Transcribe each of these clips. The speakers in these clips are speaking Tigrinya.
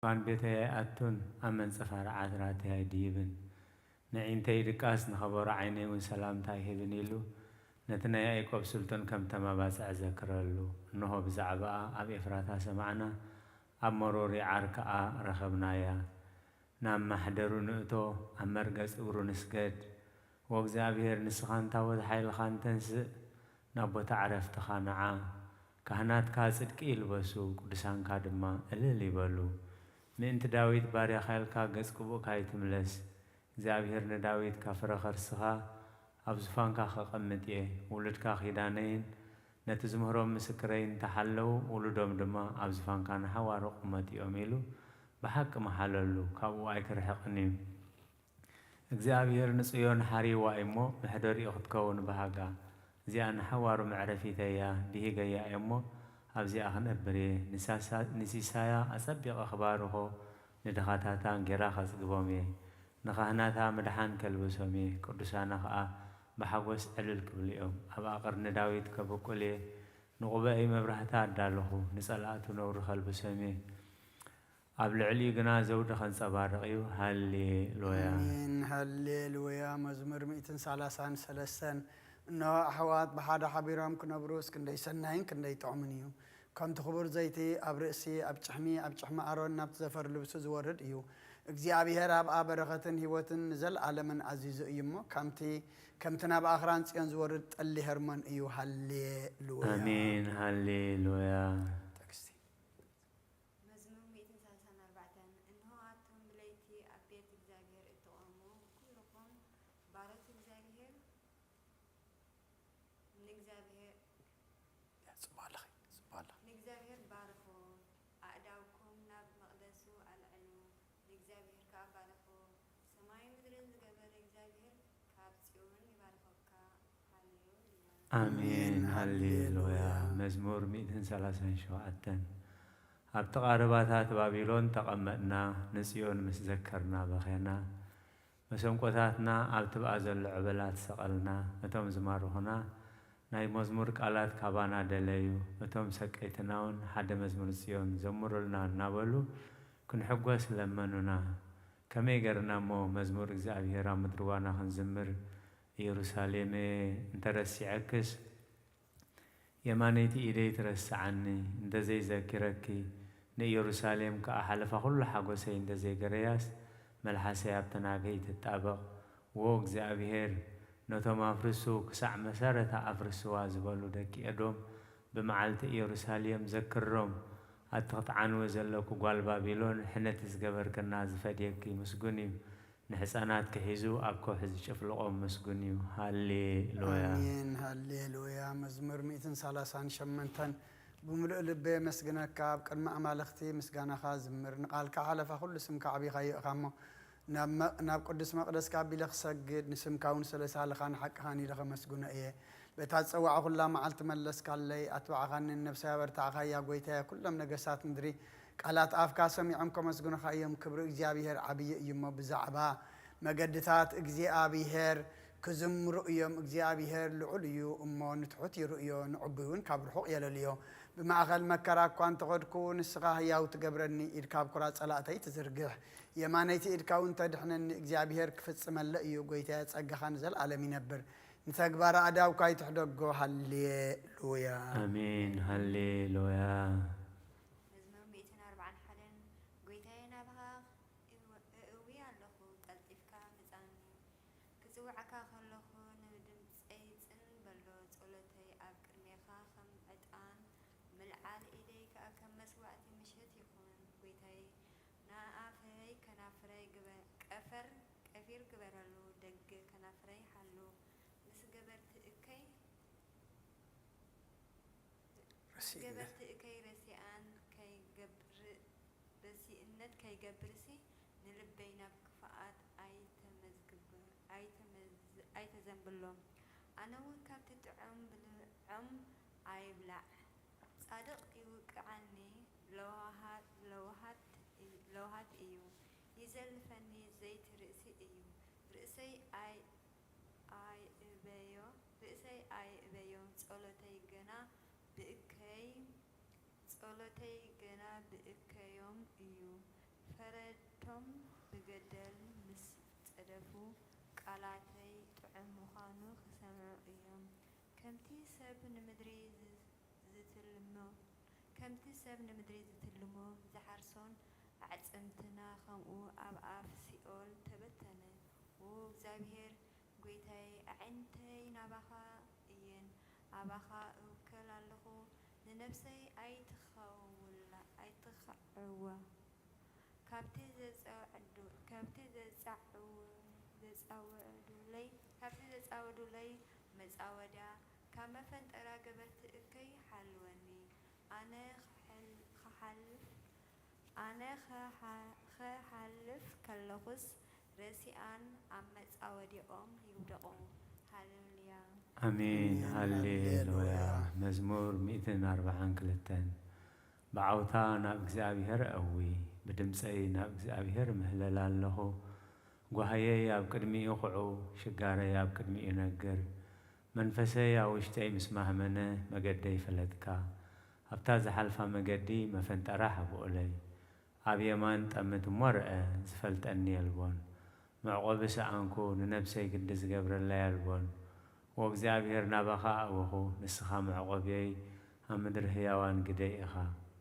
እዋን ቤተይ ኣይኣቱን፣ ኣብ መንጸፍ ኣርዓት ራእተይ ኣይድይብን። ንዒንተይ ድቃስ፣ ንኸበሮ ዓይነይ እውን ሰላምታ ኣይህብን ኢሉ፣ ነቲ ናይ ያዕቆብ ስልጡን ከም ተመባጽዕ ዘክረሉ። እንሆ ብዛዕባኣ ኣብ ኤፍራታ ሰማዕና፣ ኣብ መሮሪ ዓር ከኣ ረኸብናያ። ናብ ማሕደሩ ንእቶ፣ ኣብ መርገጽ እግሩ ንስገድ። ወእግዚኣብሔር፣ ንስኻ ንታቦት ሓይልኻን ተንስእ፣ ናብ ቦታ ዕረፍትኻ ንዓ። ካህናትካ ጽድቂ ይልበሱ፣ ቅዱሳንካ ድማ እልል ይበሉ። ምእንቲ ዳዊት ባርያኻ ኢልካ ገጽ ቅቡእካ ኣይትምለስ። እግዚኣብሔር ንዳዊት ካብ ፍረ ኸርስኻ ኣብ ዙፋንካ ኸቐምጥ እየ። ውሉድካ ኪዳነይን ነቲ ዝምህሮም ምስክረይን እንተሓለዉ፣ ውሉዶም ድማ ኣብ ዙፋንካ ንሓዋሩ ቅመጥኦም ኢሉ ብሓቂ መሓለሉ፣ ካብኡ ኣይክርሕቕን እዩ። እግዚኣብሔር ንጽዮን ሓሪዋ እሞ፣ መሕደሪኡ ክትከውን በሃጋ። እዚኣ ንሓዋሩ መዕረፊተይ እያ፣ ብሂገያ እየ እሞ፣ ኣብዚኣ ክነብር እየ። ንሳሳ-፣ ንሲሳያ ኣጸቢቐ ክባርኾ፣ ንድኻታታ እንጌራ ከጽግቦም እየ። ንኻህናታ ምድሓን ከልብሶም እየ፣ ቅዱሳና ኸኣ ብሓጎስ ዕልል ክብሉ እዮም። ኣብ ኣቐርኒ ዳዊት ከብቁል እየ፣ ንቑበአይ መብራህታ ኣዳለኹ፣ ንጸላእቱ ነውሪ ከልብሶም እየ። ኣብ ልዕሊኡ ግና ዘውዲ ከንጸባርቕ እዩ። ሃሌሉያ። ኣሜን። ሃሌሉያ። መዝሙር ሚእትን ሰላሳን ሰለስተን። እንሆ ኣሕዋት ብሓደ ሓቢሮም ክነብሩስ ክንደይ ሰናይን ክንደይ ጥዑምን እዩ። ከምቲ ክቡር ዘይቲ ኣብ ርእሲ፣ ኣብ ጭሕሚ፣ ኣብ ጭሕሚ ኣሮን ናብቲ ዘፈር ልብሱ ዝወርድ እዩ። እግዚኣብሔር ኣብኣ በረኸትን ህይወትን ንዘለኣለምን ኣዚዙ እዩ እሞ፣ ከምቲ፣ ከምቲ ናብ ኣኽራን ጽዮን ዝወርድ ጠሊ ሄርሞን እዩ። ሃሌሉያ። ኣሜን። ሃሌሉያ። ጥቅሲ። መዝሙር ሚእትን ሰላሳን ኣርባዕተን። እንሆ ኣቱም ብለይቲ ኣብ ቤት እግዚኣብሔር እትቖሙ ኩልኹም ባሮት እግዚኣብሔር፣ ንእግዚኣብሔር፣ ጽቡቕ ኣለኺ፣ ጽቡቕ ኣለኺ። ንእግዚኣብሔር ባርኹ፣ ኣእዳውኩም ናብ መቕደሱ ኣልዕሉ፣ ንእግዚኣብሔር ከኣ ባርኹ። ሰማይን ምድርን ዝገበረ እግዚኣብሔር ካብ ጽዮን ይባርኸካ። ሃሌሉያ። ኣሜን። ሃሌሉያ። መዝሙር ሚእትን ሰላሳን ሸውዓተን። ኣብ ጥቓ ርባታት ባቢሎን ተቐመጥና፣ ንጽዮን ምስ ዘከርና በኸና። መሰንቆታትና ኣብ ትብኣ ዘሎ ዕበላት ሰቐልና። እቶም ዝማርኹና ናይ መዝሙር ቃላት ካባና ደለዩ። እቶም ሰቀይትናውን ሓደ መዝሙር ጽዮን ዘምሩልና እናበሉ ክንሕጎስ ለመኑና። ከመይ ገርና እሞ መዝሙር እግዚኣብሔር ኣብ ምድሪ ዋና ክንዝምር? ኢየሩሳሌመ እንተረሲዐክስ፣ የማነይቲ ኢደይ ትረስዓኒ፣ እንተ ዘይዘኪረኪ፣ ንኢየሩሳሌም ከኣ ሓለፋ ኹሉ ሓጎሰይ እንተ ዘይገረያስ፣ መልሓሰይ ኣብቲ ናገይ ትጣበቕ። ዎ እግዚኣብሔር፣ ነቶም ኣፍርሱ፣ ክሳዕ መሰረታ ኣፍርስዋ ዝበሉ ደቂ ኤዶም፣ ብመዓልቲ ኢየሩሳሌም ዘክሮም። ኣቲ ክትዓንዊ ዘለኪ ጓል ባቢሎን፣ ሕነቲ ዝገበርክና ዝፈድየኪ ምስጉን እዩ። ንሕፃናት ክሒዙ ኣብ ከውሒ ዝጭፍልቖም ምስጉን እዩ። ሃሌሉያ። ኣሜን፣ ሃሌሉያ። መዝሙር ሚእትን ሰላሳን ሸመንተን። ብምሉእ ልበይ የመስግነካ፣ ኣብ ቅድሚ ኣማልኽቲ ምስጋናኻ ዝምር። ንቓልካ ሓለፋ ኩሉ ስምካ ኣዕቢኻዮ ኢኻ እሞ፣ ናብ መ-፣ ናብ ቅዱስ መቕደስካ ኣቢለ ክሰግድ፣ ንስምካ እውን ስለ ሳልኻን ሓቅኻን ኢለ ከመስግኖ እየ። በታ ዝጸዋዕኹላ መዓልቲ መለስካለይ፣ ኣትባዕኻኒ፣ ንነብሰይ ኣበርታዕኻያ። ጐይታየ፣ ኩሎም ነገስታት ምድሪ ቃላት ኣፍካ ሰሚዖም ከመስግኑኻ እዮም። ክብሪ እግዚኣብሄር ዓብዪ እዩ እሞ፣ ብዛዕባ መገድታት እግዚኣብሄር ክዝምሩ እዮም። እግዚኣብሄር ልዑል እዩ እሞ፣ ንትሑት ይርእዮ፣ ንዕቡይ እውን ካብ ርሑቕ የለልዮ። ብማእከል መከራ እኳ እንተኸድኩ፣ ንስኻ ህያው ትገብረኒ፣ ኢድካ ኣብ ኩራ ጸላእተይ ትዝርግሕ፣ የማነይቲ ኢድካ እውን ተድሕነኒ። እግዚኣብሄር ክፍጽመለ እዩ፣ ጐይታየ፣ ጸጋኻ ንዘለኣለም ይነብር። ንተግባር ኣእዳውካ ይትሕደጎ። ሃሌሉያ። ኣሜን። ሃሌሉያ። መዝሙር ሚእትን ኣርባዓን ሓደን። ጐይታየ፣ ናባኻ እእዊ ኣለኹ፣ ቀልጢፍካ ምጻኒ። ክጽውዓካ ከለኹ፣ ንድምጸይ ጽን በሎ። ጸሎተይ ኣብ ቅድሜኻ ከም ዕጣን ምልዓል፣ ኢደይ ከኣ ከም መስዋእቲ ምሸት ይኹን። ጐይታየ፣ ንኣፈይ ከናፍረይ ግበር፣ ቀፈር ቀፊር ግበረሉ፣ ደገ ከናፍረይ ሓሉ። ምስ ገበርቲ እከይ፣ ምስ ርሲእነት። ገበርቲ እከይ ረሲኣን ከይገብር፣ ረሲእነት ከይገብርሲ፣ ንልበይ ናብ ክፍኣት ኣይተመዝግብ-፣ ኣይተመዝ-፣ ኣይተዘንብሎ። ኣነ እውን ካብቲ ጥዑም ብልዖም ኣይብላዕ። ጻድቕ ይውቅዓኒ፣ ለዋሃት፣ ለዋሃት እይ-፣ ለዋሃት እዩ። ይዘልፈኒ፣ ዘይቲ ርእሲ እዩ። ርእሰይ ኣይ-፣ ኣይእበዮ፣ ርእሰይ ኣይእበዮ። ጸሎተይ ገና ብእከይ፣ ጸሎተይ ገና ብእከዮም እዩ። ብገደል ምስ ጸደፉ፣ ቃላተይ ጥዑም ምዃኑ ክሰምዑ እዮም። ከምቲ ሰብ ንምድሪ ዝ-፣ ዝትልሞ፣ ከምቲ ሰብ ንምድሪ ዝትልሞ ዝሓርሶን ኣዕጽምትና ከምኡ ኣብ ኣፍ ሲኦል ተበተነ። ዎ እግዚኣብሔር ጐይታይ፣ ኣዒንተይ ናባኻ እየን፣ ኣባኻ እውከል ኣለኹ፣ ንነፍሰይ ኣይትኸውላ፣ ኣይትኸዕዋ። ካብቲ ዘጸዓዱ-፣ ካብቲ ዘጻዕው-፣ ዘጻወዱለይ፣ ካብቲ ዘጻወዱለይ መጻወድያ፣ ካብ መፈንጠራ ገበርቲ እከይ ሓልወኒ። ኣነ ክሓል-፣ ክሓልፍ፣ ኣነ ኸሓ-፣ ኸሓልፍ ከለኹስ፣ ረሲኣን ኣብ መጻወድያኦም ይውደቑ። ሃሌሉያ። ኣሜን፣ ኣሜን፣ ሃሌሉያ። ሃሌሉያ። መዝሙር ሚእትን ኣርባዓን ክልተን። ብዓውታ ናብ እግዚኣብሔር እእዊ፣ ብድምፀይ ናብ እግዚኣብሔር እምህለል ኣለኹ። ጓህየይ ኣብ ቅድሚኡ ኹዑ፣ ሽጋረይ ኣብ ቅድሚኡ ነግር። መንፈሰይ ኣብ ውሽጠይ ምስ ማህመነ፣ መገደይ ፈለጥካ። ኣብታ ዝሓልፋ መገዲ መፈንጠራ ሓብኡለይ። ኣብ የማን ጠምት እሞ ርአ፣ ዝፈልጠኒ የልቦን። መዕቆቢ ሰኣንኩ፣ ንነብሰይ ግዲ ዝገብረላ የልቦን። ወእግዚኣብሔር ናባኻ ኣእወኹ፣ ንስኻ መዕቆብየይ፣ ኣብ ምድሪ ህያዋን ግደይ ኢኻ።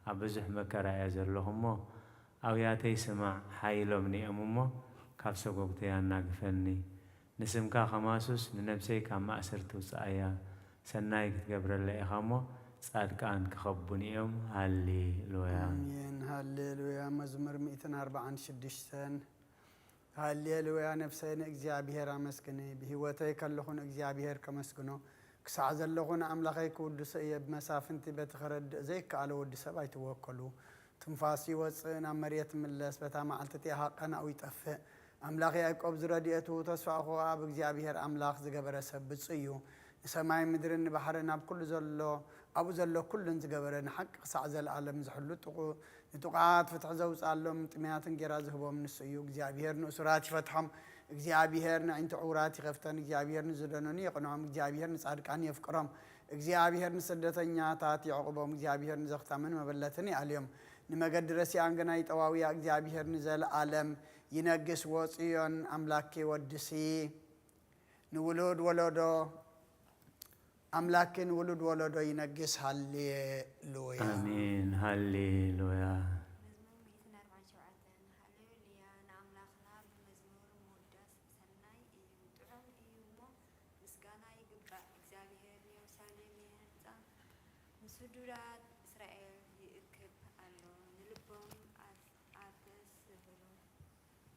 ኣብ ብዙሕ መከራ እየ ዘለኹ እሞ፣ ኣውያተይ ስማዕ፣ ሓይሎምኒ እዮም እሞ፣ ካብ ሰጎግተይ ኣናግፈኒ። ንስምካ ከማሱስ፣ ንነብሰይ ካብ ማእሰርቲ ውጽኣያ። ሰናይ ክትገብረለይ ኢኻ እሞ፣ ጻድቃን ክኸቡኒ እዮም። ሃሌሉያ። ኣሜን። ሃሌሉያ። መዝሙር ሚእትን ኣርባዓን ሽዱሽተን። ሃሌሉያ። ነፍሰይ ንእግዚኣብሔር ኣመስግኒ፣ ብህይወተይ ከለኹ ንእግዚኣብሔር ከመስግኖ፣ ክሳዕ ዘለኹ ንኣምላኸይ ክውድሶ እየ። ብመሳፍንቲ በቲ ኸረድእ ዘይከኣሎ ወዲ ሰብ ኣይትወከሉ። ትንፋሱ ይወጽእ፣ ናብ መሬት ይምለስ፣ በታ መዓልቲ እቲኣ ኸኣ ቀናኡ ይጠፍእ። ኣምላኽ ያዕቆብ ዝረድኤቱ፣ ተስፋኡ ኸኣ ኣብ እግዚኣብሔር ኣምላኽ ዝገበረ ሰብ ብጹእ እዩ። ንሰማይን ምድርን ንባሕርን ኣብ ኩሉ ዘሎ፣ ኣብኡ ዘሎ ኩሉን ዝገበረ፣ ንሓቂ ክሳዕ ዘለኣለም ዝሕሉ ጥቑ-፣ ንጥቑዓት ፍትሒ ዘውጽኣሎም፣ ጥምያት እንጌራ ዝህቦም ንሱ እዩ። እግዚኣብሔር ንእሱራት ይፈትሖም፣ እግዚኣብሔር ነዒንቲ ዕዉራት ይኸፍተን፣ እግዚኣብሔር ንዝደነኑ የቕንዖም፣ እግዚኣብሔር ንጻድቃን የፍቅሮም፣ እግዚኣብሔር ንስደተኛታት የዕቑቦም፣ እግዚኣብሔር ንዘኽታምን መበለትን ይኣልዮም። ንመገዲ ረሲኣን ግና ይጠዋውያ። እግዚኣብሔር ንዘለኣለም ይነግስ። ወጽዮን ኣምላኪ ወድሲ፣ ንውሉድ ወለዶ ኣምላኪ ንውሉድ ወለዶ ይነግስ። ሃሌሉያ። ኣሜን። ሃሌሉያ። መዝሙር ሚእትን ኣርባዓን ሸውዓተን። ሃሌሉያ ንኣምላኽና ብመዝሙር ምውዳስ ሰናይ እዩ፣ ጥዑም እዩ እሞ ምስጋና ይግባእ። እግዚኣብሔር ንየሩሳሌም ይህንጻ፣ ንስዱዳት እስራኤል ይእክብ ኣሎ። ንልቦም ኣት-፣ ኣተስህሉ፣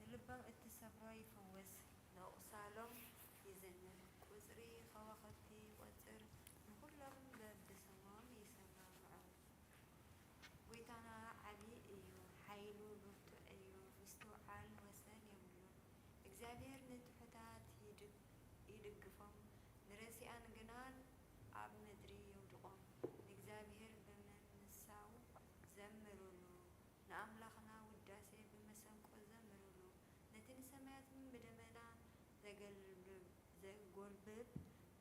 ንልቦም እትሰፍሮ ይፍውስ፣ ነቑሳሎም ይዝምር። ቁጽሪ ኸዋኽብቲ ይቖጽር፣ ንኹሎም በብስሞም ይሰማምዖም። ጐይታና ዓቢ እዩ፣ ሓይሉ ብርቱዕ እዩ፣ ምስትውዓል ወሰን የብሉን። እግዚኣብሔር ንትሑታት ይድግ-፣ ይድግፎም፣ ንረሲኣን ግና ኣብ ምድሪ የውድቖም። ንእግዚኣብሔር ብምምሳው ዘምሩሉ፣ ንኣምላኽና ውዳሴ ብመሰንቆ ዘምሩሉ። ነቲ ንሰማያት ብደመና ዘገልብብ፣ ዘጎልብብ፣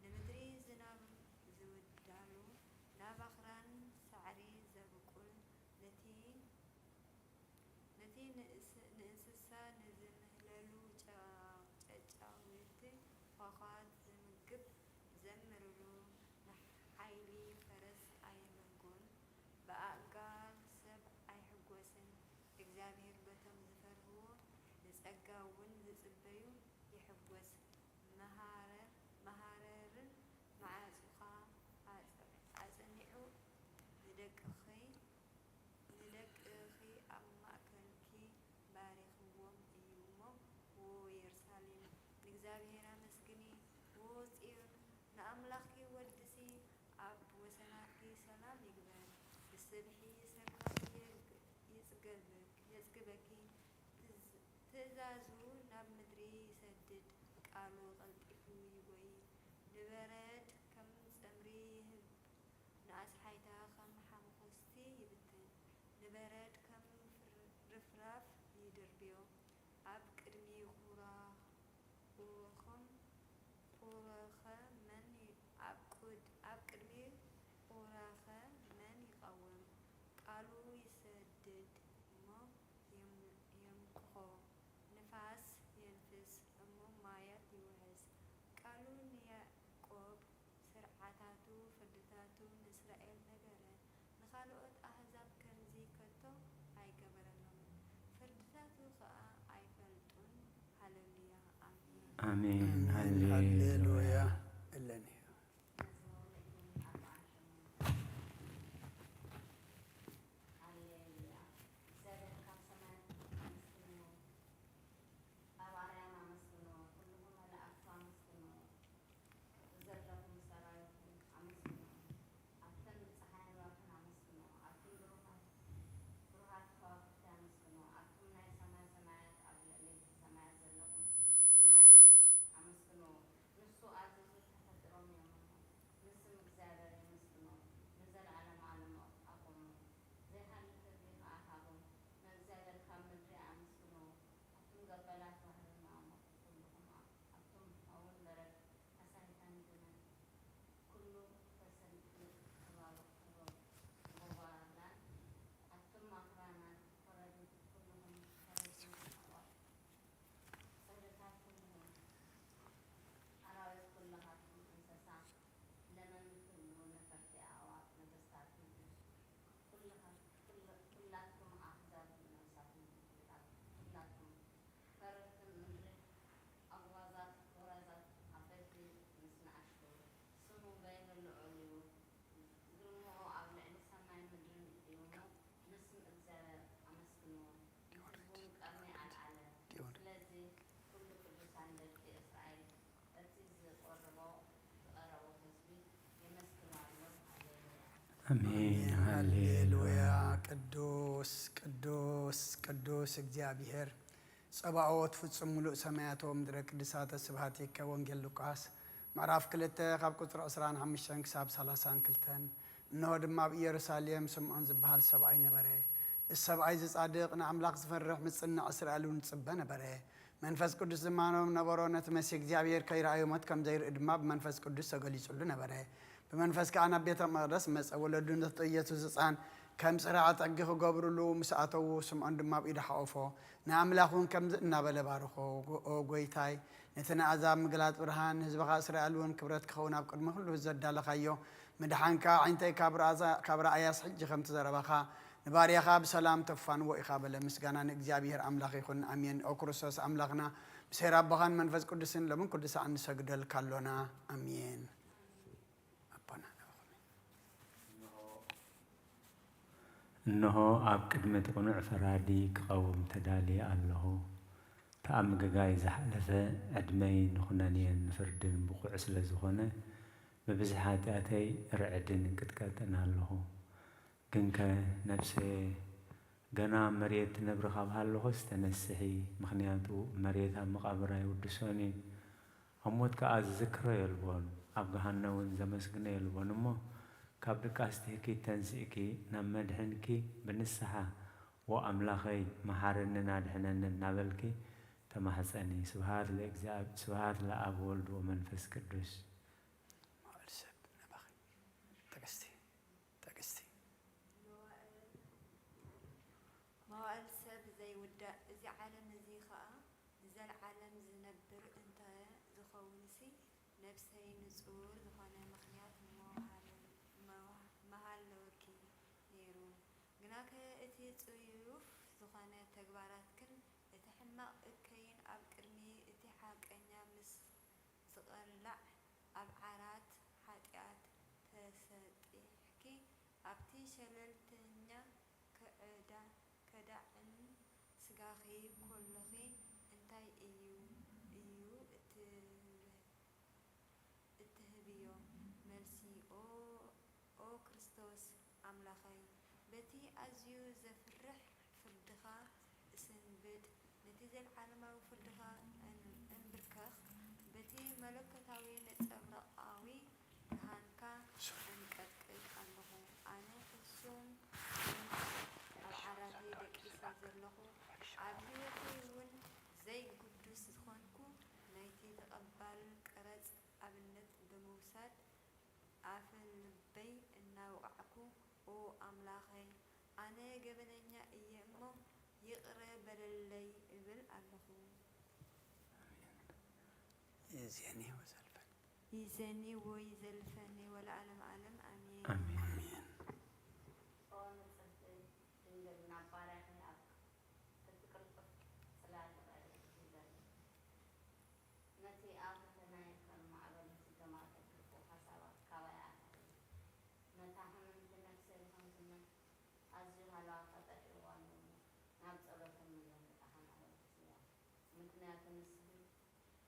ንምድሪ ዝናብ ዝውዳሉ፣ ናብ ኣኽራን ሳዕሪ ዘብቁል፣ ነቲ፣ ነቲ ንእስ-፣ ንእንስሳ ንዝምህለሉ ጨ-፣ ጨጫዊት ኳዃት ዝምግብ ዘምሩሉ፣ ንሓይሊ ፈረስ ኣየመልጎን፣ ብኣእጋር ሰብ ኣይሕጎስን። እግዚኣብሔር በቶም ዝፈርህዎ፣ ንጸጋ እውን ዝጽበዩ ይሕጎስ። መሃረ-፣ መሃረርን መዓጹኻ ኣጽ-፣ ኣጽኒዑ፣ ንደቅኺ፣ ንደቅኺ ኣብ ማእከልኪ ባሪኽዎም እዩ እሞ፣ ዎ የሩሳሌም፣ ንእግዚኣብሔር ኣመስግኒ። ዎ ጽዮን፣ ንኣምላኽኪ ወድሲ። ኣብ ወሰናትኪ ሰላም ይግበር፣ ብስብሒ ሰላም የግ-፣ የጽግበክ-፣ የጽግበኪ። ትዝ-፣ ትእዛዙ ናብ ምድሪ ይሰድድ፣ ቃሉ ቀልጢፉ ይጎዪ። ንበረድ ከም ጸምሪ ይህብ፣ ንኣስሓይታ ከም ሓመኹስቲ ይብትን። ንበረድ ከም ፍር-፣ ርፍራፍ ይድርብዮ፣ ኣብ ቅድሚ ቁራ-፣ ቁራኹም፣ ቁራኸ መን ይ-፣ ኣብ ቁድ-፣ ኣብ ቅድሚ ቁራኸ መን ይቐውም? ቃሉ ይሰድድ እሞ የም-፣ የምክኾ፣ ካልኦት ኣህዛብ ከምዚ ከቶ ኣይገበረሎምን፣ ፍርድታቱ ኸኣ ኣይፈልጡን። ሃሌሉያ፣ ኣሜን። ኣሜን። ኣሜን። ሃሌሉያ። ሃሌሉያ። እለኒ። መዝሙር ምእቲ ኣርብዓን ሸሞንተን። ሃሌሉያ። እግዚኣብሔር ካብ ሰማያት ኣመስግንዎ፣ ኣብ ኣርያም ኣመስግንዎ፣ ኩልኹም መላእኽቱ ኣመስግንዎ፣ ብዘለኹም ሰራዊትኩም ኣመስግንዎ፣ ኣብተን ብጸሓይን ወርሕን ኣመስግንዎ፣ ኣብተን ብሩኻት ብሩሃት ከዋኽብቲ ኣመስግንዎ፣ ኣቱም ናይ ሰማይ ሰማያት ኣብ ልዕሊ ሰማያት ዘለኹም ማያትን ኣመስግንዎ። ንሱ ኣዚዙ ተፈጢሮም እዮም እሞ፣ ንስም እግዚኣብሔር የመስግንዎ፣ ንዘለዓለመ ዓለማት ኣቑምዎ። ዘይሃልፍ ህዝቢ ኸኣ ሃቦም፣ ንእግዚኣብሔር ካብ ምድሪ ኣመስግንዎ። ኣቱም ገበላት ባሕርን መቓሙርቱ ኩልኹም፣ ኣቱም ሃውን በረድ ኣሳሂታን ግመን፣ ኩሉ ፈሰን ጎባላን፣ ኣቱም ኣኽራናት ኮረብቲ ኩልኹም፣ ኮረብቲ ኣዕዋፍ፣ ጸብለታት ኩልኹም፣ ኣራዊት ኩልኻትኩም፣ እንስሳ ለመምቲ ኩሉ፣ ነፈርቲ ኣዕዋፍ፣ ነገስታት ምድሪ፣ ኩልኻ-፣ ኩል-፣ ኩላትኩም ኣህዛብ ነፍሳትኩም፣ ኩላ-፣ ኩላትኩም ፈረድቲ ምድሪ፣ ኣጉባዛት፣ ጎራዛት፣ ዓበይቲ ምስ ንኣሽቱ፣ ስሙ በይኑ ልዑል እዩ፣ ግርምኡ ኣብ ልዕሊ ሰማይን ምድርን እዩ እሞ፣ ንስም እግዚኣብሔር ኣመስግንዎ፣ ንህዝቡ ንቀርኒ ኣልዓለ። ስለዚ ኩሉ ቅዱሳን ደቂ እስራኤል፣ እቲ ዝቆረቦ፣ ዝቐረቦ ህዝቢ የመስግኖ ኣሎ። ሃሌሉያ። ኣሜን። ሃሌሉያ። ሃሌሉያ። ቅዱስ ቅዱስ ቅዱስ እግዚኣብሔር ጸባኦት ፍጹም ምሉእ ሰማያት ወምድረ ቅድሳተ ስብሐቲከ። ወንጌል ሉቃስ ምዕራፍ ክልተ ካብ ቁጽሪ ዕስራን ሓሙሽተን ክሳብ ሰላሳን ክልተን። እንሆ ድማ ኣብ ኢየሩሳሌም ስምዖን ዝበሃል ሰብኣይ ነበረ። እዚ ሰብኣይ እዚ ጻድቕ፣ ንኣምላኽ ዝፈርሕ፣ ምጽንዕ፣ እስራኤል እውን ዝጽበ ነበረ። መንፈስ ቅዱስ ድማ ነቦም ነበሮ። ነቲ መሲህ እግዚኣብሔር ከይረኣዮ ሞት ከም ዘይርኢ ድማ ብመንፈስ ቅዱስ ተገሊጹሉ ነበረ። ብመንፈስ ከኣ ናብ ቤተ መቕደስ መጸ። ወለዱ ነቲ ኢየሱስ ህጻን ከም ጽርዓ ጠጊ ክገብሩሉ ምስ ኣተዉ፣ ስምዖን ድማ ኣብ ኢዱ ሓቖፎ። ንኣምላኽ እውን ከምዚ እናበለ ባርኾ፣ ጎ-፣ ኦ ጐይታይ፣ ነቲ ንኣሕዛብ ምግላጽ ብርሃን፣ ንህዝብኻ እስራኤል እውን ክብረት ክኸውን ኣብ ቅድሚ ኩሉ ዘዳለኻዮ ምድሓንካ፣ ኣዒንተይ ካብ ርኣዛ-፣ ካብ ረኣያስ ሕጂ ከምቲ ዘረባኻ ንባርያኻ ብሰላም ተፋንዎ ኢኻ በለ። ምስጋና ንእግዚኣብሔር ኣምላኽ ይኹን፣ ኣሜን። ኦ ክርስቶስ ኣምላኽና፣ ምስ ሄር ኣቦኻን መንፈስ ቅዱስን ሎምን ኩሉ ሰዓት ንሰግደልካ ኣሎና። ኣሜን። ኣቦና ናባኹም እዩ። እንሆ ኣብ ቅድሚ እቲ ቅኑዕ ፈራዲ ክቐውም ተዳልየ ኣለኹ። እቲ ኣብ ምግጋይ ዝሓለፈ ዕድመይ ንኹነኔን ንፍርድን ብቑዕ ስለ ዝኾነ፣ ብብዝሒ ሓጢኣተይ ርዕድን እንቅጥቀጥን ኣለኹ። ግንከ ነፍሰየ፣ ገና ኣብ መሬት ትነብሪ ካብ ሃለኹስ ተነስሒ፣ ምኽንያቱ መሬት ኣብ መቓብር ኣይውድሶን እዩ። ኣብ ሞት ከኣ ዝዝክሮ የልቦን፣ ኣብ ገሃነም እውን ዘመስግኖ የልቦን። እሞ ካብ ድቃስ ትህኪ ተንሲእኪ ናብ መድሕንኪ ብንስሓ፣ "ዎ ኣምላኸይ፣ መሓረንን ኣድሕነንን" እናበልኪ ተማሕጸኒ። ስብሃት ለእግዚኣብ-፣ ስብሃት ለኣብ ወልድ ወመንፈስ ቅዱስ። መዋዕል ሰብ ናባኺ። ትዕግስቲ፣ ትዕግስቲ። መዋእል፣ መዋእል ሰብ ዘይውዳእ፣ እዚ ዓለም እዚ ኸኣ ንዘለዓለም ዝነብር እንተ ዝኸውንሲ፣ ነፍሰይ ንጹር ዝኾነ ምኽንያት ምሃለ-፣ ምሃ-፣ ምሃለወኪ ነይሩ። ግናከ እቲ ጽዩፍ ዝኾነ ተግባራትክን እቲ ሕማቕ እከይን ኣብ ቅድሚ እቲ ሓቀኛ ምስ ዝቐላዕ ኣብ ዓራት ሓጢኣት ተሰጢሕኪ፣ ኣብቲ ሸለልተኛ ከዕዳ-፣ ከዳዕን ስጋኺ ከሎኺ እንታይ እዩ፣ እዩ እትብ-፣ እትህብዮ መልሲ? ኦ፣ ኦ ክርስቶስ ኣምላኸይ፣ በቲ ኣዝዩ ዘፍርሕ ፍርድኻ እስንብድ፣ ነቲ ዘለዓለማዊ ፍርድኻ እን-፣ እንብርከኽ፣ በቲ መለኮታዊ ነጸብራቓዊ ብርሃንካ እንቀጥቅጥ ኣለኹ። ኣነ ሕሱም ኣብ ዓራተይ ደቂሰ ዘለኹ፣ ኣብ ህይወተይ እውን ዘይግዱስ ዝኾንኩ፣ ናይቲ ተቐባል ቀረጽ ኣብነት ብምውሳድ፣ ኣፈ ልበይ እናወቓዕኩ፣ ኦ ኣምላኸይ፣ ኣነ ገበነኛ እየ እሞ ይቕረ በለለይ እብል ኣለኹ። ይእዜኒ ወዘልፈኒ። ይእዜኒ ወይዘልፈኒ ወለዓለመ ዓለም፣ ኣሜን። ኣሜን። ኣሜን። ኦ ምኽንያቱ ንስኺ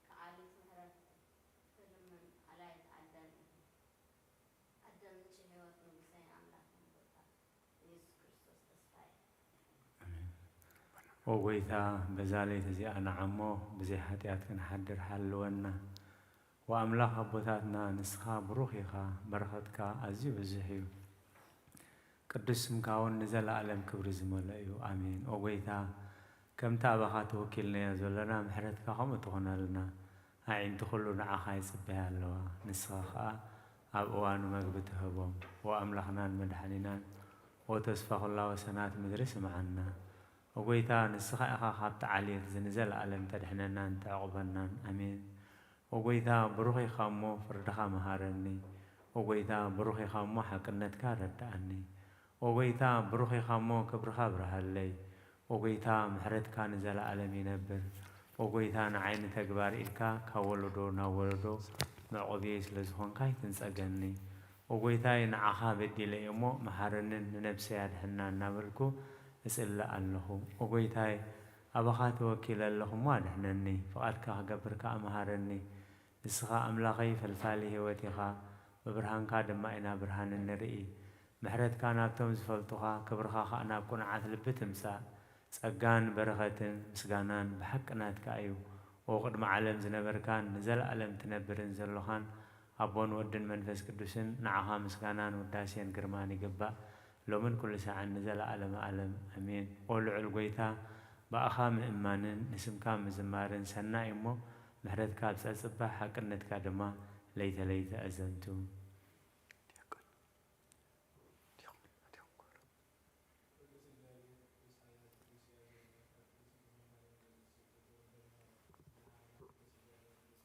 ከኣሊት ምሕረት ትልምን ኣላይት ኣደን ኢኺ። ኣደ ምንጪ ህይወት ንጉሰይ ኣምላኽን ጎይታ ኢየሱስ ክርስቶስ ተስፋይ። ኦ ጎይታ፣ በዛ ለይቲ እዚኣ ንዓሞ ብዘይ ሓጢኣት ክንሓድር ሓልወና። ወኣምላኽ ኣቦታትና፣ ንስኻ ብሩኽ ኢኻ፣ በረኸትካ ኣዝዩ ብዙሕ እዩ። ቅዱስ ስምካ እውን ንዘለኣለም ክብሪ ዝመልኦ እዩ። ኣሜን። ኦ ጎይታ፣ ከምቲ ኣባኻ ተወኪልናዮ ዘሎና፣ ምሕረትካ ከምኡ ትኹነልና። ኣዒንቲ ኩሉ ንዓኻ ይጽበያ ኣለዋ። ንስኻ ኸኣ ኣብ እዋኑ መግቢ ትህቦም። ኦ ኣምላኽናን መድሓኒናን፣ ኦ ተስፋ ኩላ ወሰናት ምድሪ፣ ስምዓና። ኦ ጎይታ፣ ንስኻ ኢኻ ካብቲ ዓሌት እዚ ንዘለኣለም ተድሕነናን ተዕቑበናን። ኣሜን። ኦ ጎይታ፣ ብሩኽ ኢኻ እሞ ፍርድኻ መሃረኒ። ኦ ጎይታ፣ ብሩኽ ኢኻ እሞ ሓቅነትካ ረድኣኒ። ኦ ጎይታ፣ ብሩኽ ኢኻ እሞ ክብርኻ ኣብርሃለይ። ኦ ጎይታ፣ ምሕረትካ ንዘለኣለም ይነብር። ኦ ጎይታ፣ ንዓይ ንተግባር ኢድካ ካብ ወለዶ ናብ ወለዶ መዕቆብየይ ስለ ዝኾንካ ኣይትንጸገኒ። ኦ ጎይታይ፣ ንዓኻ በዲለ እየ እሞ መሓረንን ንነብሰይ ኣድሕና እናበልኩ እጽሊ ኣለኹ። ኦ ጎይታይ፣ ኣባኻ ተወኪለ ኣለኹ እሞ ኣድሕነኒ፣ ፍቓድካ ክገብር ከኣ መሃረኒ። ንስኻ ኣምላኸይ ፈልፋሊ ህይወት ኢኻ፣ ብብርሃንካ ድማ ኢና ብርሃን እንርኢ። ምሕረትካ ናብቶም ዝፈልጡኻ፣ ክብርኻ ኸኣ ናብ ቅኑዓት ልቢ ትምጻእ። ጸጋን በረኸትን ምስጋናን ብሓቂ ናትካ እዩ። ኦ ቅድሚ ዓለም ዝነበርካን ንዘለኣለም ትነብርን ዘሎኻን ኣቦን ወድን መንፈስ ቅዱስን፣ ንዓኻ ምስጋናን ውዳሴን ግርማን ይግባእ፣ ሎምን ኩሉ ሳዕን ንዘለኣለመ ኣለም። ኣሜን። ኦ ልዑል ጐይታ፣ ብኣኻ ምእማንን ንስምካ ምዝማርን ሰናይ እሞ፣ ምሕረትካ ኣብ ጸጽባ፣ ሓቅነትካ ድማ ለይተ ለይተ ኣዘንቱ።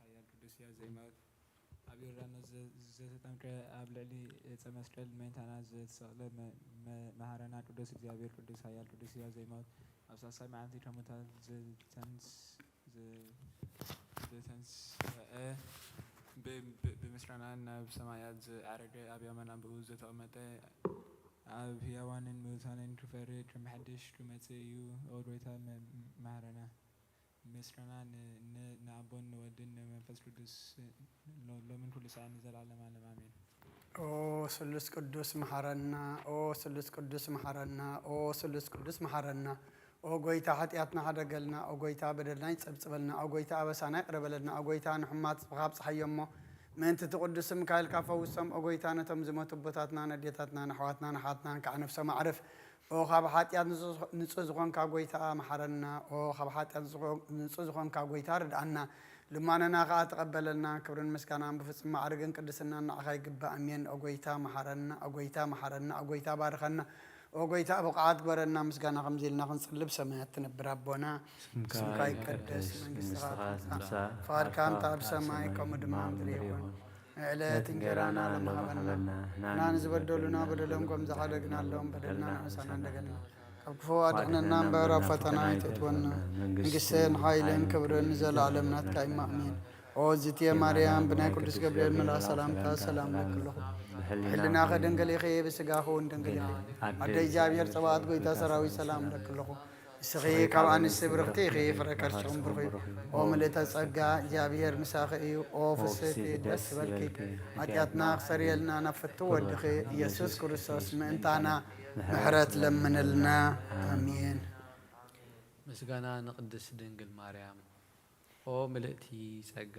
ሓያል ቅዱስ ሕያው ዘይመውት፣ ኣብ ዮርዳኖስ ዘ-፣ ዘተጠምቀ፣ ኣብ ልዕሊ ዕፀ መስቀል መይንታና ዘተሰቕለ መ-፣ መ-፣ መሓረና ቅዱስ እግዚኣብሔር፣ ቅዱስ ሓያል ቅዱስ ሕያው ዘይመውት፣ ኣብ ሳልሳይ መዓልቲ ካብ ሙታን ዘተንስ-፣ ዘ-፣ ዘተንስአ፣ ብ-፣ ብ-፣ ብምስጋናን ናብ ሰማያት ዝዓረገ፣ ኣብ የማን ኣቦኡ ዘተቐመጠ፣ ኣብ ሕያዋንን ምውታንን ክፈርድ ከም ሓድሽ ክመጽእ እዩ። ኦ ጐይታ፣ መ-፣ መሓረና። ምስጋና ን-፣ ን-፣ ንኣቦን ንወልድን ንመንፈስ ቅዱስ ሎ-፣ ሎምን ኩሉ ሰዓት ንዘለዓለም ዓለም ኣሜን። ኦ ስሉስ ቅዱስ መሓረና፣ ኦ ስሉስ ቅዱስ መሓረና፣ ኦ ስሉስ ቅዱስ መሓረና። ኦ ጐይታ ሓጢኣትና ሓደገልና፣ ኦ ጐይታ በደልና ይጸብጽበልና፣ ኦ ጐይታ ኣበሳና ይቕረ በለልና፣ ኦ ጐይታ ንሕማት ስምካ ኣብጽሓዮ እሞ ምእንቲ እቲ ቅዱስ ስምካ ኢልካ ፈውሶም። ኦ ጐይታ ነቶም ዝሞቱ ኣቦታትናን ኣዴታትናን ኣሕዋትናን ኣሓትናን ከዓ ነፍሶም ኣዕርፍ። ኦ ካብ ሓጢኣት ንጹህ ዝኾንካ ጐይታ መሓረና። ኦ ካብ ሓጢኣት ንጹህ ዝኾንካ ጐይታ ርድኣና፣ ልማነና ኸኣ ተቐበለልና። ክብርን ምስጋናን ብፍጹም ማዕርግን ቅድስናን ንዓኻ ይግባእ። ኣሜን። ኦ ጐይታ መሓረና፣ ኦ ጐይታ መሓረና፣ ኦ ጐይታ ባርኸና፣ ኦ ጐይታ ብቑዓት ግበረና። ምስጋና ከምዚ ኢልና ክንጽሊ ብሰማያት ትነብር ኣቦና፣ ስምካ ይቀደስ፣ መንግስትኻ ትምጻእ፣ ፍቓድካ ከምቲ ኣብ ሰማይ ከምኡ ድማ ኣብ ምድሪ ይኹን። ንዕለት እንጀራና ሎሚ ሃበና፣ ንሕና ንዝበደሉና በደሎም ከም ዝሓደግናሎም በደልና ንሕሰና እንደገና፣ ካብ ክፉ ኣድሕነና እምበር ኣብ ፈተና ኣይተእትወና፣ መንግስትን ሓይልን ክብርን ንዘለኣለም ናትካ እዩ። ኣሜን። ኦ እግዝእትየ ማርያም፣ ብናይ ቅዱስ ገብርኤል መልኣኽ ሰላምታ ሰላም እብለኪ ኣለኹ። ብሕልናኺ ድንግል ኢኺ፣ ብስጋኺ እውን ድንግል ኢኺ። ኣደ እግዚኣብሔር ጸባኦት ጐይታ ሰራዊት ሰላም እብለኪ ኣለኹ። ንስኺ ካብ ኣንስቲ ብርኽቲ ኢኺ፣ ፍረ ከርስኺ እውን ብሩኽ እዩ። ኦ ምልእተ ጸጋ፣ እግዚኣብሔር ምሳኺ እዩ። ኦ ፍስሕቲ፣ ደስ ይበልኪ፣ ሓጢኣትና ክሰርየልና ናብ ፍትው ወድኺ ኢየሱስ ክርስቶስ ምእንታና ምሕረት ለምንልና። ኣሜን። ምስጋና ንቅድስት ድንግል ማርያም። ኦ ምልእቲ ጸጋ፣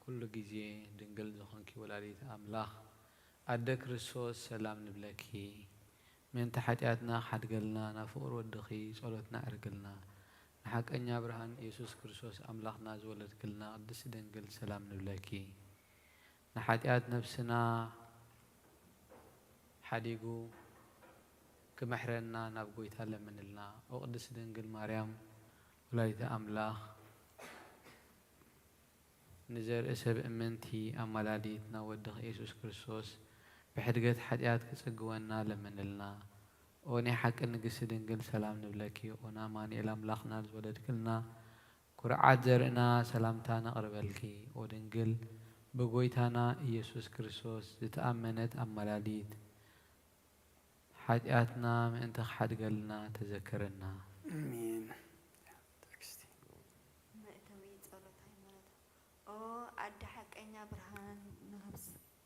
ኩሉ ግዜ ድንግል ዝኾንኪ ወላዲት ኣምላኽ፣ ኣደ ክርስቶስ ሰላም ንብለኪ። ምእንቲ ሓጢኣትና ክሓድገልና ናብ ፍቑር ወድኺ ጸሎትና ኣዕርግልና። ንሓቀኛ ብርሃን ኢየሱስ ክርስቶስ ኣምላኽና ዝወለድክልና ቅድስቲ ድንግል ሰላም ንብለኪ። ንሓጢኣት ነፍስና ሓዲጉ ክምሕረና ናብ ጐይታ ለምንልና። ኦ ቅድስቲ ድንግል ማርያም ወላዲተ ኣምላኽ፣ ንዘርኢ ሰብ እምንቲ ኣማላዲት ናብ ወድኺ ኢየሱስ ክርስቶስ ብሕድገት ሓጢኣት ክጽግወና ለምንልና። ኦ ናይ ሓቂ ንግስቲ ድንግል ሰላም ንብለኪ። ኦ ንኣማኑኤል ኣምላኽና ዝወለድክልና ኩርዓት ዘርእና ሰላምታ ነቕርበልኪ። ኦ ድንግል ብጐይታና ኢየሱስ ክርስቶስ ዝተኣመነት ኣማላዲት ሓጢኣትና ምእንቲ ክሓድገልና ተዘከረና። ኣሜን። መእተዊ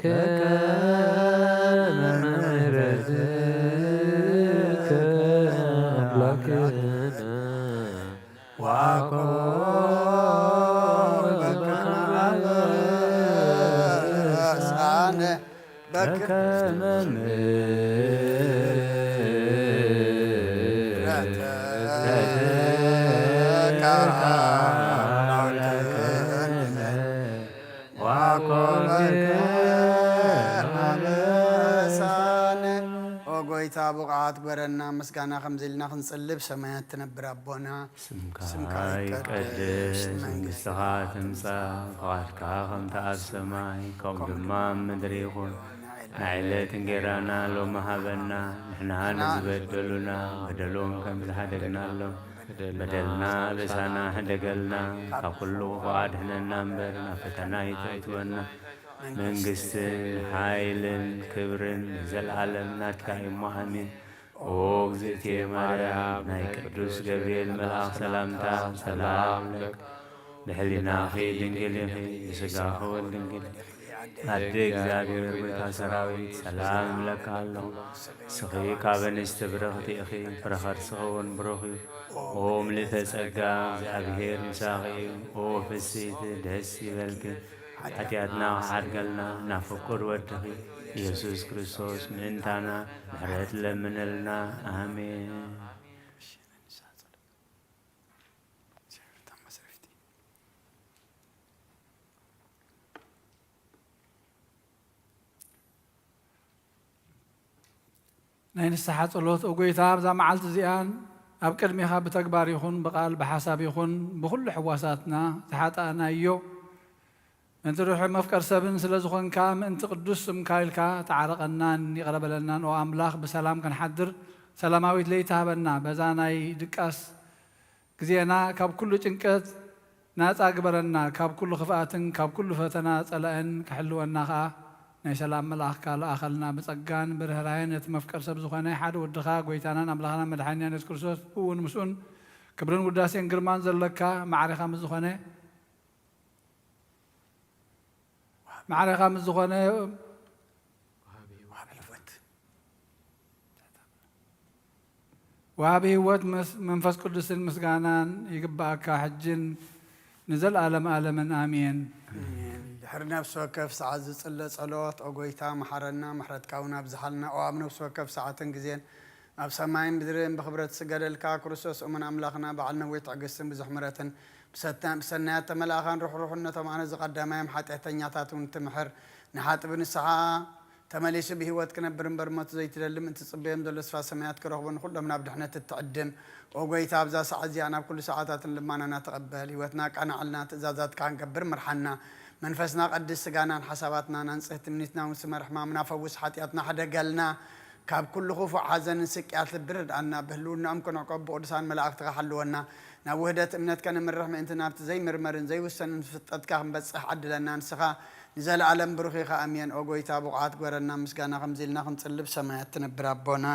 ከመ ምሕረትከ ኣምላክነ ወአኮ በከመ አበሳነ በከመ ምሕረትከ አምላክነ ወአኮ በከመ አበሳነ። ኦ ጎይታ፣ ብቑዓት ግበረና፣ ምስጋና ከምዚ ኢልና ክንጽልብ ሰማያት ትነብር ኣቦና፣ ስምካ ስምካ ይቀደስ፣ ይቀደስ፣ መንግስትኻ ትምጻእ፣ ፍቓድካ ከምቲ ኣብ ሰማይ፣ ከምኡ ድማ ኣብ ምድሪ ይኹን። ናይ ዕለት እንጌራና ሎሚ ሃበና፣ ንሕና ንዝበደሉና፣ በደሎም ከም ዝሓደግናሎም፣ በደልና ኣበሳና ሕደገልና፣ ካብ ኩሉ ክፉእ ኣድሕነና እምበር፣ ናብ ፈተና ኣይተእትወና። መንግስትን ሓይልን ክብርን ንዘለኣለም ናትካ እዩ እሞ፣ ኣሜን። ኦ እግዝእትየ ማርያም፣ ናይ ቅዱስ ገብርኤል መልኣኽ ሰላምታ ሰላም ለኪ፣ ብሕሊናኺ ድንግል ኢኺ፣ ብስጋኺ እውን ድንግል ኢኺ። ኣደ እግዚኣብሔር፣ ጎይታ ሰራዊት፣ ሰላም እብለካ ኣለኹ። ንስኺ ካብ ኣንስቲ ብርኽቲ ኢኺ፣ ፍረ ከርስኺ እውን ብሩኽ እዩ። ኦ ምልእተ ጸጋ፣ እግዚኣብሔር ምሳኺ እዩ። ኦ ፍስሕቲ፣ ደስ ይበልኪ፣ ሓጢኣትና ክሓድገልና፣ ናብ ፍቁር ወድኺ ኢየሱስ ክርስቶስ ምእንታና ምሕረት ለምነልና። ኣሜን። ናይ ንስሓ ጸሎት። ኦ ጎይታ፣ ኣብዛ መዓልቲ እዚኣን ኣብ ቅድሜኻ ብተግባር ይኹን ብቓል ብሓሳብ ይኹን ብኹሉ ሕዋሳትና ዝሓጣእናዮ፣ ምእንቲ ርሑይ መፍቀር ሰብን ስለ ዝኾንካ፣ ምእንቲ ቅዱስ ስምካ ኢልካ ተዓረቐናን ይቕረ በለናን። ኦ ኣምላኽ፣ ብሰላም ክንሓድር ሰላማዊት ለይቲ ሃበና። በዛ ናይ ድቃስ ግዜና ካብ ኩሉ ጭንቀት ናጻ ግበረና፣ ካብ ኩሉ ክፍኣትን ካብ ኩሉ ፈተና ጸላእን ክሕልወና ኸኣ ናይ ሰላም መልኣኽካ ለኣኸልና። ብጸጋን ብርህራሄን ነቲ መፍቀር ሰብ ዝኾነ ሓደ ወድኻ ጎይታናን ኣምላኽናን መድሓኒናን የሱስ ክርስቶስ፣ ብእውን ምስኡን ክብርን ውዳሴን ግርማን ዘለካ ማዕሬኻ ምስ ዝኾነ ማዕሬኻ ምስ ዝኾነ ወሃቢ ህይወት ምስ መንፈስ ቅዱስን ምስጋናን ይግባኣካ፣ ሕጅን ንዘለኣለም ኣለምን ኣሜን። ኣሜን። ድሕሪ ነፍሲ ወከፍ ሰዓት ዝጽለ ጸሎት፣ ኦ ጎይታ፣ መሓረና፣ ምሕረትካ እውን ኣብዝሓልና። ኦ ኣብ ነፍሲ ወከፍ ሰዓትን ግዜን ኣብ ሰማይን ምድርን ብኽብረት ዝስገደልካ ክርስቶስ እሙን ኣምላኽና፣ በዓል ነዊሕ ትዕግስትን ብዙሕ ምሕረትን፣ ብሰተ-፣ ብሰናያት ተመላእኻን ርሕሩሕን ነቶም ኣነ ዝቐዳማዮም ሓጢኣተኛታት እውን ትምሕር፣ ንሓጥቢ ንስሓ ተመሊሱ ብህይወት ክነብር እምበር፣ ሞት ዘይትደሊ፣ ምእንቲ ትጽበዮም ዘሎ ተስፋ ሰማያት ክረኽቡ፣ ንኹሎም ናብ ድሕነት እትዕድም። ኦ ጎይታ፣ ኣብዛ ሰዓት እዚኣ ናብ ኩሉ ሰዓታትን ልማናና ተቐበል። ህይወትና ኣቃናዕልና፣ ትእዛዛትካ ክንገብር ምርሓና። መንፈስና ቀድስ፣ ስጋናን ሓሳባትናን ኣንጽህ፣ ትምኒትና እውን ስመር፣ ሕማምና ፈውስ፣ ሓጢኣትና ሕደገልና። ካብ ኩሉ ክፉእ ሓዘንን ስቅያት ልቢ ርድኣና። ብህልውናኦም ክንዕቆብ ብቅዱሳን መላእክትኻ ሓልወና። ናብ ውህደት እምነት ከነምርሕ ምእንቲ ናብቲ ዘይምርመርን ዘይውሰንን ፍልጠትካ ክንበጽሕ ዓድለና። ንስኻ ንዘለኣለም ብሩኽ ኢኻ። ኣሜን። ኦ ጎይታ፣ ብቑዓት ግበረና። ምስጋና ከምዚ ኢልና ክንጽልብ ሰማያት ትነብር ኣቦና፣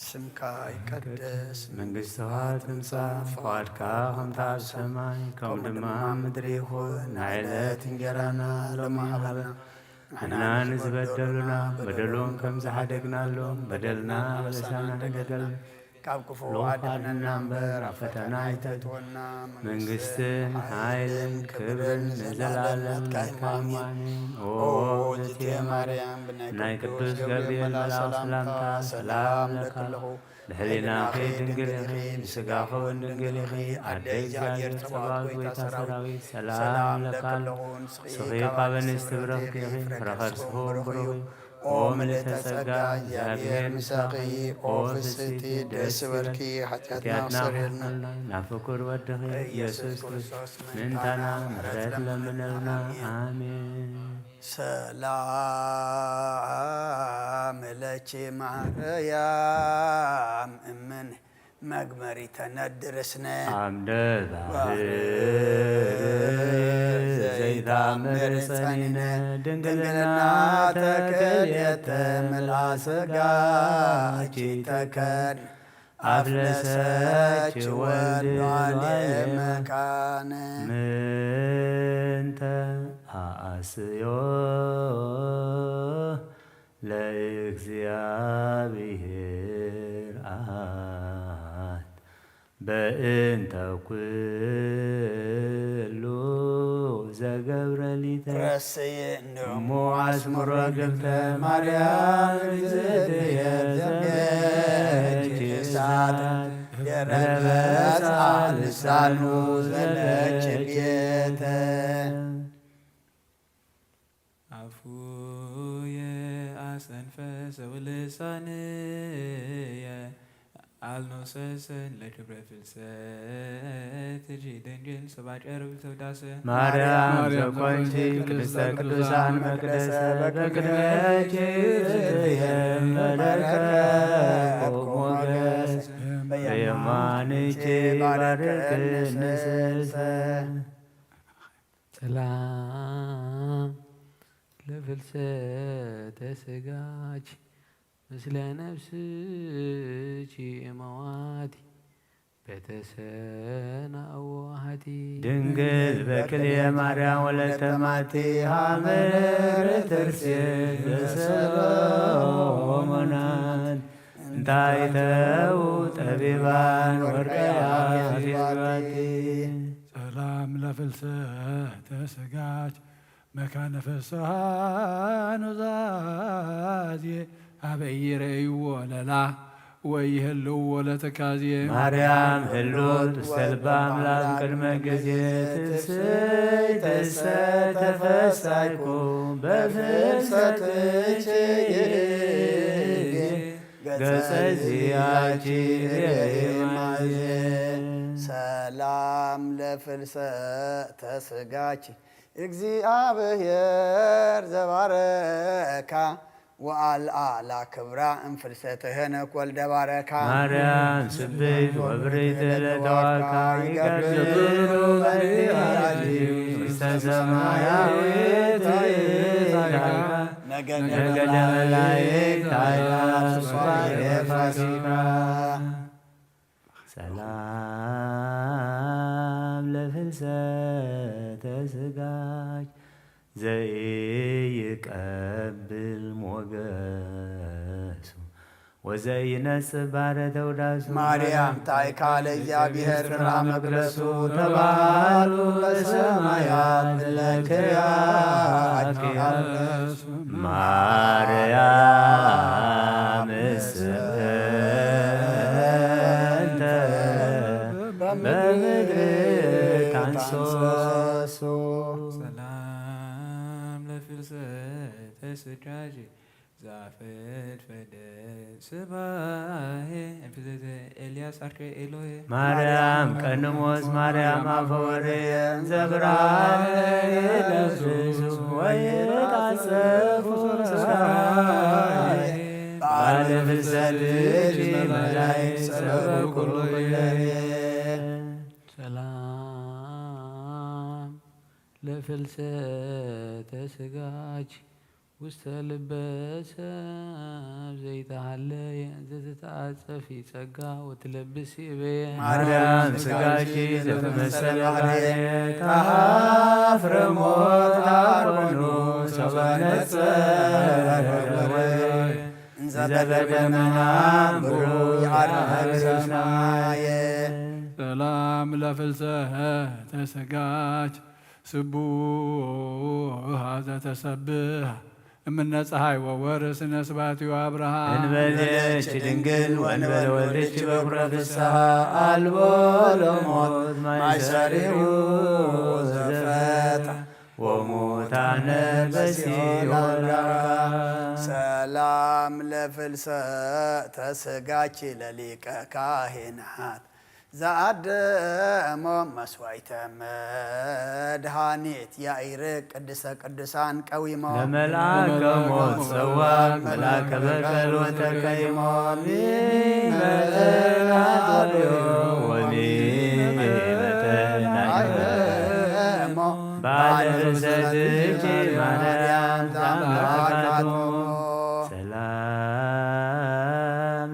ስምካ ይቀደስ፣ መንግስትኻ ትምጻእ፣ ፍቓድካ ከምታ ኣብ ሰማይ ከምኡ ድማ ኣብ ምድሪ ይኹን። ናይ ዕለት እንጀራና ሎሚ ሃበና። ንሕና ንዝበደሉና በደሎም ከም ዝሓደግናሎም በደልና ኣበሳና ሕደገልና። ካብ ክፉእ ኣድሕነና እምበር ኣብ ፈተና ኣይተእትወና። መንግስትን ሓይልን ክብርን ንዘለኣለም ናትካ እዩ። ኣሜን። ኦ እግዝእትየ ማርያም፣ ብናይ ቅዱስ ገብርኤል መልኣኽ ሰላምታ ሰላም እብለኪ ኣለኹ። ብሕሊናኺ ድንግል ኢኺ፣ ብስጋኺ እውን ድንግል ኢኺ። ኣደ እግዚኣብሔር ጸባኦት፣ ጎይታ ሰራዊት፣ ሰላም እብለኪ ኣለኹ። ንስኺ ካብ ኣንስቲ ብርኽቲ ኢኺ፣ ፍረ ከርስኺ እውን ብሩኽ እዩ። ኦ ምልእተ ጸጋ፣ እግዚኣብሔር ምሳኺ፣ ኦ ፍስሕቲ፣ ደስ ይበልኪ፣ ሓጢኣትና ኣስተሰርየልና። ናብ ፍቁር ወድኺ ኢየሱስ ክርስቶስ ምእንታና ምሕረት ለምነልና። ኣሜን። ሰላም ለኪ ማርያም እምን መግመሪተ ነድር እስነ። ኣምደ ባህር ዘይታምር ጸኒነ፣ ድንግልና ተከልየተ ምልኣ ስጋ እቺ ተከን ኣፍለሰች ወልድ ሏሌ መካነ። ምንተ ኣኣስዮ በእንተ ኩሉ ዘገብረ ሊተ ረስይ እሞ ኣስምሮ ግብተ ማርያም እግዝእትየ ዘንበለኪ እሳት የረበጽ ልሳኑ ዘለች ቤተ። አፉየ አስተንፈሰ ወልሳንየ አልኖሰሰን ለክብረ ፍልሰትኪ ድንግል ሰባጨር ብተውዳሰ ማርያም ዘኮንኪ ቅድስተ ቅዱሳን መቅደሰ በቅድመኪ ትትየን መለከ ሞገስ በየማንኪ ባረክን ንስሰ። ሰላም ለፍልሰተ ስጋኪ ምስለ ነፍስኪ እመዋቲ በተሰናወሃቲ። ድንግል በክልኤ ማርያም ወለተ ማቲ ሃመር ተርሴ ዘሰሎሞናት እንታይ ተው ጠቢባን ወርቀ ያፊባቲ። ሰላም ለፍልሰተ ስጋኪ መካነ ፍስሓ ኑዛዜ አበ ኢይርእይዎ ለላ ወይህልዎ ለትካዜ። ማርያም ህልውት ውስተ ልበ አምላክ ቅድመ ጊዜ ትስብእተሰ ተፈሳይኩ በፍልሰትኪ ገጸ ዚአኪ ርኤ ማየ። ሰላም ለፍልሰተ ስጋኪ እግዚአብሔር ዘባረካ ወአልዓላ ክብራ እምፍልሰተ ሄኖክ ወልደ ባረካ። ማርያም ስብሕት ወብርክት ለተዋካ ይገብሩ መሪያቲ ውስተ ሰማያዊት ታይካ ነገደ መላእክት ታይካ ሱባኤ ፋሲካ። ሰላም ለፍልሰተ ስጋኪ ዘኢይቀብል ሞገሱ ወዘኢይነጽብ ባረ ተውዳሱ። ማርያም ታይካ ለእግዚአብሔር ፍርሃ መቅደሱ ተባሉ በሰማያት ለክያኪ አለሱ። ማርያም ስእንተ በምድር ታንሶሱ። ሰላም ለፍልሰተ ስጋኪ ዛፈድፈደ ስባሄ እንፍዘዘ ኤልያስ አርከ ኤሎሄ። ማርያም ቀንሞስ ማርያም አፈወርየ እንዘ ብርሃነ ይለብሱ ወይትዓጸፉ ሰማይ ባለ ፍልሰትኪ መላእክት ጸበቁ ኩለየ። ሰላም ለፍልሰተ ስጋኪ ውስተ ልበ ሰብ ዘይተሃለየ እንዘ ትትዓጸፊ ጸጋ ወትለብሲ እበየ። ማርያም ስጋኪ ዘተመሰለ ባህርየ ተሃፍረ ሞት አኮኑ ሰበ ነጸረ እንዘ በደመና ብሩይ አርሃብ ሰማየ። ሰላም ለፍልሰተ ስጋኪ ስቡሃ ዘተሰብሃ እምነ ፀሐይ ወወርስ ነስባትዩ አብርሃም። እንበልኪ ድንግል ወእንበለ ወልድኪ በኩረ ፍስሐ አልቦ ለሞት ማይሰሪሁ ዘፈታ ወሙታነ በሲኦል አርካ። ሰላም ለፍልሰተ ስጋኪ ለሊቀ ካህናት ዘአደሞ መስዋዕተ መድኃኒት ያኢርቅ ቅድስተ ቅዱሳን ቀዊሞ ለመልአከ ሞት ጸዋዕ መልአከ በቀል ወተቀይሞ ሚመተናዶዮ ወሚመተናዶዮ ባለ ፍልሰትኪ ማርያም ዘአምላካቱ። ሰላም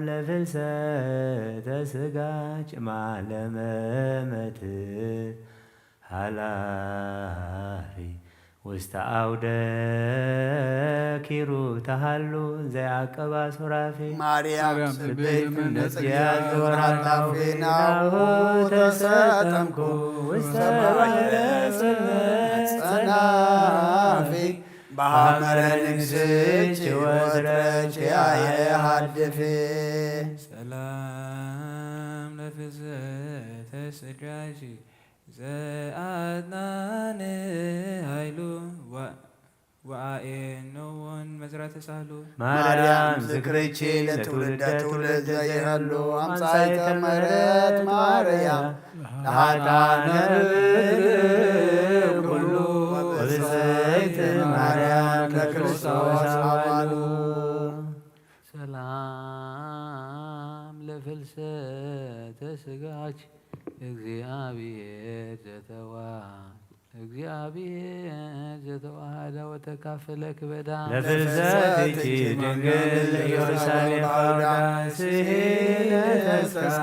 ለፍልሰተ ስጋኪ ማለመመት ሃላፊ ውስተ ኣውደ ኪሩ ተሃሉ ዘይዓቀባ ሱራፌ። ማርያም ማርያም ጽብሕቲ ጽብሕቲ ነጽያ ነጽያ ዘወርሃታዊ ዘወርሃታዊ ናሁ ተሰጠምኩ ውስተ ባሕረ ጽልመት ጸናፊ። በሐመረ ንግስች ወትረች ያየ ሃድፊ። ሰላም ለፍልሰተ ስጋኪ ዘአጽናን ኃይሉ ወአኤነዎን መዝራተ ሳህሉ። ማርያም ዝክርኪ ለትውልደ ትውልድ ዘይህሉ። ኣምሳይተ ምሕረት ማርያም ለኃጥኣነ ምድር ኩሉ። ወብፅዕት ማርያም ለክርስቶስ ኣባሉ። ሰላም ለፍልሰተ ስጋኪ እግዚአብሔር ዘተዋ እግዚአብሔር ዘተዋህዳ ወተካፈለ ክበዳ። ለፍልሰትኪ ድንግል ኢየሩሳሌም ባውዳ ስሂነ ተስካር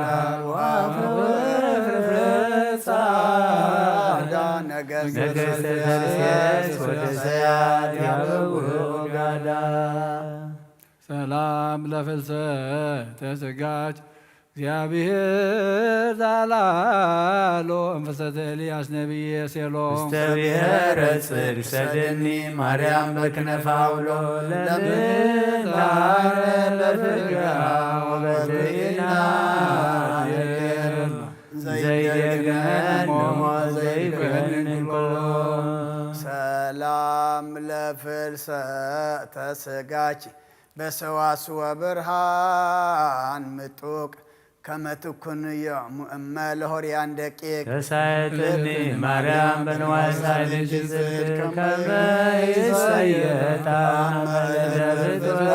ወአፈ ወፍርፍረት ጻዳ። ነገሥተ ተርሴስ ወደሰያት ያበው ጋዳ። ሰላም ለፍልሰተ ስጋኪ እግዚአብሔር ዛላሎ እንፍሰተ ኤልያስ ነቢየ ሴሎ። ውስተ ብሔረ ጽድቅ ሰደኒ ማርያም በክነፋ አውሎ። ለምንታነ በፍጋ ወበትሕትና ዘይደግመን ሞት ዘይኮንን እንኮ። ሰላም ለፍልሰተ ስጋኪ በሰዋስወ ብርሃን ምጡቅ ከመ ትኩን ዮም እመ ለሆርያን ደቂቅ። ተሳየጥኒ ማርያም በንዋይ ሳልኪ ጽድቅ ከመ ይሳየጣ መለደብጥበ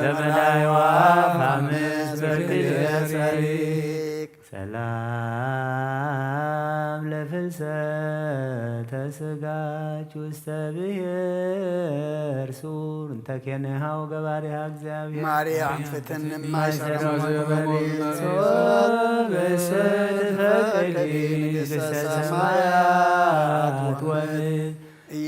ዘመናዊ ዋፍ አምስት በክልኤ ጸሪቅ። ሰላም ለፍልሰተ ስጋኪ ውስተ ብሔር ሱር እንተ ኬንሃው ገባሪሃ እግዚአብሔር። ማርያም ፍትን ማይሰረመ የማይሰረመ በሪሶ በሰ ትፈቅዲ ንግሥተ ሰማያት ወምድር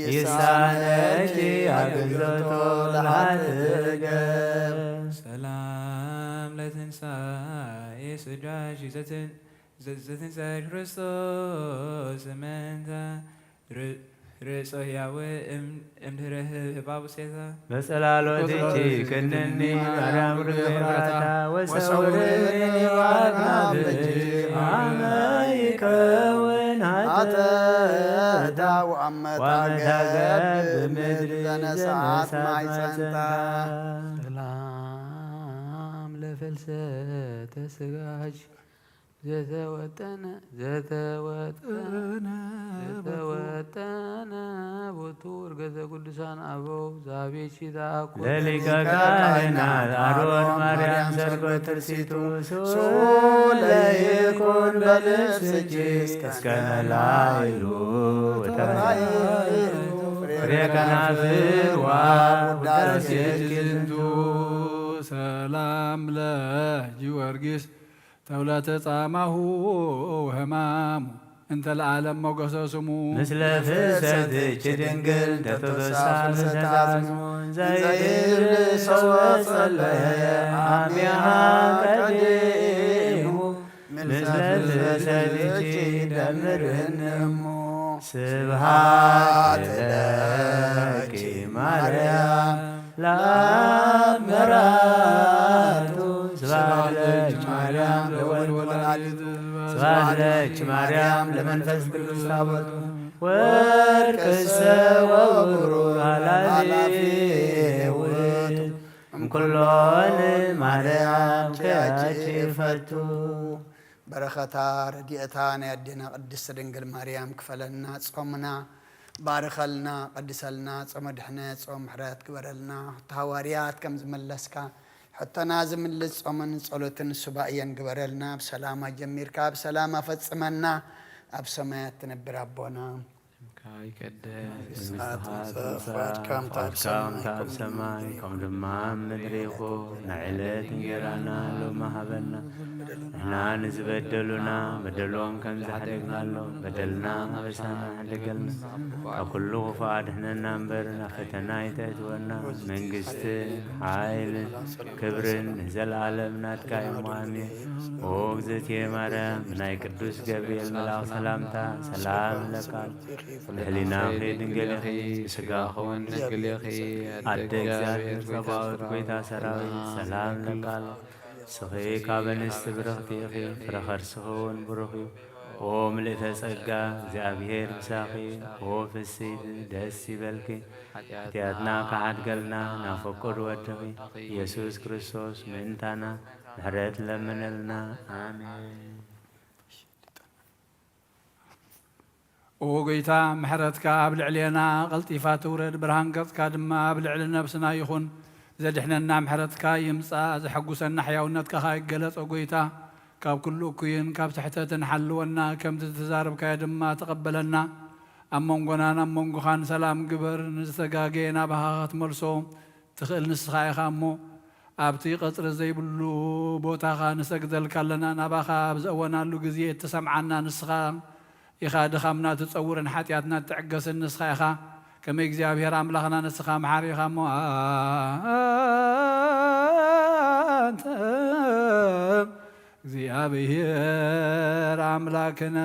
ይሳነኪ አግዞቶ ለኃጥእ ገብ። ሰላም ለትንሳኤ ስጋኪ ዘትን- ዘ- ዘትንሳኤ ክርስቶስ እመንታ ር- ርእሶ ሕያወ እም- እምድህረ ህባቡ ሴታ። በጸላሎትኪ ክንኒ ማርያም ርግብ ፍራታ ወሰውርኒ ዋርናፍኪ አመ ይከውን ኃጢአታ ወአመታ ወአመታ ገብ ገብ ምድር ምድር ዘነሳት ዘነሳት ማይጸንታ። ማይጸንታ። ሰላም ለፍልሰተ ስጋኪ ዘተወጠነ ዘተወጠነ ዘተወጠነ ቦቱ እርገተ ቅዱሳን አበው ዛቤኪ ተአኮ። ለሊቀ ካህናት አሮን ማርያም ሰርጎ ትርሲቱ ሱለ ይኩን በልብስኪ እስከ መላይሉ ወተባይሉ ፍሬ ከናፍር ወአብ ውዳሴኪ ዝንቱ። ሰላም ለጊዮርጊስ ተውለተ ጻማሁ ወህማሙ እንተ ለዓለም ሞገሰ ስሙ። ምስለ ፍልሰትኪ ድንግል ተተሳ ፍልሰተ አጽሙ ዘይብል ሰው ጸለየ አሚሃ ቀዲሙ። ምስለ ፍልሰትኪ ደምርኒ እሙ። ስብሐት ለኪ ማርያም ለአብ መራቱ። ስብሐት ለኪ ማርያም ለወልድ ወላዲቱ። ስብሐት ለኪ ማርያም ለመንፈስ ቅዱስ ታቦቱ። ወርቅሰ ወብሩር ኃላፊ ውእቱ እምኩሎን ማርያም ኪያኪ ፈቱ። በረኸታ ረድኤታ ናይ ኣዴና ቅድስት ድንግል ማርያም ክፈለና። ጾምና ባርኸልና፣ ቀድሰልና። ጾመ ድሕነት፣ ጾመ ምሕረት ግበረልና። ሕቶ ሃዋርያት ከም ዝመለስካ ሕቶና ዝምልስ ጾምን ጸሎትን ሱባኤን ግበረልና። ብሰላም ኣጀሚርካ ብሰላም ኣፈጽመና። ኣብ ሰማያት ትነብር ኣቦና ይቀደስ፣ መንግስትኻ ትምጻእ፣ ፍቓድካ ከምታ ኣብ ሰማይ ከምኡ ድማ ኣብ ምድሪ ይኹን። ናይ ዕለት እንጌራና ሎሚ ሃበና፣ ንሕና ንዝበደሉና በደሎም ከም ዝሓደግናሎም በደልና ኣበሳና ሓደገልና፣ ካብ ኩሉ ክፉእ ኣድሕነና እምበር ናብ ፈተና ኣይተእትወና። መንግስትን ሓይልን ክብርን ንዘለኣለም ናትካ እዮም። ኣሜን። ኦ እግዝእትየ ማርያም፣ ብናይ ቅዱስ ገብርኤል መልኣኽ ሰላምታ ሰላም እለካ፣ ብህሊናኺ ድንግል ኢኺ፣ ብስጋኺ እውን ድንግል ኢኺ። ኣደ እግዚኣብሔር ጸባኦት፣ ጐይታ ሰራዊት፣ ሰላም እለካ። ንስኺ ካብ ኣንስቲ ብርኽቲ ኢኺ፣ ፍረ ከርስኺ እውን ብሩኽ እዩ። ኦ ምልእተ ጸጋ፣ እግዚኣብሔር ምሳኺ፣ ኦ ፍስሕቲ ደስ ይበልኪ። ሓጢኣትና ክሓድገልና ናብ ፍቁር ወድኺ ኢየሱስ ክርስቶስ ምእንታና ምሕረት ለምነልና። ኣሜን። ኦ ጐይታ፣ ምሕረትካ ኣብ ልዕሌና ቀልጢፋ ትውረድ፣ ብርሃን ገጽካ ድማ ኣብ ልዕሊ ነብስና ይኹን። ዘድሕነና ምሕረትካ ይምጻእ፣ ዘሐጉሰና ሕያውነትካ ኸኣ ይገለጽ። ኦ ጐይታ፣ ካብ ኩሉ እኩይን ካብ ስሕተትን ሓልወና፣ ከምቲ ዝተዛረብካዮ ድማ ተቐበለና። ኣብ መንጎናን ኣብ መንጎኻን ሰላም ግበር፣ ንዝተጋገየ ናባኻ ክትመልሶ ትኽእል ንስኻ ኢኻ እሞ፣ ኣብቲ ቀጽሪ ዘይብሉ ቦታኻ ንሰግደልካ ኣለና። ናባኻ ኣብ ዘእወናሉ ግዜ እትሰምዓና ንስኻ ኢኻ። ድኻምና ትጸውርን ሓጢኣትና እትዕገስን ንስኻ ኢኻ። ከመይ እግዚኣብሔር ኣምላኽና ንስኻ መሓሪ ኢኻ እሞ፣ ኣንተ እግዚኣብሔር ኣምላክነ።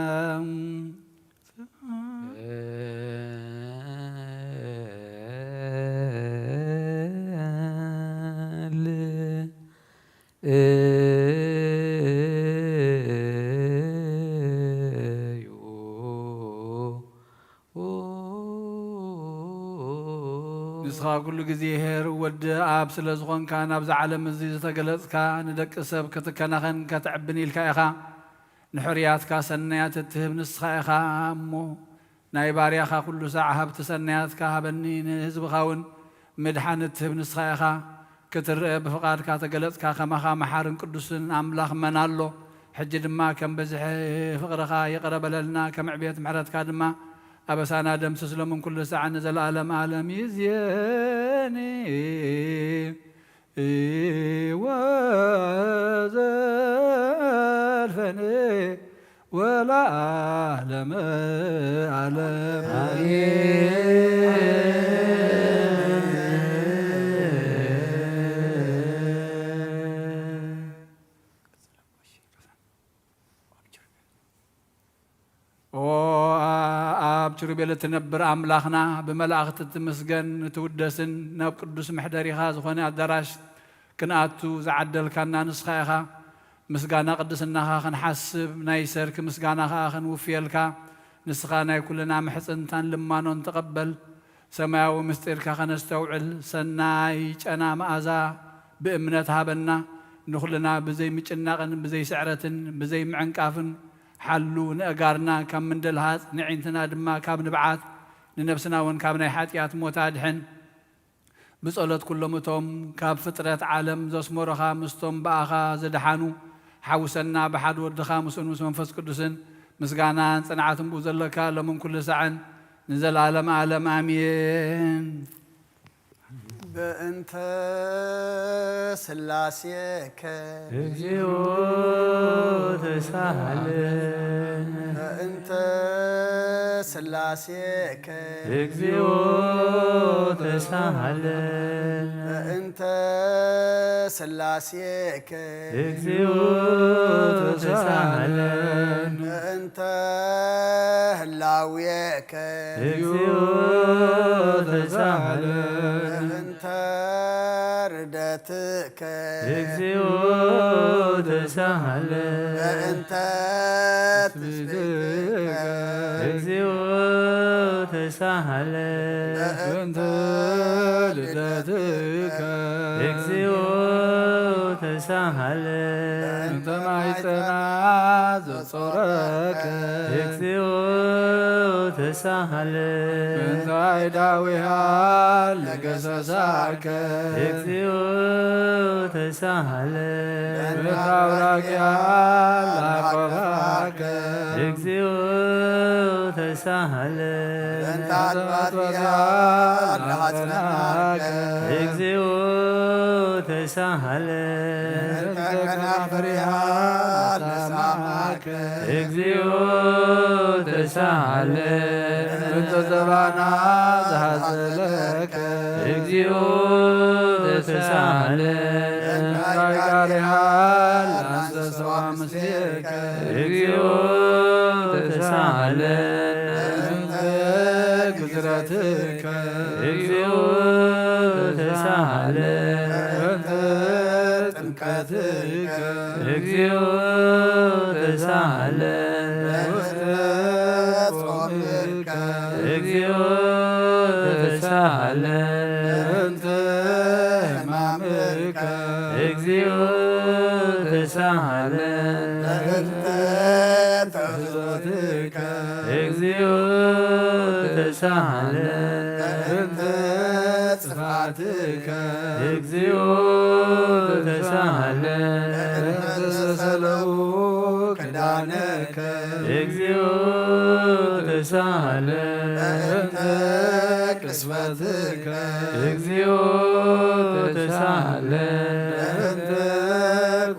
ንስኻ ኩሉ ግዜ ኄር ወዲ ኣብ ስለ ዝኾንካ፣ ናብዛ ዓለም እዚ ዝተገለጽካ፣ ንደቂ ሰብ ክትከናኸን ከተዕብን ኢልካ ኢኻ። ንሕሩያትካ ሰናያት እትህብ ንስኻ ኢኻ እሞ፣ ናይ ባርያኻ ኩሉ ሳዕ ሃብቲ ሰናያትካ ሃበኒ፣ ንህዝብኻ እውን ምድሓን እትህብ ንስኻ ኢኻ። ክትርአ ብፍቓድካ ተገለጽካ፣ ከማኻ መሓርን ቅዱስን ኣምላኽ መን ኣሎ? ሕጂ ድማ ከም ብዝሒ ፍቕርኻ ይቕረ በለልና፣ ከም ዕቤት ምሕረትካ ድማ ኣበሳና ደምስስ፣ ሎምን ኩሉ ሳዕ ንዘለኣለም ኣለም ይእዜኒ። ወዘልፈኒ ወለዓለመ ዓለም። ኦ ኣብ ኪሩቤል እትነብር ኣምላኽና፣ ብመላእኽቲ እትምስገን እትውደስን ናብ ቅዱስ መሕደሪኻ ዝኾነ ኣዳራሽ ክንኣቱ ዝዓደልካና ንስኻ ኢኻ። ምስጋና ቅድስናኻ ክንሓስብ፣ ናይ ሰርክ ምስጋና ኸኣ ክንውፍየልካ፣ ንስኻ ናይ ኩልና ምሕጽንታን ልማኖን ተቐበል። ሰማያዊ ምስጢርካ ኸነስተውዕል፣ ሰናይ ጨና መኣዛ ብእምነት ሃበና። ንኹልና ብዘይ ምጭናቕን ብዘይ ስዕረትን ብዘይ ምዕንቃፍን ሓሉ። ንእጋርና ካብ ምንድልሃጽ፣ ንዒንትና ድማ ካብ ንብዓት፣ ንነብስና እውን ካብ ናይ ሓጢኣት ሞት ኣድሕን። ብጸሎት ኩሎም እቶም ካብ ፍጥረት ዓለም ዘስመሩኻ ምስቶም ብኣኻ ዝደሓኑ ሓውሰና፣ ብሓደ ወድኻ ምስኡን ምስ መንፈስ ቅዱስን ምስጋናን ጽንዓትን ብኡ ዘለካ ሎምን ኩሉ ሳዕን ንዘለዓለም ዓለም ኣሜን። በእንተ ስላሴከ እግዚኦ ተሳሃለ። በእንተ ስላሴከ እግዚኦ ተሳሃለ። በእንተ ስላሴከ እግዚኦ ተሳሃለ። በእንተ ህላዌከ እግዚኦ ተሳሃለ። በእንተ ርደትከ እግዚኦ ተሳሃለ። በእንተ ትስብእትከ እግዚኦ ተሳሃለ። በእንተ ልደትከ እግዚኦ ተሳሃለ። በእንተ ማይጸና ጾረከ እግዚኦ ተሳሃለ። በእንተ አይዳዊሃ ለገሰሳከ እግዚኦ ተሳሃለ። በእንተ አውራቂሃ ላቆፋከ እግዚኦ ተሳሃለ። በእንተ ኃጢአትያ ለሐጽናከ። እግዚኦ ተሳሃለ። በእንተ ከናፍርያ ለሰማከ። እግዚኦ ተሳሃለ። በእንተ ዘባና ዘሐዘለከ። እግዚኦ ተሳሃለ። በእንተ አይቃሪሃ ለአንሰሰዋ ምስሌከ። እግዚኦ ተሳሃለ። በእንተ ግዝረትከ። እግዚኦ ተሳሃለ። በእንተ ጥምቀትከ። እግዚኦ ተሳሃለ። በእንተ ጾምከ። እግዚኦ ተሳሃለ። በእንተ ሕማምከ። እግዚኦ ተሳሃለ። በእንተ ተሕጽቦትከ። እግዚኦ ተሳሃለ። በእንተ ጥፋትከ። እግዚኦ ተሳሃለ። በእንተ ሰለቡ ክዳነከ። እግዚኦ ተሳሃለ። በእንተ ቅስፈትከ። እግዚኦ ተሳሃለ። በእንተ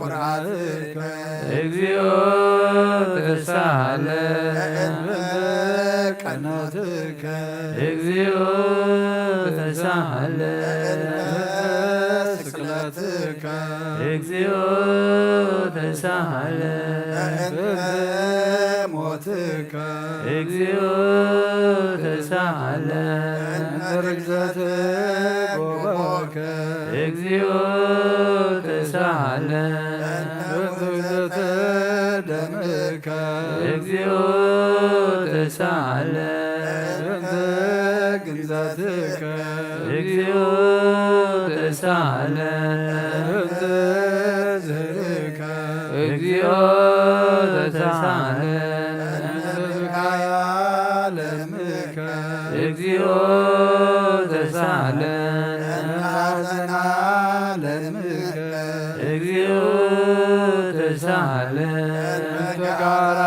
ቁርዓትከ። እግዚኦ ተሳሃለ። በእንተ ቀኖትከ። እግዚኦ ተሳሃለ። በእንተ ስቅለትከ። እግዚኦ ተሳሃለ። በእንተ ሞትከ። እግዚኦ ተሳሃለ። በእንተ ርግዘት ጎቦከ። እግዚኦ ተሳሃለ። በእንተ ውህዘተ ደምከ። እግዚኦ ተሳሃለ። በእንተ ግንዘትከ። እግዚኦ ተሳሃለ። በእንተ ዝህርካ። እግዚኦ ተሳሃለ። በእንተ ብካያ ለምከ። እግዚኦ ተሳሃለ። በእንተ ሐዘና ለምከ። እግዚኦ ተሳሃለ። በእንተ ጋራ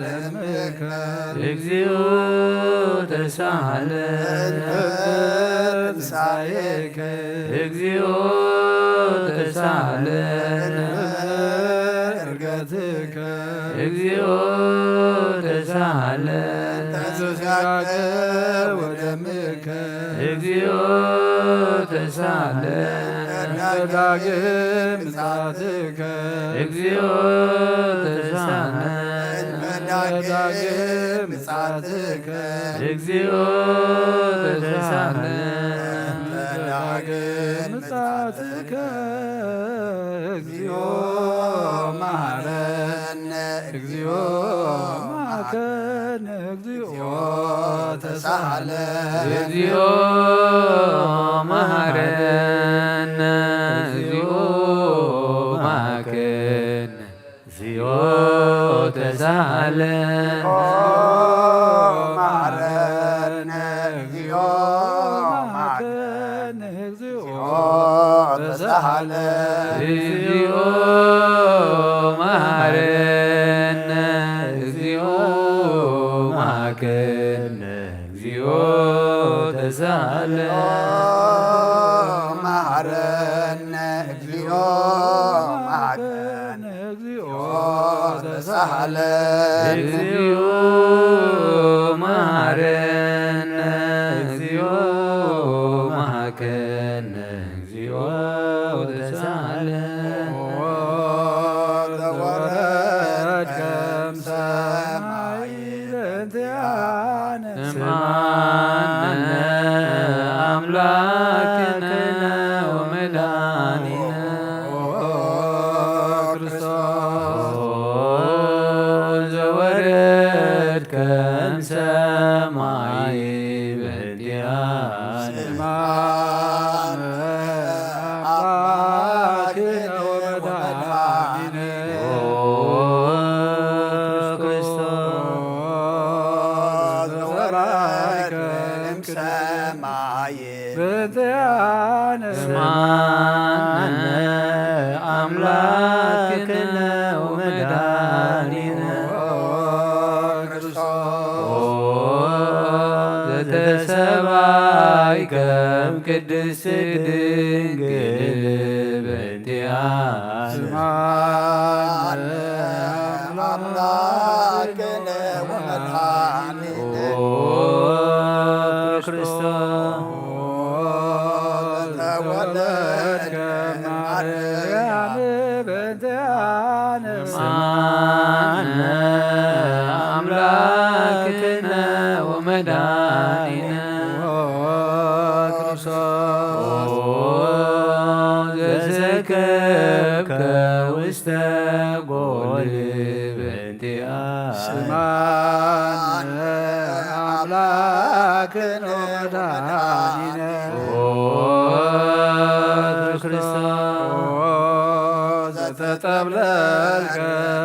ለምከ። እግዚኦ ተሳሃለ። በእንተ ትንሳኤከ። እግዚኦ ተሳሃለ። በእንተ ዕርገትከ። እግዚኦ ተሳሃለ። በእንተ ስጋከ ወደምከ። እግዚኦ ተሳሃለ። በእንተ ዳግም ምጽአትከ። እግዚኦ ተሳሃለ። በእንተ ዳግም ምጽአትከ። እግዚኦ ተሳሃለ። በእንተ ዳግም ምጽአትከ። እግዚኦ መሐረነ። እግዚኦ መሐረነ። እግዚኦ ተሳሃለ። እግዚኦ መሐረነ። እግዚኦ መሐረነ። እግዚኦ ተሳሃለ። መሐረነ። እግዚኦ መሐረነ። እግዚኦ ተሳሃለ። እግዚኦ መሐረነ። እግዚኦ መሐረነ። እግዚኦ ተሳሃለ። መሐረነ። እግዚኦ መሐረነ። እግዚኦ ተሳሃለ። እግዚኦ መሐረነ። እግዚኦ መሐረነ። እግዚኦ ተሳሃለ። ወወረድከ እምሰማይ በእንቲአነ። ስምዓነ አምላክነ ወመድኃኒነ። ኦ ክርስቶስ ዘወረድከ እምሰማይ በእንቲአነ። ስምዓነ አምላክነ ወመድኃኒነ። ኦ ክርስቶስ ዘወረድከ እምሰማይ በእንቲአነ። ስምዓነ አምላክነ ወመድኃኒነ። ቅድስት ድንግል በእንቲኣ ስማነ ኣምላክነ ወመድኃኒነ ኦ ክርስቶስ ተወለድከ ማርያም በእንቲኣነ ስማነ ኣምላክነ ወመድኃኒነ ክርስቶስ ዘሰከብከ ውስተ ጎል በእንቲኣ ስማነ ኣምላክነ ወመድኃኒነ ኦ ክርስቶስ ዘተጠብለልከ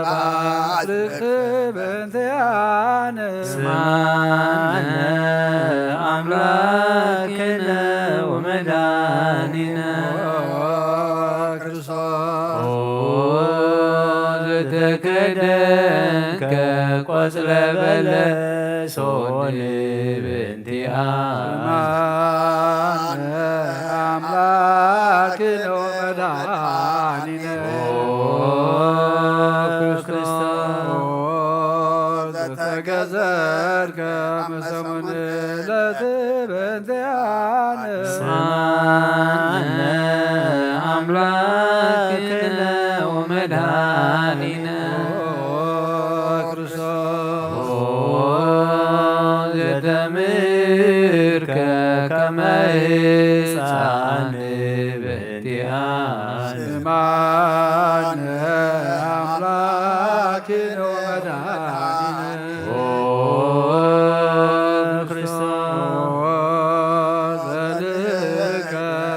ባጽልክ በእንቲኣነ ስማነ ኣምላክነ ወመድኃኒነ ክርስቶስ ኦ ዘተከደንከ ቆጽለ በለስ ኦን በእንቲኣ ስማነ ኣምላክነ ወመድኃኒነ ኦ ክርስቶስ ዘተገዘርከ መሰሙን ለትበንቲኣነ ስማነ ኣምላክነ ወመድኃኒነ ክርስቶስ ዘተምህርከ ከመ ህፃን በእንቲኣነ ስማነ ኣምላክነ ወመድኃኒነ ኦ ክርስቶስ ዘልከ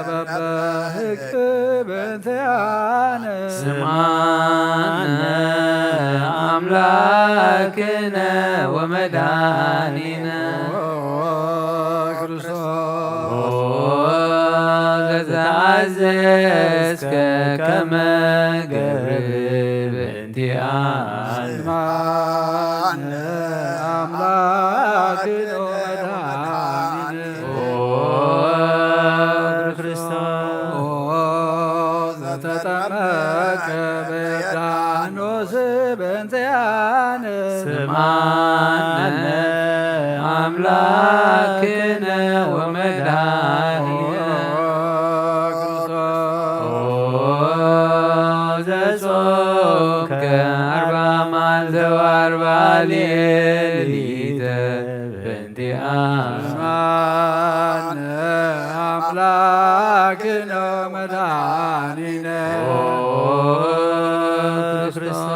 በበህግ በእንቲኣነ ስማነ ኣምላክነ ወመድኃኒነ ኦ ክርስቶስ ኦ ዘተኣዘዝከ ከመ ገብር በእንቲኣነ ስማነ ኣምላክነ ወመድኃኒነ ኦ ክርስቶስ ኦ ዘተጠመቀ በዮርዳኖስ በእንቲኣነ ስማነ ኣምላክነ ወመድኃኒነ ኦ ክርስቶስ ኦ ዘጾምከ ኣርባ መዓልተ ወኣርባ ሌሊተ በእንቲኣነ ስማነ ኣምላክነ ወመድኃኒነ ኦ ክርስቶስ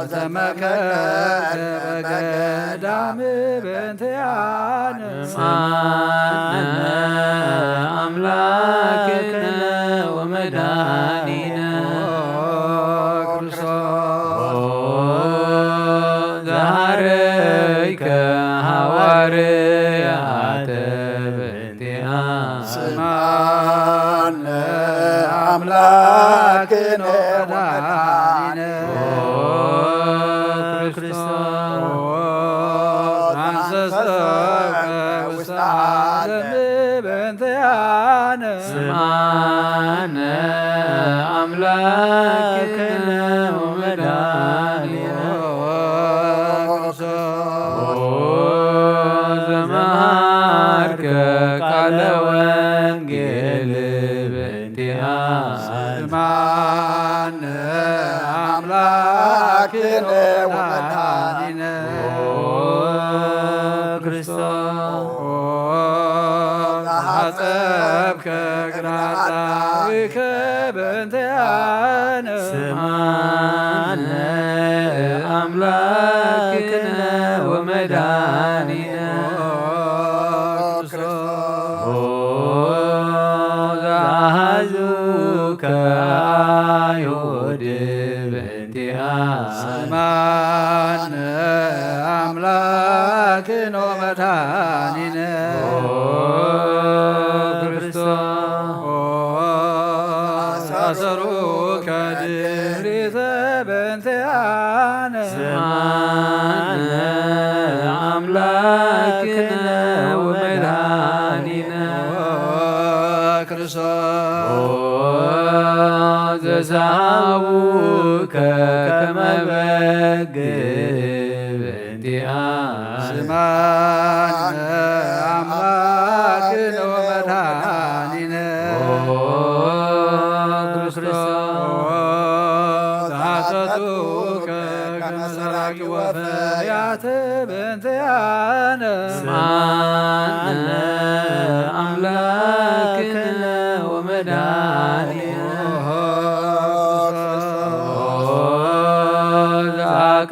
ዘተመከርከ በገዳም በእንቲኣነ ስማነ ኣምላክነ ወመድኃኒነ ኦ ክርስቶስ ኦ ዘሃረይከ ሃዋርያተ በእንቲኣነ ስማነ ኣምላክነ ወመድኃኒነ ኦ ክርስቶስ ኦ ዘአንሰሰከ ውስተ ዓለም በእንቲኣነ ስማነ ኣምላክነ ወመድኃኒነ ኦ ዘመሃርከ ቃለ ወንጌል በእንቲኣነ ስማነ ኣምላክነ ወመድኃኒነ ኦ ክርስቶስ ኦ ዘሓጸብከ እግረ አጣዊከ በእንቲኣነ ስማነ ኣምላክነ ወመድኃኒነ ኦ ክርስቶስ ኦ ዘአሐዙከ አይሁድ በእንቲኣነ ስማነ ኣምላክነ ወመድኃኒነ ኦ ክርስቶስ ኦ ዘአሰሩከ ድሪተ በእንቲኣነ ስማነ ኣምላክነ ወመድኃኒነ ስማነ አምላክነ ወመድኃኒነ ኦ ክርስቶስ ዛተቱከ ከመ ሰራቂ ወፈያተ በእንቲአነ። ስማነ አምላክነ ወመድኃኒነ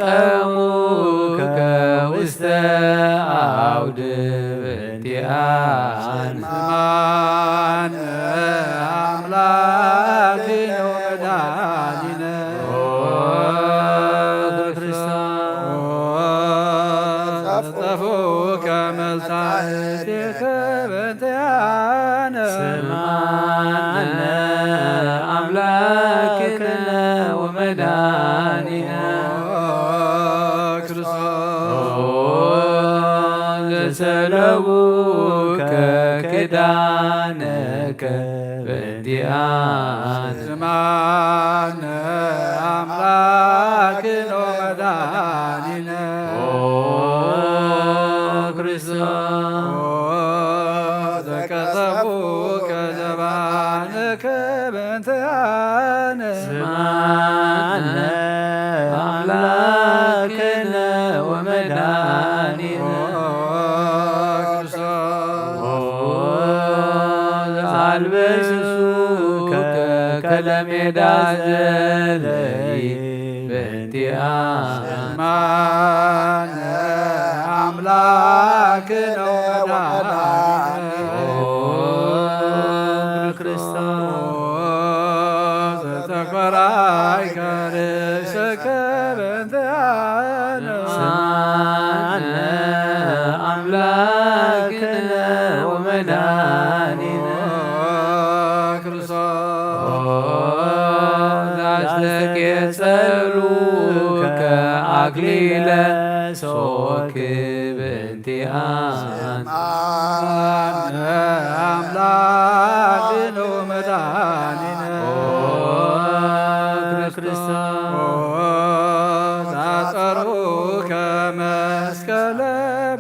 ዛቀሙከ ውስተ አውድ በእንቲአነ። ስማነ አምላክነ ወመድኃኒነ ኦ ክርስቶስ ጸፉከ መልታእቴከ በእንቲአነ። ስማነ አምላክነ ወመድኃኒነ ኦ ክርስቶስ ዘሰለቡከ ክዳነከ በእንቲአነ። ስማነ አምላክነ ወመድኃኒነ ኦ ክርስቶስ ዘቀሰፉከ ዘባንከ በእንቲአነ። ስማነ አምላክነ ወመድኃኒነ ኦ ክርስቶስ አልበሱከ ከለሜዳ ዘለይ በእንቲአነ። ስማነ አምላክነ ወመድኃኒነ ኦ ክርስቶስ ዘተኮራይከ ርእሰከ በእንቲአነ። ስማነ አምላክነ ወመድኃኒነ ክርስቶስ ዛስተቄጸሉከ አክሊለ ሶክ በእንቲአነ። ስማነ አምላክነ ወመድኃኒነ ኦ ክርስቶስ ዛጸሩከ መስቀለ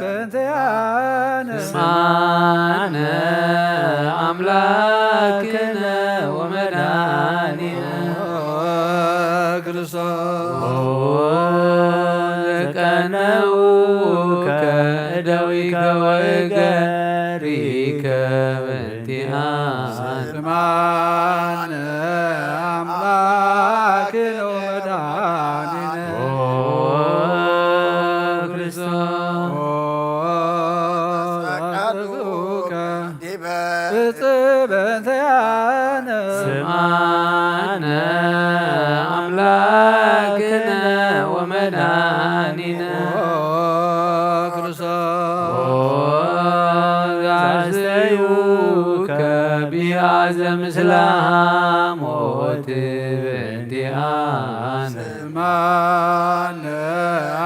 በእንቲአነ። ስማነ አምላክነ ወመድኃኒነ ኦ ክርስቶስ ዘቀነውከ እደዊከ ወእገሪከ በእንቲአነ። ስማነ አምላክነ ወመድኃኒነ ኦ ክርስቶስ ዘቀነውከ ዲበ እጽ በእንቲአነ። ስማነ አምላክነ ወመድኃኒነ ኦ ክርስቶስ ዛስተዩከ ቢአዘ ምስለ ሐሞት በእንቲአነ። ስማነ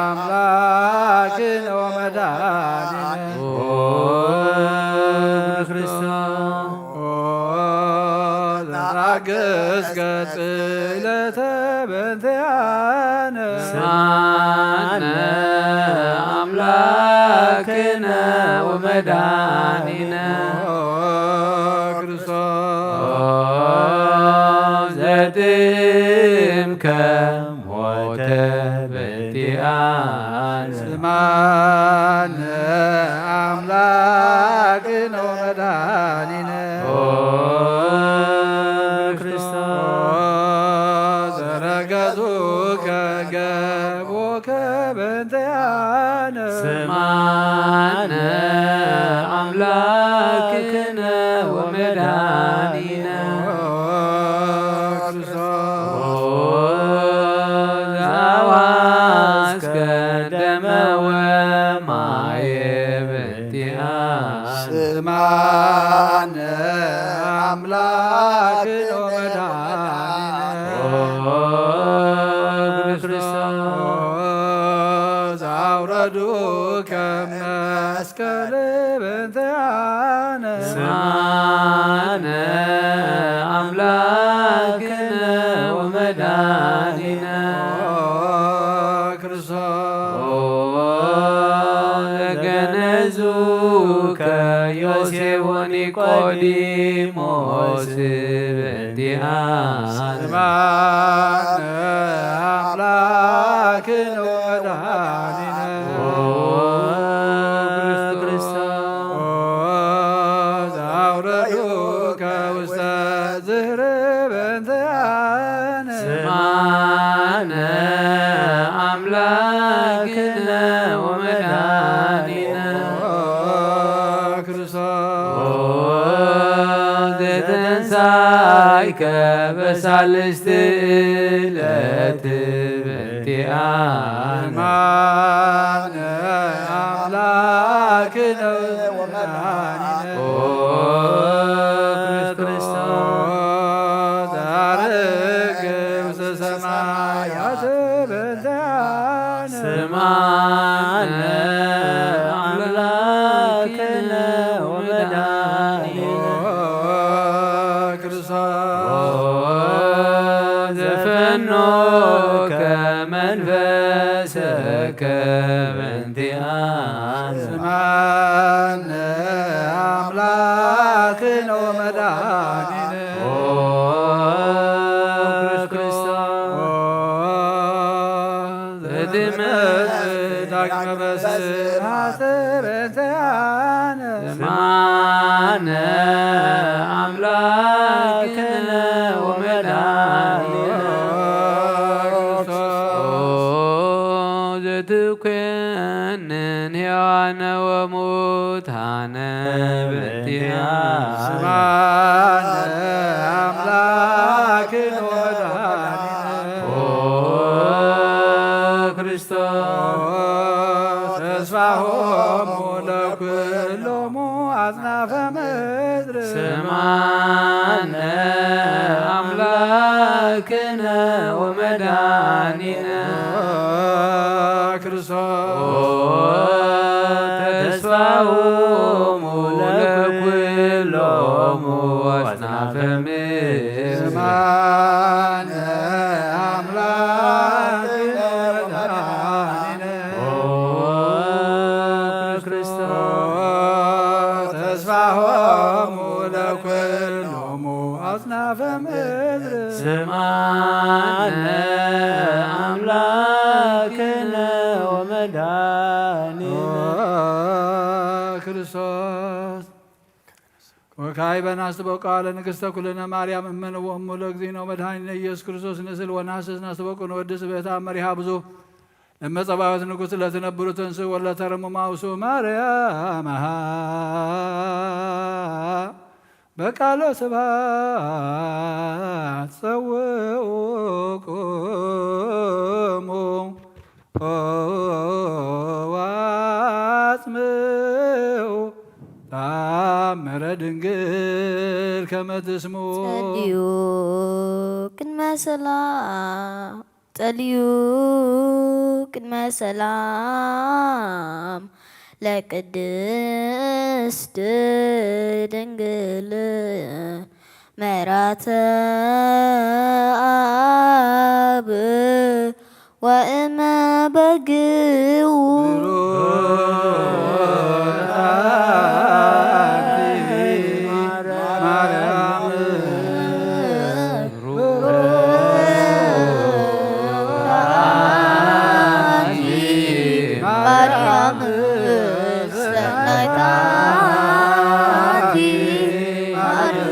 አምላክነ ወመድኃኒነ ኦ ክርስቶስ ኦ ዘራገስከ ጽለተ በእንቲአነ። ስማነ አምላክነ ወመድኃኒነ ኦ ክርስቶስ ኦ ዘጥምከ ሞተ በእንቲአነ። ስማነ አምላክነ ወመድኃኒነ ኦ ክርስቶስ ዘረገጹከ ገቦከ በእንቲአነ። ስማነ አምላክነ ወመድኃኒነ ኦ ክርስቶስ ኦ ዘአዋስከ ደመ ወማየ በእንቲአነ። ስማነ አምላክነ ወመድኃኒነ ኦ ክርስቶስ አውረዱከ መስቀል በእንቲአነ። ስማነ አምላክነ ወመድኃኒነ ኦ ክርስቶስ ዮሴፍ ወኒቆዲሞስ በእንቲኣነ። ስማነ አምላክነ ወመድኃኒነ ኦ ክርስቶስ። ኦ ዘአውረዱከ ውስተ ዝህርብ እንቲአነ። ስማነ አምላክነ ወመድኃኒነ። ኦ ክርስቶስ። ኦ ዘተንሳይከ በሳልስት ዕለት በእንቲአነ። ስማነ አምላክነ ወመድኃኒነ። ኦ ክርስቶስ። ዘዐርግ ውስተ ሰማያት በእንቲአነ። ስማነ አምላክነ ወመድኃኒነ። ኦ ክርስቶስ። ኦ ዘፈኖከ መንፈሰከ በእንቲአነ። ስማነ አምላክነ ወመድኃኒነ። ኦ ክርስቶስ። ኦ ዘትመጽእ ዳግመ በስብሐት በእንቲአነ። ስማነ አምላክነ ወመድኃኒነ። ኦ ዘትኮንን ሕያዋነ ወሙታነ በእንቲአነ። ስማነ አምላክነ ወመድኃኒነ። ኦ ክርስቶስ። ተስፋሆሙ ለኩሎሙ አጽናፈ ምድር። ስማነ አምላክነ ወመድኃኒነ። ክርስቶስ። ተስፋሆሙ ለኩሎሙ አጽናፈ ምድር። ስማነ አምላክነ ወመድኃኒነ። ኦ ክርስቶስ። ተስፋሆሙ ለኩሎሙ አጽናፈ ምድር። ስማነ አምላክነ ወመድኃኒነ። ኦ ክርስቶስ። ወካዕበ ናስተበቁ ቃለ ንግሥተ ኩልነ ማርያም እመነ ወእሙ ለእግዚእነ ወመድኃኒነ ኢየሱስ ክርስቶስ ንስል ወናስስ ናስተበቁ ንወድስ ብእታ መሪሃ ብዙ ለመጸባዖት ንጉሥ ለትነብሩ ትንስእ ወለተረምሙ አውሱ ማርያም። በቃለ ስብሐት ጸውዑ ቁሙ ወአጽምዑ ተአምረ ድንግል ከመ ትስምዑ። ጸልዩ ቅድመ ሰላም ጸልዩ ቅድመ ሰላም ለቅድስት ድንግል መራተ አብ ወእመ በግው። ማርያም ሰናይት አንቲ ማርያም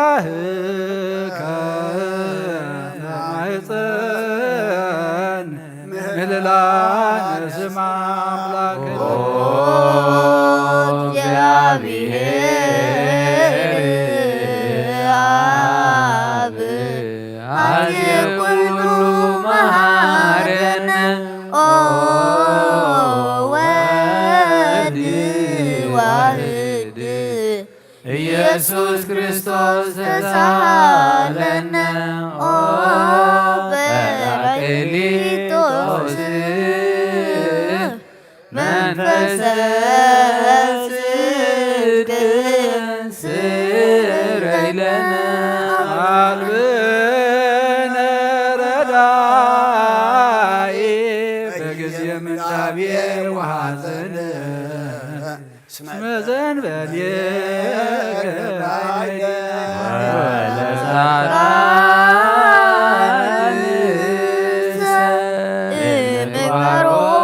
በጽራህከ ማይጸን ምህልላነ ስማ አምላክነ። ኦ እግዚአብሔር አብ አዜ ኩሉ መሐረነ። ኦ ወልድ ዋህድ ኢየሱስ ክርስቶስ ተሳሃለነ። ኦ ጳራቅሊጦስ፣ መንፈሰ ጽድቅ ስረይ ለነ። አልብነ ረዳኢ በጊዜ ምንዳቤ ወሐዘን። እስመ ዘንበሌ ገባይነ ወለሳጣንሰ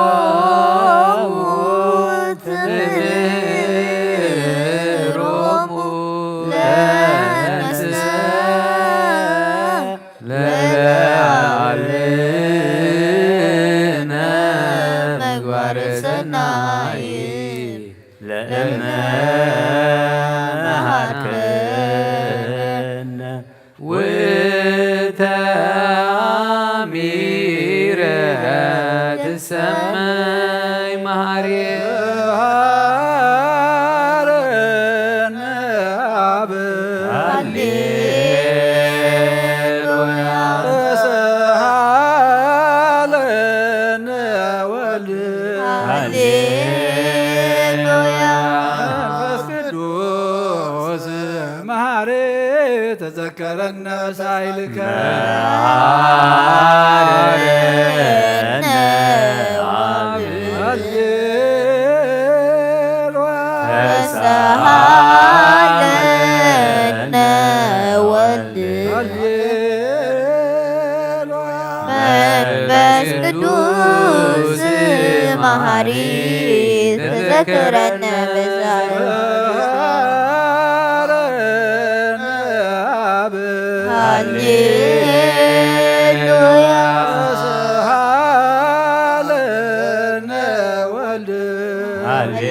እምግባሮሙ ትምህሮሙ ለነስተ ለለዓልነ ምግባረ ሰናይ። ለእመ መሃርከነ ውእተ አሚረ ትሰመይ መሃሪ። መሃረነ አብ። ሃሌሉያ። ተሰሃለነ ወልድ። ሃሌሉያ። መንፈስ ቅዱስ መሐሪ ተዘከረነ ሳይልከ። መሐረነ አብ። ሃሌሉያ። ተሰሃለነ ወልድ። ሃሌሉያ። መንፈስ ቅዱስ መሐሪ ተዘከረነ በዛብህ። ሃሌሉያ። ተስሃለነ ወልድ። ሃሌሉያ።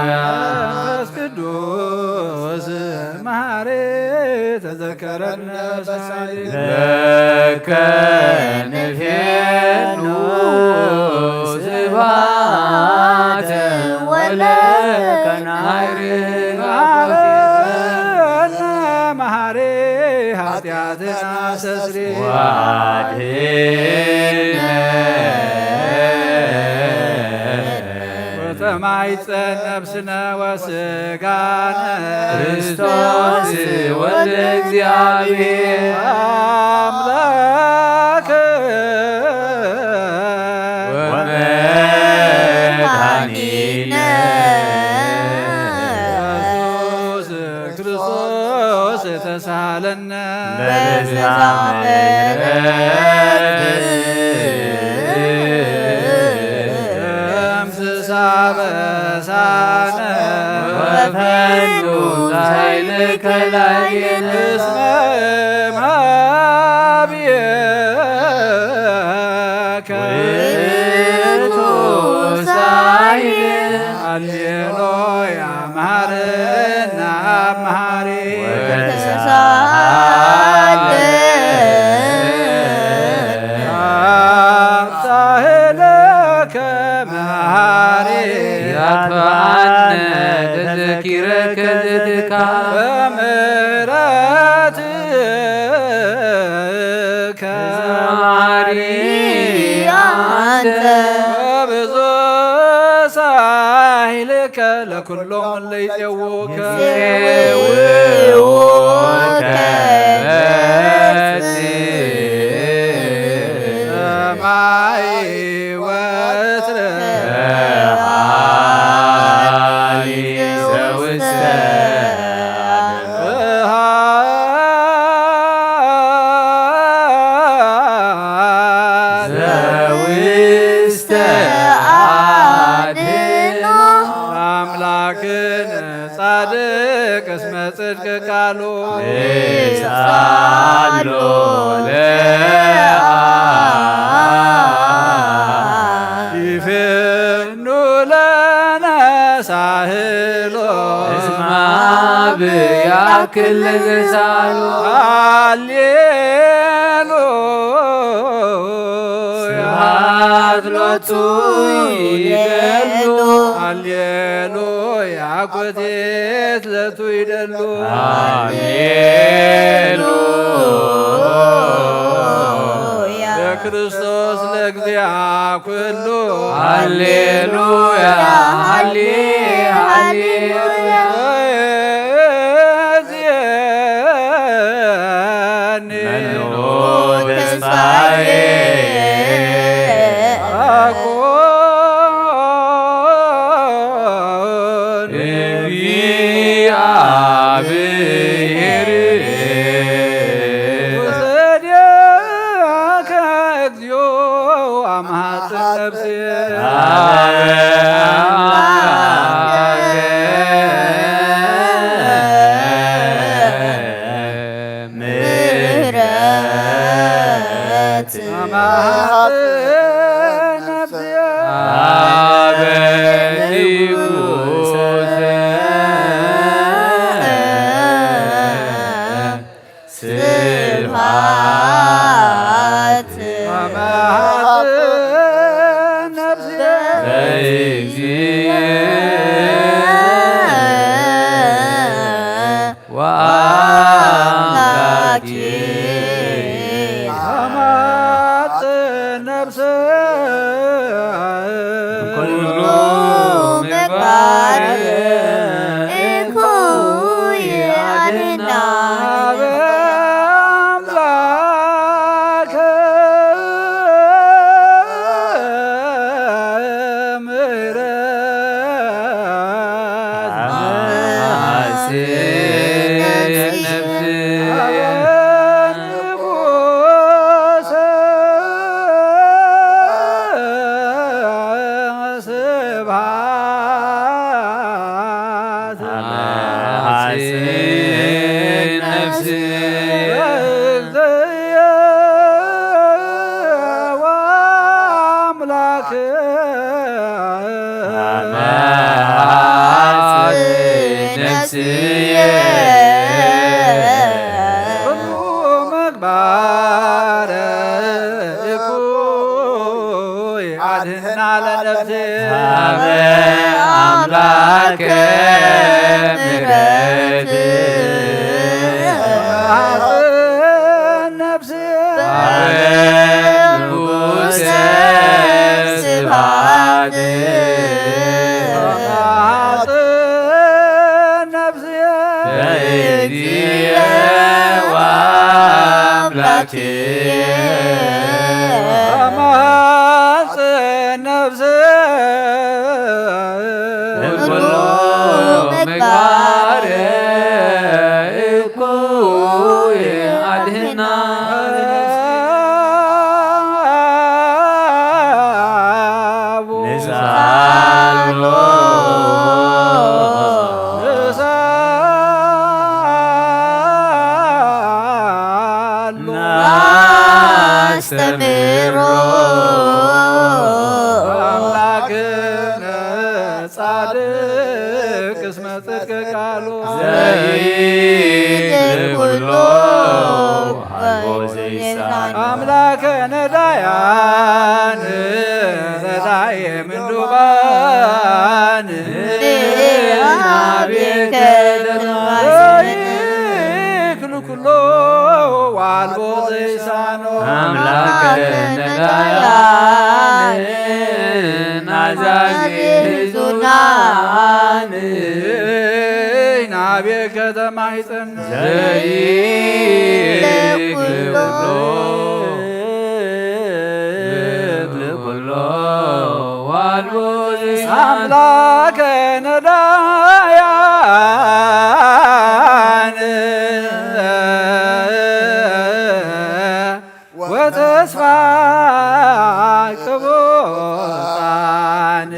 መንፈስ ቅዱስ መሐሪ ተዘከረነ ሳይል። ለከ ንፌኑ ስብሐተ ወለከ ናይር። መሐረነ መሐሪ ኃጢአትና ሰስሪ። ወአድኅነነ ወተማይጸን ነፍስነ ወስጋነ። ክርስቶስ ወልደ እግዚአብሔር አምላክ ወመድኃኒነ። ኢየሱስ ክርስቶስ ተሳለነ። በብዝኃ ምሕረት ደምስስ አበሳነ። ወፈኑ ኃይልከ ላዕሌነ። እስመ እምሃቤከ ውእቱ ኃይል። ሃሌሉያ። መሐረነ አብ መሐሪ። ወተሳሃለ። አብሳህለከ መሐሪ። ያትበአነ ተዘኪረከ ዘትካ። በምሕረትከ መሐሪ አንተ። ወብዙ ሳህልከ ለኩሎም እለ ይጼውኡከ። ይጼውኡከ በጽ ሰማይ ወትረ። ዘውስተ ዘውስተ አድኖ። አምላክነ ጻድቅ እስመ ጽድቅ ቃሉ። ንስአሎ ለአብ። ይፌኑ ለነ ሳህሎ። እስመ አብ ያክል ለዘሳሎ። ሃሌሉያ። ስብሐት ሎቱ ይደሉ። ሃሌሉያ ኮቴት ለቱ ይደሉ። ሃሌሉያ። ለክርስቶስ ለእግዚአ ኩሉ። ሃሌሉያ። ሃሌ ሃሌሉያ። መኑ ተስፋዬ አኮን እግዚአብሔር ወሰደከ እግዚኦ አማጽ ነፍሴ። ምህረት አበ ንጉሥ ስብሐት ነፍሴ ወአምላኪ። አማጽ ነፍሰ ኩሉ ምግባር እኩይ አድና። አምላከ ምሕረት አሐስስ ነፍስየ። ስብሐት አሐስስ ነፍስየ። አምላክ አመ አሐስስ ነፍስየ። ኩሉ ምግባረ እኩይ አድህና ለነፍሴ። አመ አምላከ ምሕረት አሐስስ ነፍስየ። አበ ንጉሰ ስብሐት። አማጽን ነፍስየ። ለእግዚእየ ወአምላክየ። አማጽን ነፍስየ። እምኩሉ ምግባር እኩይ አድህና። ንስአሎ ንስአሎ ናስተምሮ። አምላክነ ጻድቅ እስመ ጽድቅ ቃሉ። ዘይክል ኩሎ አልቦ ዘይሳን። አምላከ ነዳያን ረዳየ ምንዱባን። አቤከ ዘይክል ኩሎ ዋልቦ ዘይሳኖ። አምላከ ነዳያን አዛዚ ሕዙናን። ናቤከ ተማይጸን። ዘይክል ኩሎ ዋልቦ ዘይሳኖ። አምላከ ነዳያን ወተስፋ ቅቡጻን።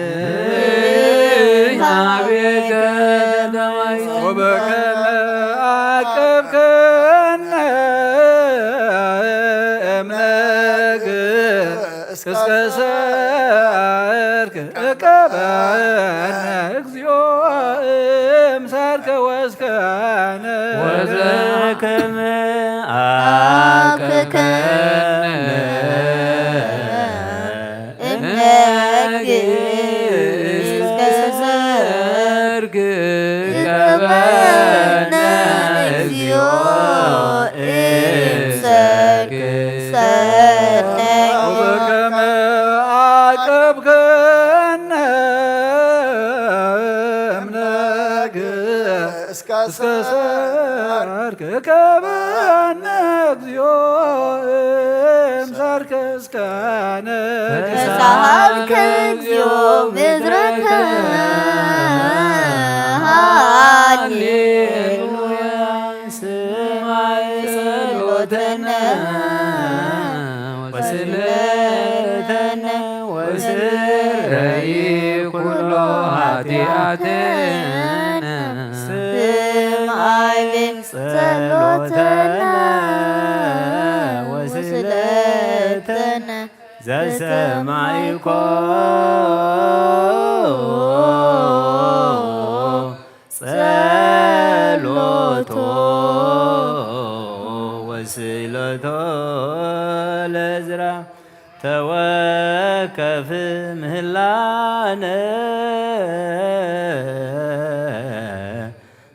ወበከመ አቅብከነ እምነግ እስከ ሰርክ እቀበነ እግዚኦ እምሰርክ ወስከነ። ወዘከመ አቅብከነ ይቀበነ እግዚኦ እምሰርክ ሰናይ። ወበከመ አቀብከነ እምነግ እስከ ሰርክ እቀበነ እግዚኦ እምሰርክ እስከ ንግዛት ተሳሃልከ እግዚኦ ምድረከ። ሃሌሉያ። ስማይ ጸሎተነ ወስእለተነ ወስረይ ኩሎ ኃጢአተነ። ስማይ ጸሎተነ ወስእለተነ ዘሰማይኮ ጸሎቶ ወስእለቶ ለእዝራ ተወከፍ ምህላነ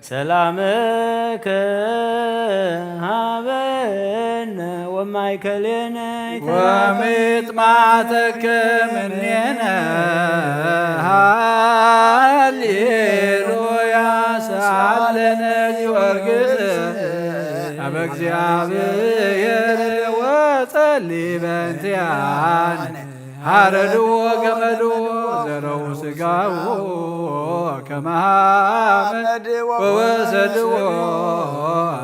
ሰላምከ ሃበነ ወማእከሌነ ወሚጥማተከ ምኔነ። ሃሌሉያ። ሰአለነ ጊዮርጊስ አበ እግዚአብሔር ወጸሊ በእንቲአነ። አረድዎ ገመድዎ ዘረው ስጋዎ ከመ ሐመድ ወወሰድዎ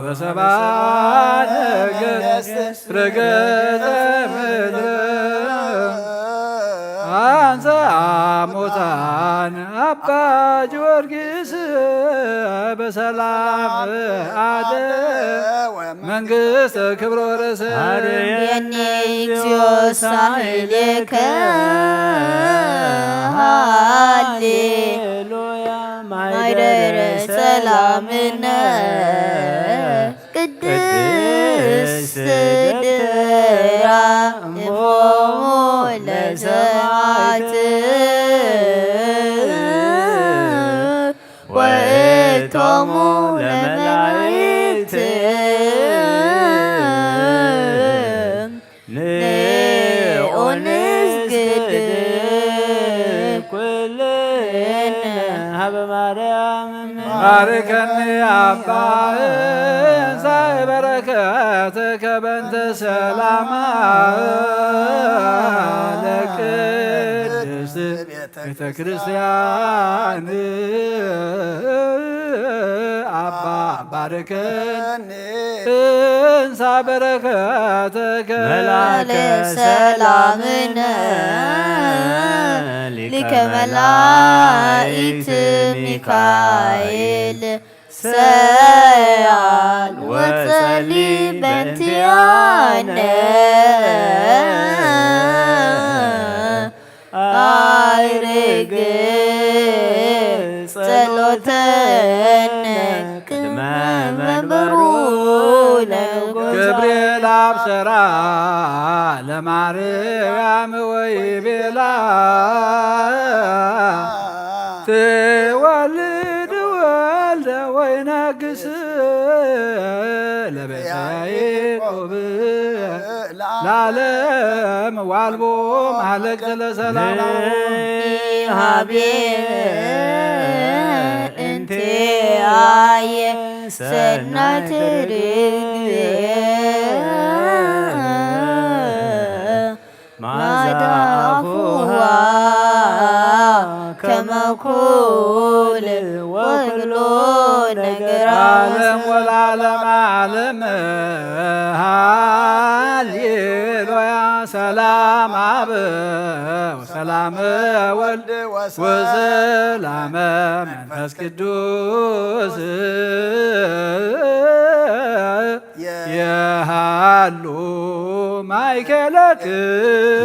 በሰብአ ነገሥት ረገጠ ምድረ። አንሰአ ሙታን አባ ጊዮርጊስ በሰላም አደ መንግስት ክብሮ ርእስ። አርየኒ እግዚኦ ሳይሌከ ሃሌሉያ ማይደረ ሰላምነ። ቅድስት ድራ እምቦሙ ለሰማዕት ወእቶሙ ለመላእክት። ንዑ ንስግድ ኩልነ ሀበ ማርያም። ባርከኒ አባ እንሳይ በረከትከ በእንተ ሰላማ ለቅድስት ቤተ ክርስቲያን። አባ ባርከኒ እንሳ በረከትከ መላከ ሰላምነ ሊቀ መላእክት ሚካኤል ሰአል ወጸሊ በእንቲአነ። አይርግ ጸሎተነ ቅድመ መንበሩ ለንጉሥ። ገብርኤል አብሰራ ለማርያም ወይቤላ ትወልድ ወልደ ወይነግስ ለቤተ ያዕቆብ ለዓለም ዋልቦ ማህለቅት ለሰላም። ሀቤ እንቴ አየ ሰናይት ርግቤ ማዳፉዋ ከመ ኩል ወኩሎ ነገር ዓለም ወለዓለመ ዓለም። ሃሌሉያ። ሰላም አብ ወሰላም ወልድ ወሰላመ መንፈስ ቅዱስ የሃሉ ማእከለክሙ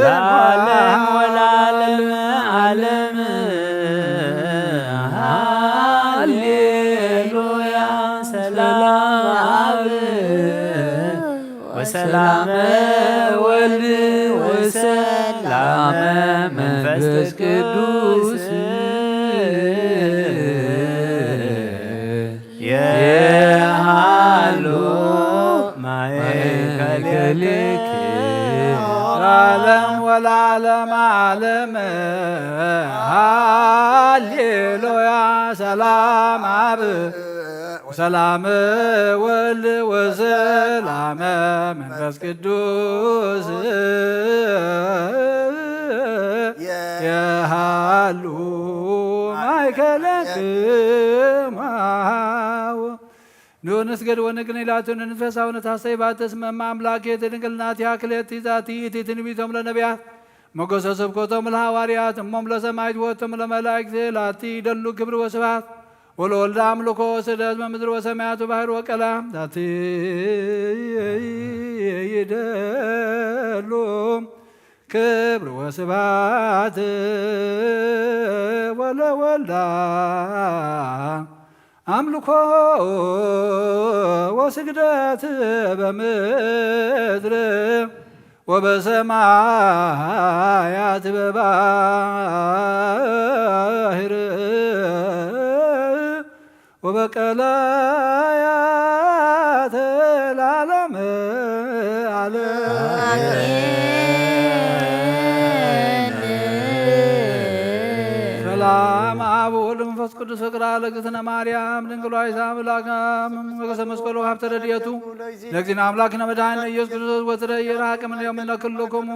ለዓለም ወለዓለመ ዓለም። ሃሌሉያ። ሰላም አብ ወሰላመ ወልድ ወሰላመ መንፈስ ቅዱስ። ሰላም አብ ወሰላም ወልድ ወሰላም መንፈስ ቅዱስ የሃሉ ማእከለ ክማዎ። ንስገድ ወንግን ኢላቱ ንንፈሳው ነታሰይ ባተስመማ አምላክ የትድንግልናት ያክል የትዛቲ እቲ ትንቢቶም ለነቢያት ሞገሰ ስብከቶም ለሐዋርያት እሞም ለሰማዕት ወቶም ለመላእክት ላቲ ይደሉ ክብር ወስብሐት ወለወልደ አምልኮ ወስደት በምድር ወሰማያት ወባሕር ወቀላ ላቲ ይደሉ ክብር ወስብሐት ወለወልዳ አምልኮ ወስግደት በምድር ወበሰማያት በባህር ወበቀላያት ለዓለመ ዓለም። ሰላም አብ ወወልድ መንፈስ ቅዱስ ፍቅር ለእግዝእትነ ማርያም ድንግል ዋይዛ አምላክ ሞገሰ መስቀሉ ሀብተ ረድኤቱ ለእግዚእነ አምላክነ መድኃኒነ ኢየሱስ ክርስቶስ ወትረ ይርሐቅ እምኔሁ እምነ ኩልክሙ።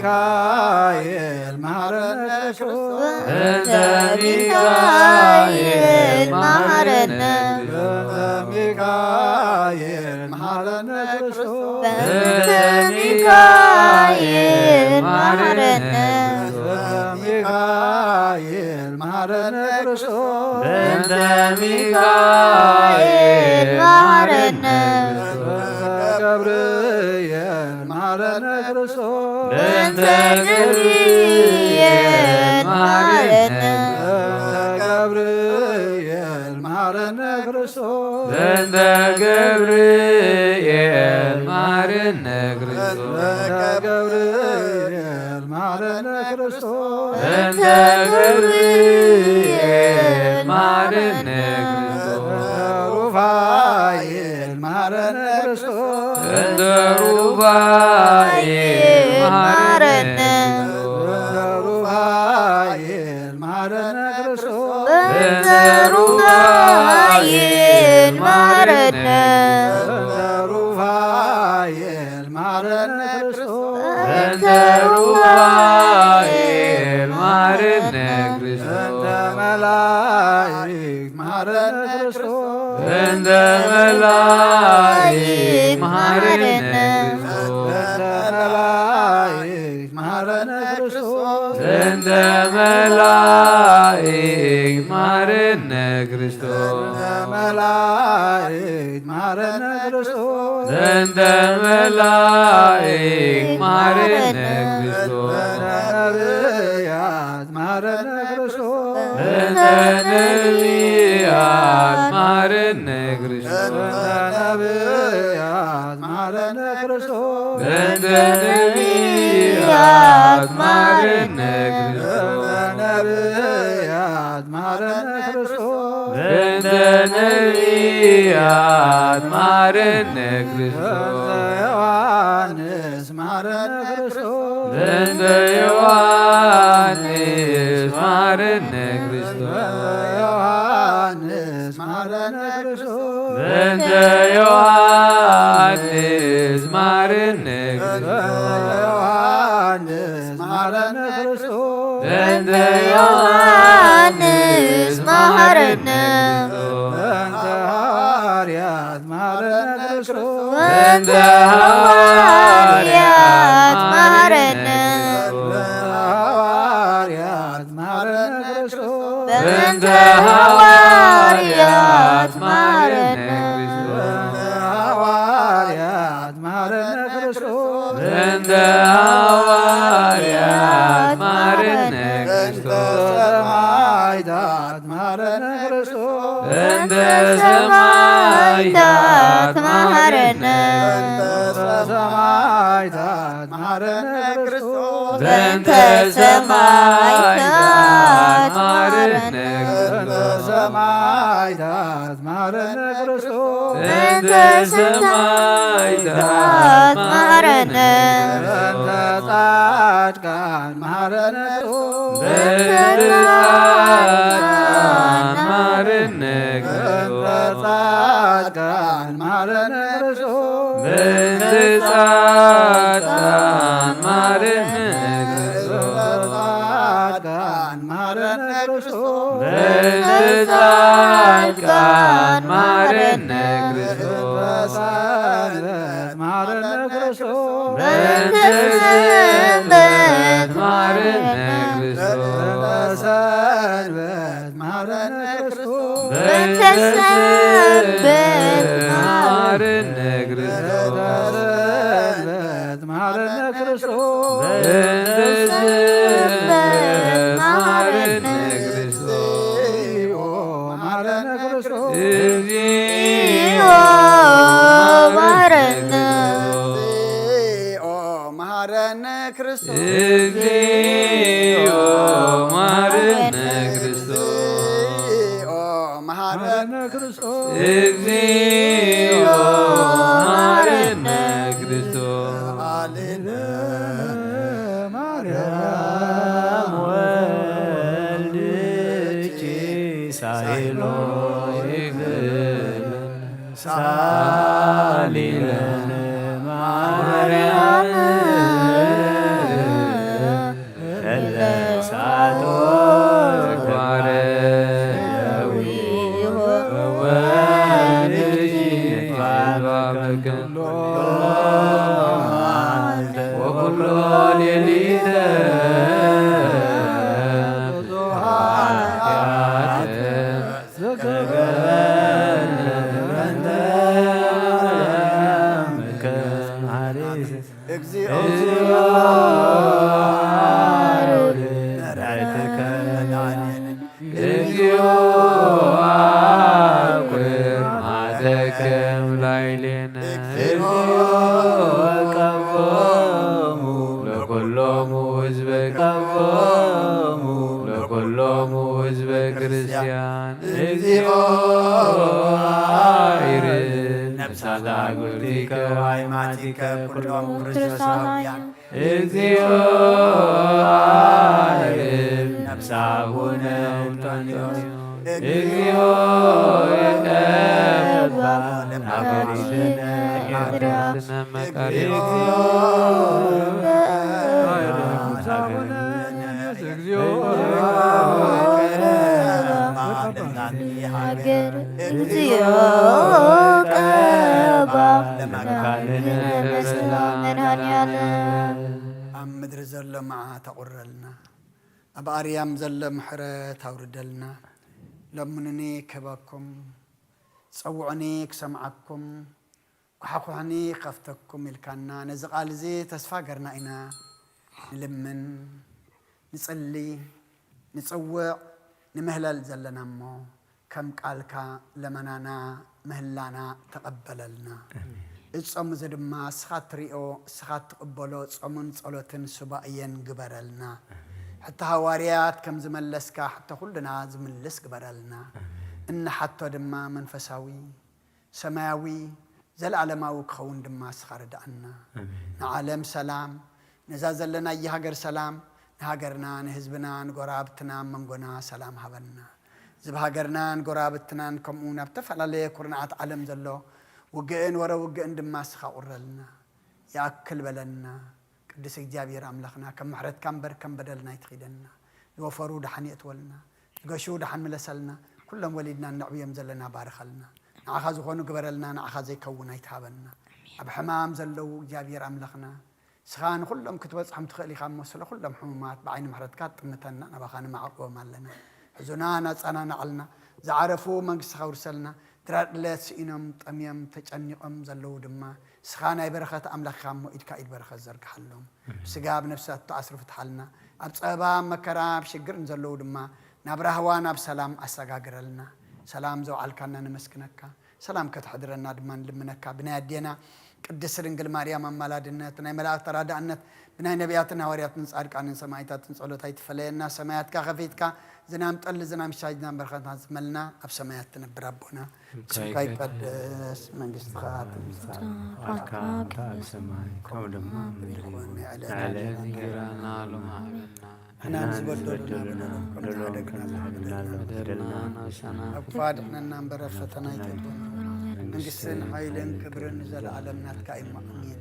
ሚካኤል መሐረነ ክርስቶስ። በእንተ ሚካኤል መሐረነ። በእንተ ሚካኤል መሐረነ ክርስቶስ። በእንተ ሚካኤል መሐረነ። በእንተ ሚካኤል መሐረነ ክርስቶስ። በእንተ ሚካኤል መሐረነ። በእንተ ገብርኤል መሐረነ ክርስቶስ። በእንተ ገብርኤል መሐረነ። በእንተ ገብርኤል መሐረነ ክርስቶስ። በእንተ ገብርኤል መሐረነ ክርስቶስ። በእንተ ገብርኤል መሐረነ ክርስቶስ። በእንተ ገብርኤል መሐረነ ክርስቶስ። በእንተ ሩፋኤል መሐረነ ክርስቶስ። በእንተ ሩፋኤል መሐረነ። በእንተ ሩፋኤል መሐረነ ክርስቶስ። በእንተ ሩፋኤል መሐረነ። በእንተ ሩፋኤል መሐረነ ክርስቶስ። በእንተ ሩፋኤል መሐረነ ክርስቶስ። በእንተ መላእክት መሐረነ ክርስቶስ። በእንተ መላእክት መሐረነ ክርስቶስ። በእንተ መላእክት መሐረነ ክርስቶስ። በእንተ መላእክት መሐረነ ክርስቶስ። በእንተ መላእክት መሐረነ ክርስቶስ። በእንተ መላእክት መሐረነ ክርስቶስ። በእንተ ነቢያት መሐረነ ክርስቶስ። በእንተ ነቢያት መሐረነ ክርስቶስ። በእንተ ነቢያት መሐረነ ክርስቶስ። በእንተ ነቢያት መሐረነ ክርስቶስ። በእንተ ነቢያት መሐረነ ክርስቶስ። በእንተ ነቢያት መሐረነ ክርስቶስ። በእንተ ዮሐንስ መሐረነ ክርስቶስ። በእንተ ዮሐንስ መሐረነ ክርስቶስ። በእንተ ዮሐንስ መሐረነ ክርስቶስ። በእንተ ዮሐንስ መሐረነ ክርስቶስ። በእንተ ዮሐንስ መሐረነ ክርስቶስ። በእንተ ዮሐንስ መሐረነ። በእንተ ሐዋርያት መሐረነ ክርስቶስ። በእንተ ሐዋርያት መሐረነ። በእንተ ሐዋርያት መሐረነ ክርስቶስ። በእንተ ሐዋርያት መሐረነ። በእንተ ሐዋርያት መሐረነ ክርስቶስ። በእንተ ሐዋርያት መሐረነ በእንተ ክርስቶስ። ሰማዕታት መሐረነ ክርስቶስ። በእንተ ሰማዕታት መሐረነ። በእንተ ሰማዕታት መሐረነ ክርስቶስ። በእንተ ሰማዕታት መሐረነ በእንተ ሰማዕታት መሐረነ ክርስቶስ። በእንተ ሰማዕታት መሐረነ። በእንተ ጻድቃን መሐረነ ክርስቶስ። በእንተ ጻድቃን መሐረነ በእንተ ክርስቶስ። ጻድቃን መሐረነ ክርስቶስ። በእንተ ጻድቃን መሐረነ ክርስቶስ። በእንተ ጻድቃን መሐረነ ክርስቶስ። በእንተ ጻድቃን መሐረነ ክርስቶስ። በእንተ ሰንበት መሐረነ ክርስቶስ። በእንተ ሰንበት መሐረነ ክርስቶስ። በእንተ ሰንበት መሐረነ ክርስቶስ። በእንተ ሰንበት መሐረነ ክርስቶስ። በእንተ ሰንበት መሐረነ ክርስቶስ። በእንተ ሰንበት መሐረነ ክርስቶስ። እግዚኦ መሐረነ ክርስቶስ። እግዚኦ መሐረነ። እግዚኦ መሐረነ ክርስቶስ። እግዚኦ መሐረነ ክርስቶስ። እግዚኦ መሐረነ ክርስቶስ። እግዚኦ መሐረነ ክርስቶስ። ሃሌሉያ። ማርያም ወልድኪ ሳይሎ ይክል ሳሊለነ ማርያም እግዚኦ መሐረነ እግዚኦ አቁር ማደከም ላይሌነ እግዚኦ ቀቦሙ ለኩሎሙ ህዝበ ቀቦሙ ለኩሎሙ ህዝበ ክርስቲያን እግዚኦ አይርድ ነፍሳት አጉልቲከ ወአይማቲከ ኩሎም ክርስቶሳውያን። እግዚኦ አይርድ ነፍሳ አቡነ እንጦንዮስ። እግዚኦ ይቀባ ለመካሪነ መቃሪነ። እግዚኦ እግዚኦ ሃገር እግዚኦ ቀባ ለመካንነ በሰላም መድኃኔዓለም። ኣብ ምድሪ ዘሎ መዓት ኣቑረልና፣ ኣብ ኣርያም ዘሎ ምሕረት ኣውርደልና። ለምኑኒ ክህበኩም፣ ጸውዑኒ ክሰምዓኩም፣ ኳሕኩሕኒ ክኸፍተኩም ኢልካና፣ ነዚ ቃል እዚ ተስፋ ገርና ኢና ንልምን፣ ንጽሊ፣ ንጽውዕ፣ ንምህለል ዘለና እሞ፣ ከም ቃልካ ለመናና ምህላና ተቐበለልና። ኣሜን። እዚ ጾም እዚ ድማ እስኻ ትሪኦ፣ እስኻ ትቕበሎ ጾምን ጸሎትን ሱባኤን ግበረልና። ኣሜን። ሕቶ ሃዋርያት ከም ዝመለስካ ሕቶ ኩልና ዝምልስ ግበረልና። ኣሜን። እንሓቶ ድማ መንፈሳዊ ሰማያዊ፣ ዘለዓለማዊ ክኸውን ድማ እስኻ ርድኣና። ኣሜን። ንዓለም ሰላም፣ ነዛ ዘለናያ ሃገር ሰላም፣ ንሃገርና፣ ንህዝብና፣ ንጎረባብትና፣ ኣብ መንጎና ሰላም ሃበና። እዚ ብሃገርናን ጎረባብትናን ከምኡ እውን ኣብ ዝተፈላለየ ኩርናዓት ዓለም ዘሎ ውግእን ወረ ውግእን ድማ እስኻ ቁረልና። ይኣክል በለና። ቅዱስ እግዚኣብሔር ኣምላኽና፣ ከም ምሕረትካ እምበር ከም በደልና ኣይትኺደና። ዝወፈሩ ደሓን የእትወልና፣ ዝገሹ ደሓን ምለሰልና። ኩሎም ወሊድና እነዕብዮም ዘለና ባርኸልና። ንዓኻ ዝኾኑ ግበረልና፣ ንዓኻ ዘይከውን ኣይትሃበና። ኣብ ሕማም ዘለዉ እግዚኣብሔር ኣምላኽና፣ ንስኻ ንኹሎም ክትበጽሖም ትኽእል ኢኻ እሞ፣ ስለ ኩሎም ሕሙማት ብዓይኒ ምሕረትካ ጥምተና፣ ናባኻ ንማዕቕቦም ኣለና። ሕዙናን ኣጸናንዓልና፣ ዝዓረፉ መንግስትኻ ውርሰልና፣ ድራር ዕለት ስኢኖም፣ ጠምዮም፣ ተጨኒቖም ዘለዉ ድማ፣ ንስኻ ናይ በረኸት ኣምላኽ ኢኻ እሞ፣ ኢድካ ኢድ በረኸት ዘርግሓሎም። ኣሜን። ብስጋ ብነፍሲ እተኣስሩ ፍትሓልና፣ ኣብ ጸበባ፣ ኣብ መከራ፣ ኣብ ሽግር ንዘለዉ ድማ፣ ናብ ራህዋ፣ ናብ ሰላም ኣሰጋግረልና። ሰላም ዘውዓልካና ነመስግነካ፣ ሰላም ከተሕድረና ድማ ንልምነካ። ብናይ ኣዴና ቅድስት ድንግል ማርያም ኣማላድነት፣ ናይ መላእክት ተራዳእነት፣ ብናይ ነቢያትን ሃዋርያትን ጻድቃንን ሰማዕታትን ጸሎት ኣይትፈለየና። ሰማያትካ ከፊትካ፣ ዝናም ጠሊ፣ ዝናም ሻይ፣ ዝናም በረኸት ዝመልና፣ ኣብ ሰማያት ትነብር ኣቦና፣ ስምካ ይቀደስ፣ መንግስትኻ ትምጻእ፣ ፍቃድካ ኣብ ሰማይ ከምኡ ድማ ኣብ ምድሪ ይኹን። ናይ ዕለትና እንጀራና ሎሚ ሃበና። ንሕና ንዝበደሉና በደሎም ከም ዝሓደግና ንሕና ንበድለና፣ በደልና ናብ ሰማይ ኣብ ክፉ ኣድሕነና እምበር ኣብ ፈተና ኣይተእትወና። መንግስትን ሓይልን ክብርን ንዘለኣለም ናትካ እዩ። ኣሜን።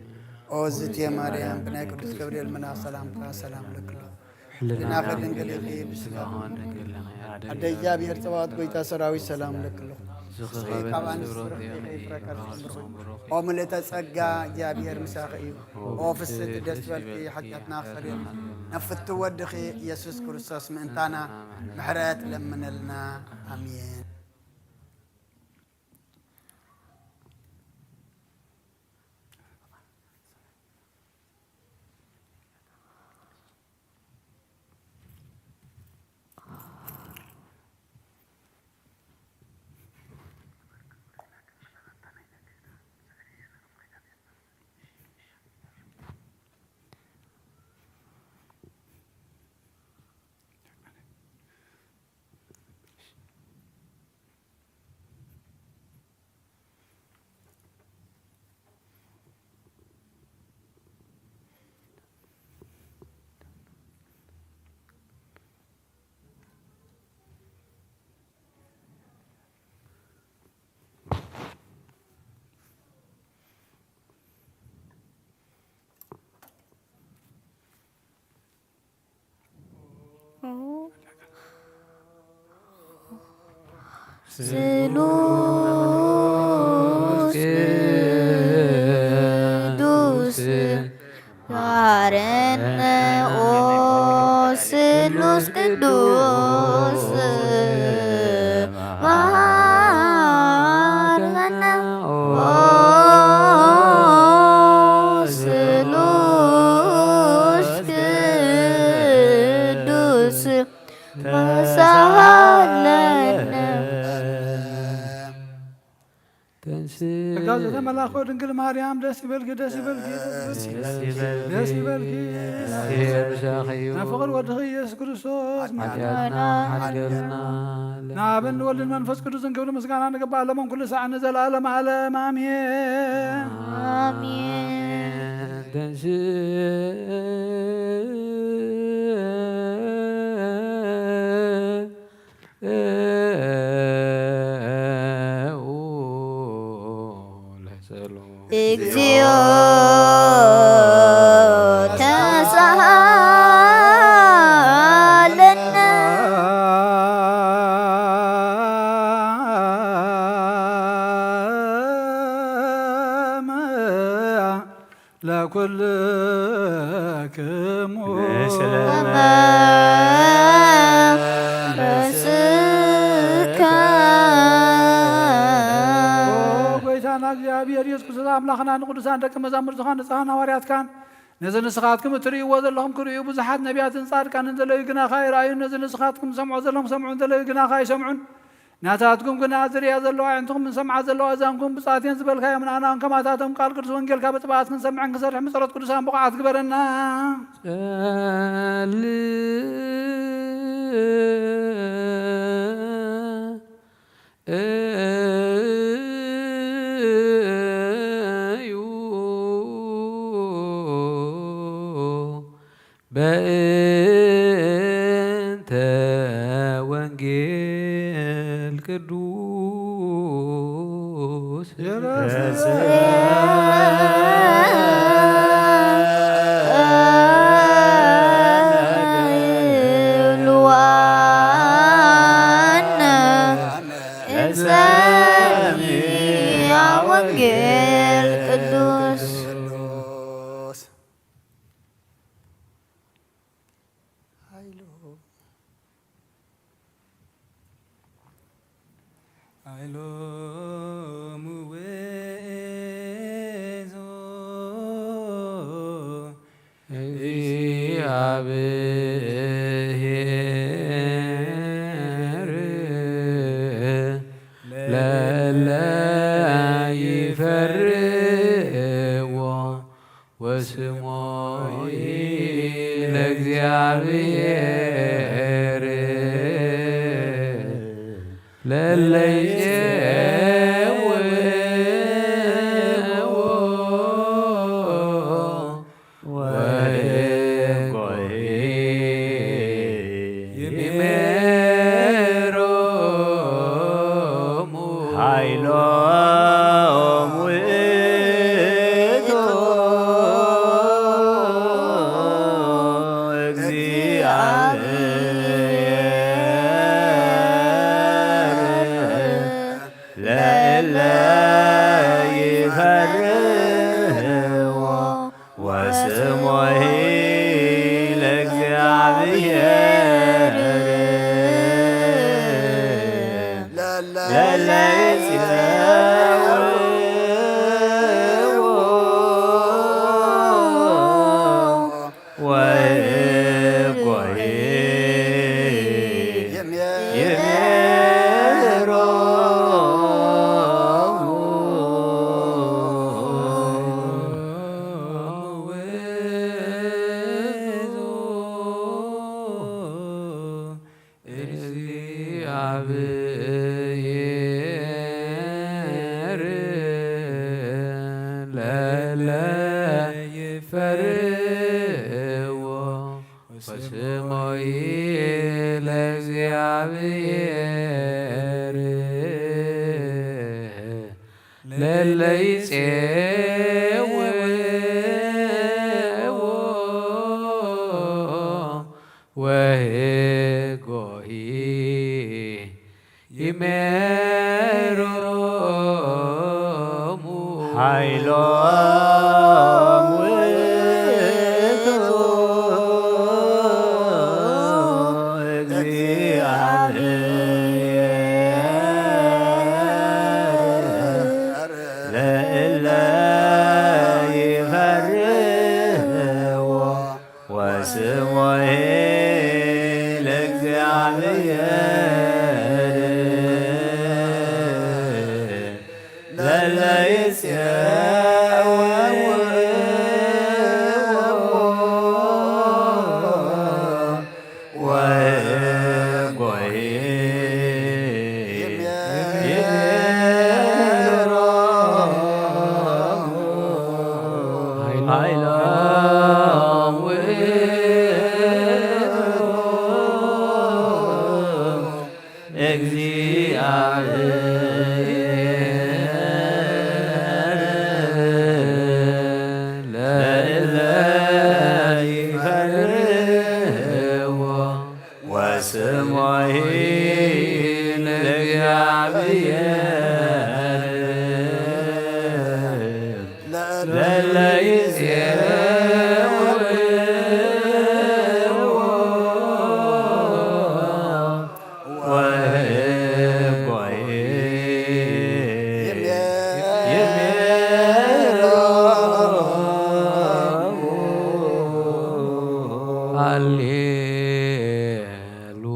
ኦ ዝትየ ማርያም፣ ብናይ ቅዱስ ገብርኤል መልኣኽ ሰላምታ ሰላም እብለኪ ኣለኹ። ሕልናኺ ድንግል ኢኺ፣ ብስጋኺ እውን ድንግል ኢኺ። ኣደ እግዚኣብሔር ጸባኦት፣ ጎይታ ሰራዊት፣ ሰላም እብለኪ ኣለኹ። ንስኺ ካብ ኣንስቲ ፍሬኺ ፍረ ከርሥኺ ብሩኽ እዩ። ኦ ምልእተ ጸጋ፣ እግዚኣብሔር ምሳኺ እዩ። ኦ ፍስሕቲ ደስ በልኪ፣ ሓጢኣትና ኣስተሰርየልና። ናብ ፍትው ወድኺ ኢየሱስ ክርስቶስ ምእንታና ምሕረት ለምነልና። ኣሜን። ስሉስ ቅዱስ መሐረነ ኦ ስሉስ ቅዱስ መሐረነ ኦ መላኮ ድንግል ማርያም ደስ ይበልኪ፣ ደስ ይበልኪ፣ ደስ ይበልኪ፣ ደስ ይበልኪ፣ ደስ ይበልኪ። ደስ ይበልኪ። ይብዛኺ እዩ። ናብ ፍቕር ወድኺ ኢየሱስ ክርስቶስ ሓጢኣትና ሓጢኣትና ሓድገልና። ንኣብን ንወልድን መንፈስ ቅዱስን ክብሪ ምስጋና ንግባእ፣ ሎምን ኩሉ ሰዓት ንዘለዓለም ዓለም። ኣሜን። ኣሜን። ተንሥእ ለጸሎት። እግዚኦ ተሳሃለነ። ለኩልክሙ ምስለ መንፈስከ። ኦ ጎይታና እግዚኣብሔር ኢየሱስ ክርስቶስ ኣምላኽና ንቅዱሳን ደቂ መዛሙርትኻን ንጽሓን ሃዋርያትካን ነዚ ንስኻትኩም እትርእይዎ ዘለኹም ክርእዩ ብዙሓት ነቢያትን ጻድቃንን ዘለዩ ግናኻ ይረኣዩ። ነዚ ንስኻትኩም ትሰምዖ ዘለኹም ሰምዑ ዘለዩ ግናኻ ይሰምዑን። ናታትኩም ግና ዝርእያ ዘለዋ ኣዒንትኹም ዝሰምዓ ዘለዋ ኣእዛንኩም ብጻቴን ዝበልካዮም ንኣና እውን ከማታቶም ቃል ቅዱስ ወንጌልካ ብጥብዓት ክንሰምዕን ክንሰርሕን ብጸሎት ቅዱሳን ብቑዓት ግበረና። ጸል እዩ በእንተ ወንጌል ቅዱስ። ወንጌል ቅዱስ። ኃይሎሙ ውእቱ እግዚአብሔር ለእለ ይፈርዎ ወስሞ ለእግዚአብሔር ለለይጼውዎ ወይቆይ ይሜሮሙ ኃይሎም ውእቱ እግዚአብሔር ለእለ ይፈርህዎ ወስሞሂ ለእግዚአብሔር ለለ ይጽውዎ ወይቆይ ይሜሮሙ እግዚአብሔር ለለ ይፈርዎ ወስሞይ ለእግዚአብሔር ለለይጼውዎ ወህጎሂ ይሜሮሙ ኃይሎም ውእቱ እግዚአብሔር ለእለ ይፈርህዎ ወስሞሂ ለእግዚአብሔር ለለ ይጽውዎ ለይፈርህዎ ወስምዒ ለእግዚኣብሔር ለለይጼርዎ ወህጎይ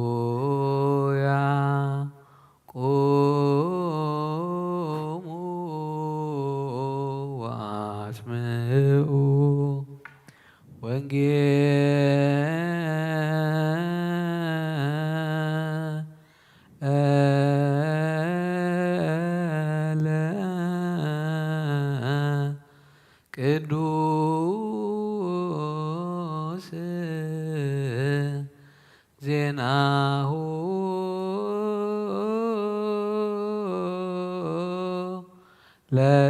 ሃሌሉያ። ቁሙ ወአስምዑ ወንጌለ ቅዱስ ዜናሁ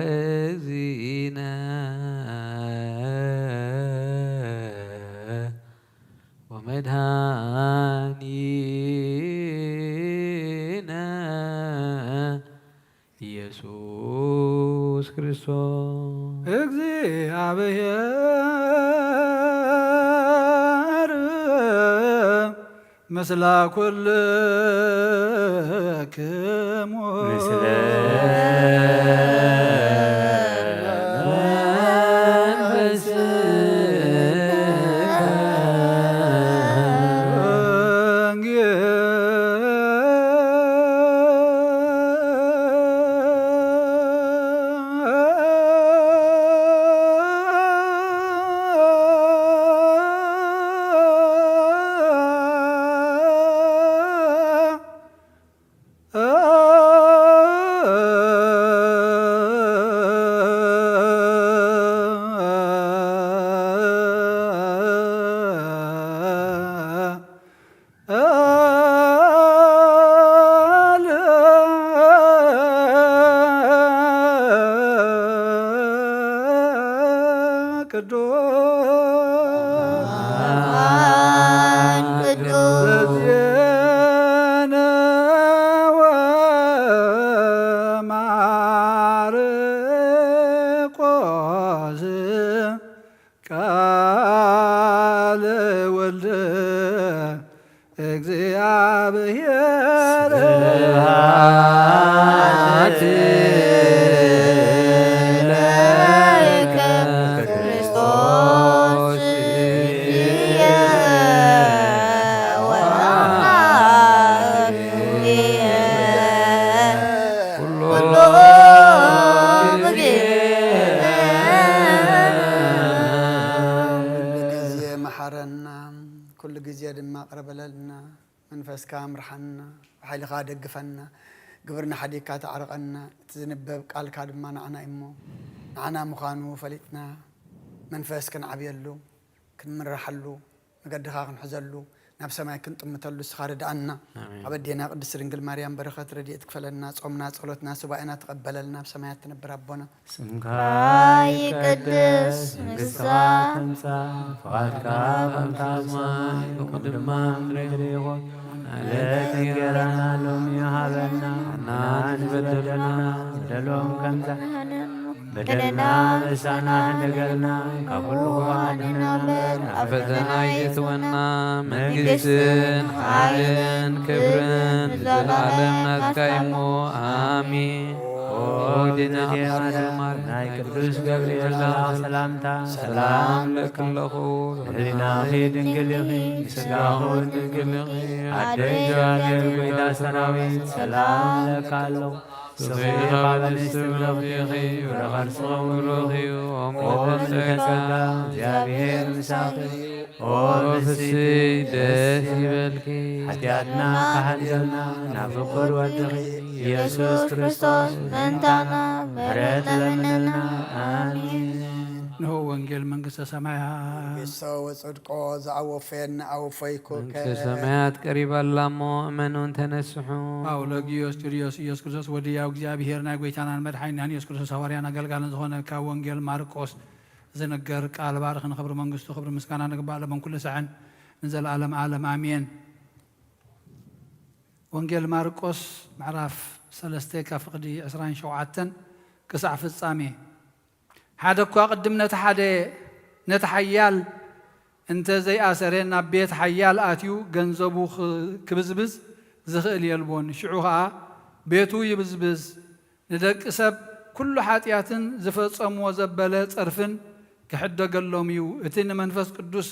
ለእግዚእነ ወመድኃኒነ ኢየሱስ ክርስቶስ። እግዚአብሔር ምስለ ኩልክሙ። ምስለ መንፈስከ። ቅዱስ ዘዜነ ወማርቆስ ቃለ ወልደ እግዚአብሔር። ስብሐት ለከ ክርስቶስ ኢየ ወአምላክ ኢየ። ኩሎ ኩሉ ግዜ መሓረና፣ ኩሉ ግዜ ድማ ቅረ በለልና። መንፈስካ ምርሓና፣ ብሓይልኻ ደግፈና። ግብርና ሓዲግካ ተዕርቐና፣ እቲ ዝንበብ ቃልካ ድማ ንዓና እዩ እሞ፣ ንዓና ምዃኑ ፈሊጥና፣ መንፈስ ክንዓብየሉ፣ ክንምረሓሉ፣ መገድኻ ክንሕዘሉ፣ ናብ ሰማይ ክንጥምተሉ ንስኻ ርድኣና። ኣሜን። ካብ ኣዴና ቅድስት ድንግል ማርያም በረኸት ረድኤት ክፈለና፣ ጾምና፣ ጸሎትና፣ ሱባኤና ተቐበለልና፣ ኣብ ሰማያት ትነብር ኣቦና። ስምካ ይቀደስ፣ መንግስትካ ትምጻእ፣ ፍቓድካ ከምታ ኣብ ሰማይ ከምኡ ድማ ኣብ ምድሪ ይኹን። ዕለት እንጀራና ሎሚ ሃበና፣ ንሕና ንዝበደሉና በደሎም ከም ዝሓለና በደልና ንሳና ክንደገልና፣ ካብ ኩሉ ክፉ ኣድነና እምበር፣ ናብ ፈተና ኣይእትወና። መንግስትን ሓይልን ክብርን ንዘለኣለም ናትካ እዩ እሞ፣ ኣሜን። ኦ ድንግል ማርያም፣ ናይ ቅዱስ ገብርኤል መልኣኽ ሰላምታ ሰላም እብለኪ ኣለኹ። ህሊናኺ ድንግል ኢኺ፣ ስጋኺ እውን ድንግል ኢኺ። ኣደ እግዚኣብሔር ጎይታ ሰራዊት፣ ሰላም እብለኪ ኣለኹ። ስብሒ ካብ ኣንስቲ ብሩኽቲ ኢኺ፣ ፍረ ከርሥኺ እውን ብሩኽ እዩ። ኦ ምልዕተ ጸጋ፣ እግዚኣብሔር ምሳኺ። ኦ ፍስሕቲ ደስ ይበልኪ። ሓጢኣትና ክሓልየልና ናብ ፍቁር ወድኺ ኢየሱስ ክርስቶስ ምእንታና ምሕረት ለምነልና። ኣሜን። ንሆ ወንጌል መንግስተ ሰማያት። መንግስቶ ወጽድቆ ዘአወፈየና አወፈይኩከ። መንግስተ ሰማያት ቀሪባ ኣላ እሞ እመኑን ተነስሑ። ጳውሎ ጊዮስ ጁልዮስ ኢየሱስ ክርስቶስ ወዲ ያው እግዚኣብሔር ናይ ጎይታናን መድሓኒናን ኢየሱስ ክርስቶስ ሃዋርያን ኣገልጋልን ዝኾነ ካብ ወንጌል ማርቆስ ዝንገር ቃል ባርኽ። ንኽብሪ መንግስቱ ክብሪ ምስጋና ንግባእ ለመን ኩሉ ሰዐን ንዘለኣለም ዓለም ኣሜን። ወንጌል ማርቆስ ምዕራፍ ሰለስተ ካብ ፍቕዲ ዕስራን ሸውዓተን ክሳዕ ፍጻሜ። ሓደ እኳ ቅድም ነቲ ሓደ ነቲ ሓያል እንተ ዘይኣሰረ ናብ ቤት ሓያል ኣትዩ ገንዘቡ ኽ- ክብዝብዝ ዝኽእል የልቦን። ሽዑ ኸኣ ቤቱ ይብዝብዝ። ንደቂ ሰብ ኩሉ ሓጢኣትን ዝፈጸምዎ ዘበለ ጸርፍን ክሕደገሎም እዩ። እቲ ንመንፈስ ቅዱስ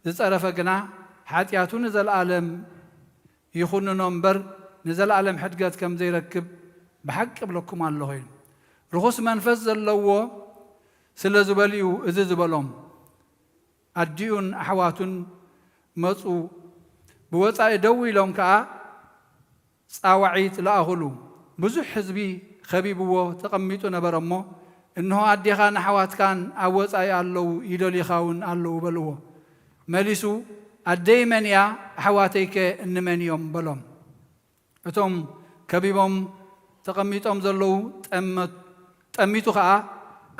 ዝጸረፈ ግና ሓጢኣቱ ንዘለኣለም ይኹንኖ እምበር ንዘለኣለም ሕድገት ከም ዘይረክብ ብሓቂ እብለኩም ኣለኹ እዩ። ርኹስ መንፈስ ዘለዎ ስለ ዝበልዩ እዚ ዝበሎም። ኣዲኡን ኣሕዋቱን መጹ፣ ብወጻኢ ደው ኢሎም ከኣ ጻዋዒት ለኣኹሉ። ብዙሕ ህዝቢ ኸቢብዎ ተቐሚጡ ነበረ እሞ፣ እንሆ ኣዴኻን ኣሕዋትካን ኣብ ወጻኢ ኣለዉ፣ ይደልዩኻ እውን ኣለዉ በልዎ። መሊሱ፣ ኣደይ መን እያ? ኣሕዋተይከ እንመን እዮም? በሎም። እቶም ከቢቦም ተቐሚጦም ዘለዉ ጠመ- ጠሚቱ ኸኣ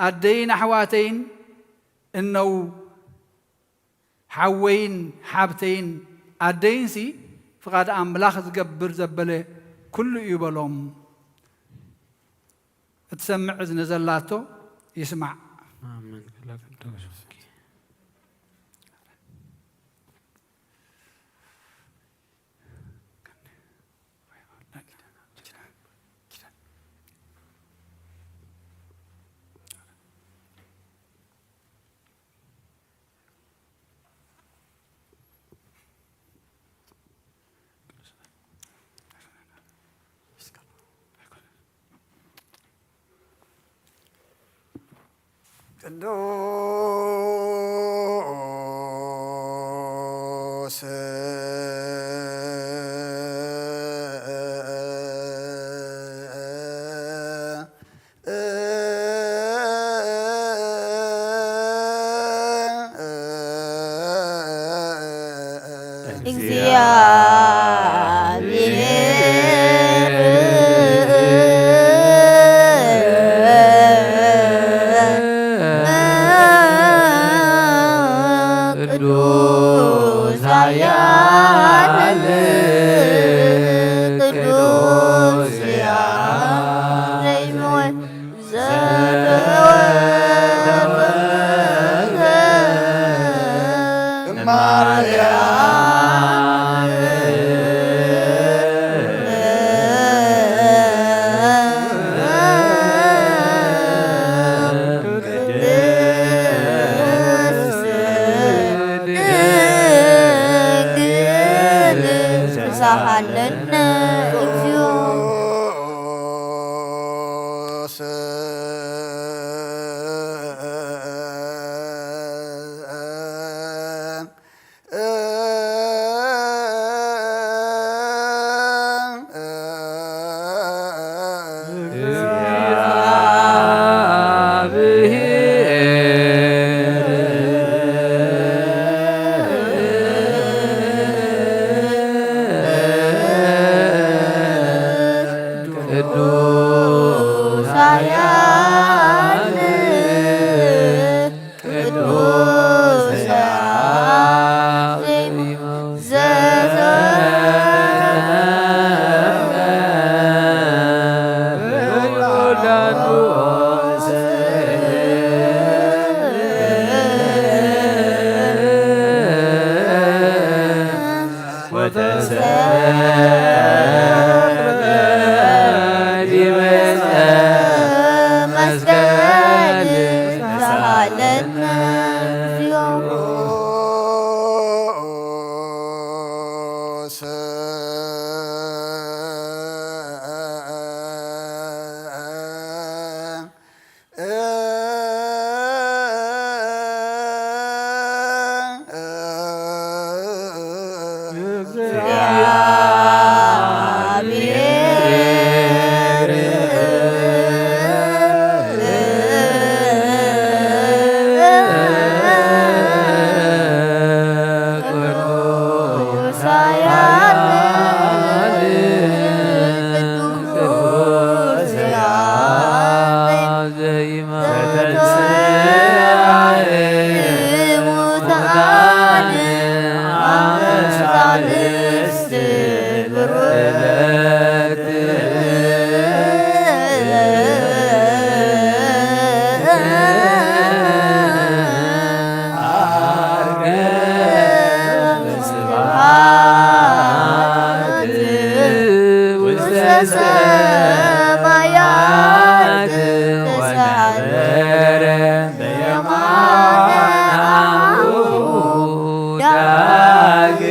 ኣደይን ኣሕዋተይን እነዉ ሓወይን ሓብተይን ኣደይንሲ ፍቓድ ኣምላኽ ዝገብር ዘበለ ኩሉ እዩ በሎም። እትሰምዕ እዝኒ ዘላቶ ይስማዕ። ኣሜን። ቅዱስ እግዚአብሔር ቅዱስ ኃያል ቅዱስ ሕያው ዘይመውት ዘተወልደ ማርያም ቅድስት ድንግል ፍስሐ ለነ እግዚኦ። ኣመሳልስት ብርት ሰማያት ወነበረ በየማነ አቡሁ ዳግመ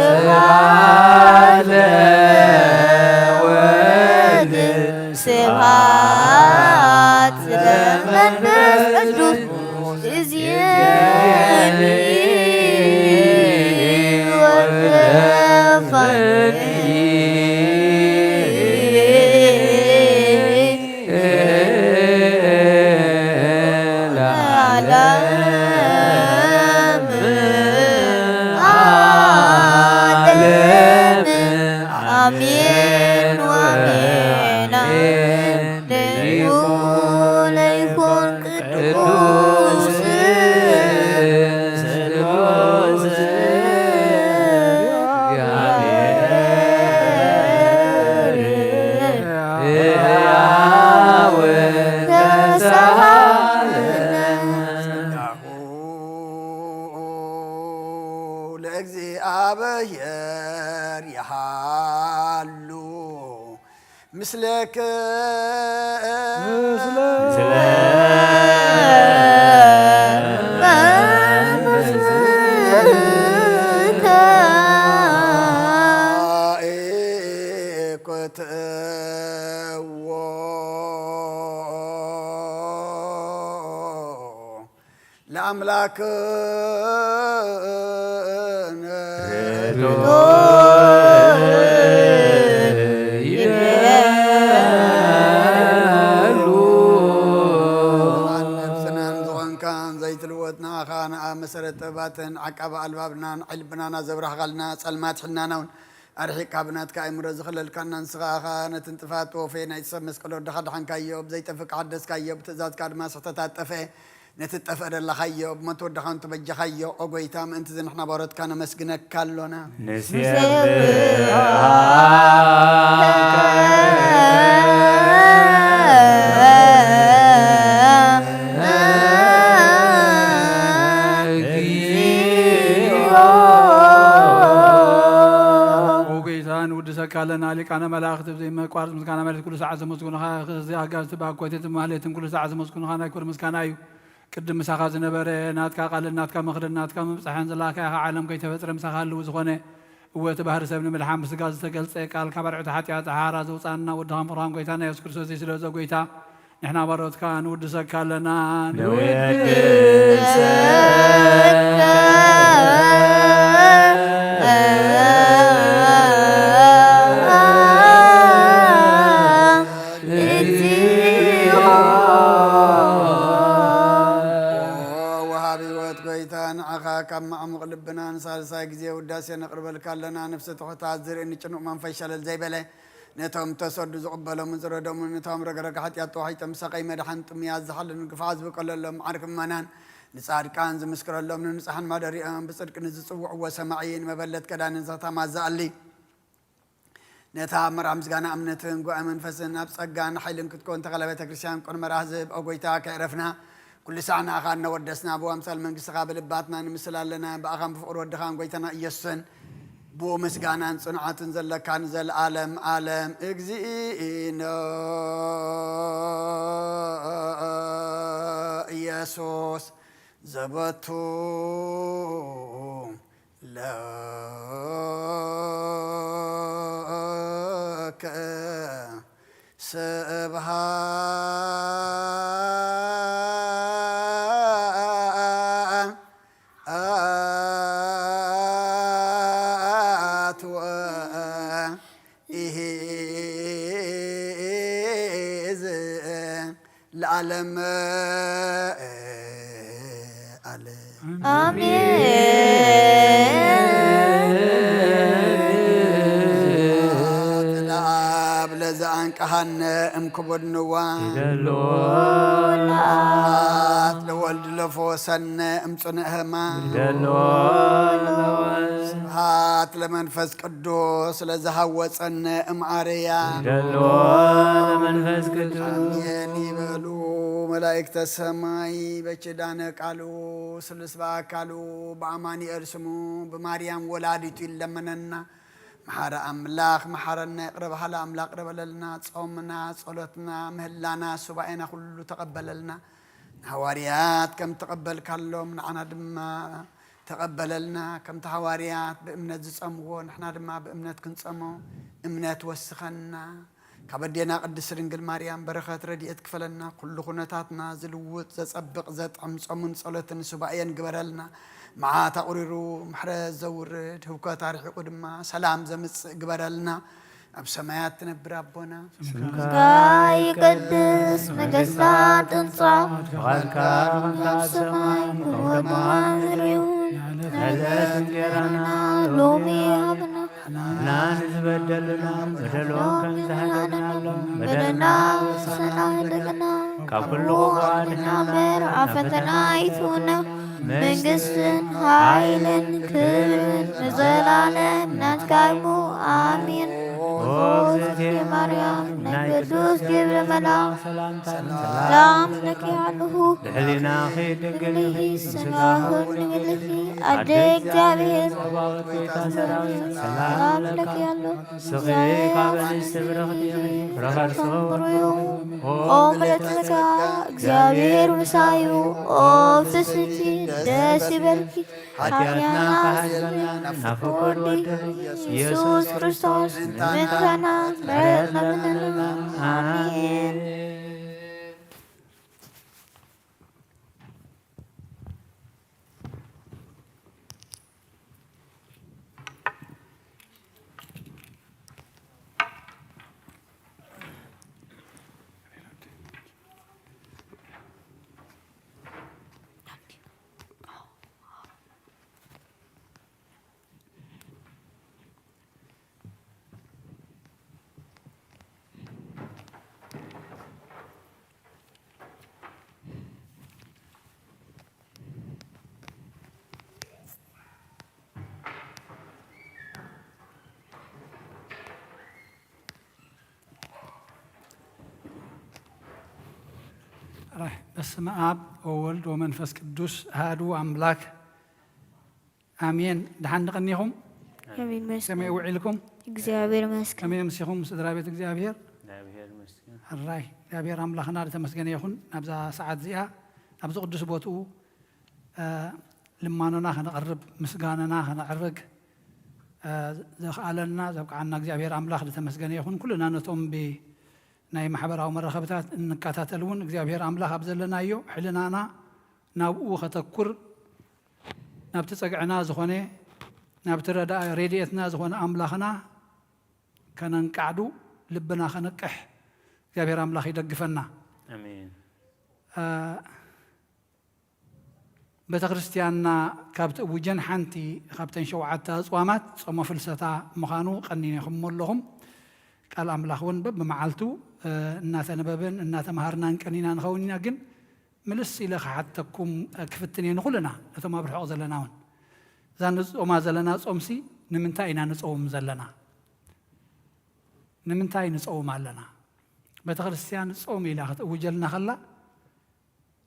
ስብሐት ለወልድ ስብሐት ለመንፈስ ቅዱስ እዝየኒ ወለፈኒ ለዓለም ዓለም። አሜን ወአሜን። ለይኩን ለይኩን ቅዱስ ስሉስ እግዚአብሔር ሕያው ተሳሃለነ። ለእግዚአብሔር ይሃሉ ምስለከ ለአምላክነ ነብስናን ዝኾንካን ዘይትልወጥ ንኣኻ ንኣብ መሰረት ጥበባትን ዓቃቢ ኣልባብናን ዕልብናና ዘብራህኻልና ጸልማት ሕልናና እውን ኣርሒቕካ ብናትካ ኣእምሮ ዝኸለልካና ንስኻ ኢኻ። ነቲ ንጥፋት ወፌ ናይቲ ሰብ መስቀል ወድኻ ድሓንካዮ፣ ብዘይጠፍእ ሓደስካዮ፣ ብትእዛዝካ ድማ ስሕተታት ጠፍአ። ነቲ ዝጠፍአ ደለኻዮ፣ ብሞት ወድኻ እውን ተበጀኻዮ። ኦ ጐይታ፣ ምእንቲ እዚ ንሕና ባሮትካ ነመስግነካ ኣሎና። ንሴብሖ ኦ ጐይታ፣ ንውድሰካ ኣለና። ሊቃነ መላእኽት ብዘይመቋርጽ ምስጋና ማለት ኩሉ ሰዓት ዘመስግኑኻ፣ እዚ ኣጋዝቲ ብኣኮቴትን ማህሌትን ኩሉ ሰዓት ዘመስግኑኻ ናይ ክብሪ ምስጋና እዩ። ቅድም ምሳኻ ዝነበረ ናትካ ቃልን ናትካ ምኽርን ናትካ ምብጻሕን ዝላእካኻ ዓለም ከይተፈጥረ ምሳኻ ህልው ዝኾነ፣ እወ እቲ ባህሪ ሰብ ንምድሓን ብስጋ ዝተገልጸ ቃል ካብ ኣርዑት ሓጢኣት ሓራ ዘውጻና ወድኻን ፍቕርኻን ጐይታና የሱስ ክርስቶስ እዩ። ስለዚ ጐይታ ንሕና ባሮትካ ንውድሰካ ኣለና። ንውድሰካ እግዚኦ። ወሃቢ ህይወት ጐይታ፣ ንዓኻ ካብ ማዕሙቕ ልብና ንሳልሳይ ግዜ ውዳሴ ነቕርበልካ ኣለና። ነፍሲ ትሑታት ዝርኢ ንጭኑቕ መንፈስ ሸለል ዘይበለ፣ ነቶም ተሰዱ ዝቕበሎምን ዝረዶምን፣ ነቶም ረግረግ ሓጢኣት ተዋሒጦም ሰቐይ መድሓን ጥሙያት ዝሓልሉን ግፍዓት ዝበቀለሎም ዓርኪ ምእመናን፣ ንጻድቃን ዝምስክረሎም፣ ንንጹሓን ማደሪኦም፣ ብጽድቂ ንዝጽውዕዎ ሰማዒ፣ ንመበለት ከዳንን ዘኽታማት ዝኣሊ፣ ነታ መርዓ ምስጋና እምነትን ጉባኤ መንፈስን ኣብ ጸጋን ሓይልን ክትከውን ተኸለ ቤተ ክርስቲያን ቅድመ ራህ ዝህብ፣ ኦ ጐይታ፣ ከዕረፍና ኩሉ ሳዕ ንኣኻ እናወደስና፣ ብኣምሳል መንግስትኻ ብልባትና ንምስል ኣለና። ብኣኻን ብፍቕሪ ወድኻን ጐይታና ኢየሱስን ብኡ ምስጋናን ጽንዓትን ዘለካ ንዘለኣለም ኣለም። እግዚእነ ኢየሱስ ዘበቱ ለ ስብሃት ወ ኢሂዝ ለዓለም ዓለም። ኣሜን። ለአብ ለዘአንቀሃነ እምክቡድ ንዋ። ይደሎ ለአብ። ስብሐት ለወልድ ለፈወሰነ እምጽኑዕ ህማም። ይደሎ ለወልድ። ስብሐት ለመንፈስ ቅዱስ ለዘሃወፀነ እምአርያ። ይደሎ ለመንፈስ ቅዱስ። ኣሜን ይበሉ መላእክተ ሰማይ። በኪዳነ ቃሉ ስሉስ በአካሉ በአማኑኤል ስሙ ብማርያም ወላዲቱ ይለመነና። መሓረ ኣምላኽ መሓረና፣ ይቕረ በሃሊ ኣምላኽ ይቕረ በለልና። ጾምና፣ ጸሎትና፣ ምህላና፣ ሱባኤና ኩሉ ተቐበለልና። ንሃዋርያት ከም ተቐበልካሎም ንዓና ድማ ተቐበለልና። ከምቲ ሃዋርያት ብእምነት ዝጸምዎ ንሕና ድማ ብእምነት ክንጸሞ እምነት ወስኸና። ካብ ኣዴና ቅድስት ድንግል ማርያም በረኸት ረድኤት ክፈለና። ኩሉ ኩነታትና ዝልውጥ ዘጸብቕ ዘጥዕም ጾምን ጸሎትን ሱባኤን ግበረልና። መዓት ኣቑሪሩ ምሕረት ዘውርድ ህውከት ኣርሒቑ ድማ ሰላም ዘምጽእ ግበረልና። ኣብ ሰማያት ትነብር ኣቦና ስምካ ይቀድስ፣ መንግስታ ትምጻእ፣ ፍቓድካ ከምታ ኣብ ሰማይ ከምኡ ድማ ኣብ ምድሪ ይኹን። ዕለት እንጀራና ሎሚ ሃበና፣ ንሕና ንዝበደሉና በደሎም ከም ዝሃለናሎም በደልና ወሰና ይደግና፣ ካብ ኩሉ ክፉእ ኣድሕና እምበር፣ ኣብ ፈተና ኣይትእቱና፣ መንግስትን ሓይልን ክብርን ንዘላለም ናትካ እዩ። ኣሜን። ኦ እግዝእትየ ማርያም፣ ናይ ቅዱስ ገብረ መልኣክ ሰላምታ ሰላም እብለኪ ኣለኹ። ብሕሊናኺ ድንግል ኢኺ፣ ስጋኺ እውን ድንግል ኢኺ፣ ኣደ እግዚኣብሔር፣ ጸባኦት ጎይታ ሰራዊት፣ ሰላም እብለኪ ኣለኹ። ንስኺ ካብ ኣንስቲ ብርኽቲ ኢኺ፣ ፍረ ከርስኺ እውን ብሩኽ እዩ። ኦ ምልእቲ ጸጋ፣ እግዚኣብሔር ምሳዩ። ኦ ፍስቲ ደስ ይበልኪ፣ ሓጢኣትና ከሓድገልና ናብ ፍቁር ወዲ ኢየሱስ ክርስቶስ ምእንታና ምሕረት ለምንልና። ኣሜን። በስመ አብ ወወልድ ወመንፈስ ቅዱስ አሐዱ አምላክ። ኣሜን። ደሓን ድቐኒኹም? ኣሜን መስገን። ከመይ ውዒልኩም? እግዚኣብሔር መስገን። ከመይ ኣምሲኹም ስድራ ቤት እግዚኣብሔር? እግዚኣብሔር ይመስገን። ሕራይ እግዚኣብሔር ኣምላኽና ዝተመስገነ ይኹን። ናብዛ ሰዓት እዚኣ ኣብዚ ቅዱስ ቦትኡ፣ እ፣ ልማኖና ከነቕርብ፣ ምስጋናና ከነዕርግ፣ እ፣ ዘኽኣለና ዘብቅዓና እግዚኣብሔር ኣምላኽ ዝተመስገነ ይኹን። ኩልና ነቶም ብናይ ማሕበራዊ መራኸብታት እንከታተል እውን እግዚኣብሔር ኣምላኽ ኣብ ዘለናዮ ሕልናና ናብኡ ከተኩር ናብቲ ጸግዕና ዝኾነ፣ ናብቲ ረዳ-፣ ረድኤትና ዝኾነ ኣምላኽና ከነንቃዕዱ ልብና ከነቅሕ እግዚኣብሔር ኣምላኽ ይደግፈና። ኣሜን። እ፣ ቤተ ክርስቲያንና ካብ ትእውጀን ሓንቲ ካብተን ሸውዓተ ኣጽዋማት ጾመ ፍልሰታ ምዃኑ ቀኒንኩም ኣለኹም። ቃል ኣምላኽ እውን በብመዓልቱ፣ እ፣ እናተነበበን እናተምሃርናን ቀኒና ንኸውን ኢና። ግን ምልስ ኢለ ክሓተኩም ክፍትን እየ ንኹልና፣ ነቶም ኣብ ርሑቕ ዘለና እውን። እዛ ንጾማ ዘለና ጾምሲ ንምንታይ ኢና ንጸውም ዘለና? ንምንታይ ንጸውም ኣለና? ቤተ ክርስቲያን ጾም ኢላ ክትእውጀልና ከላ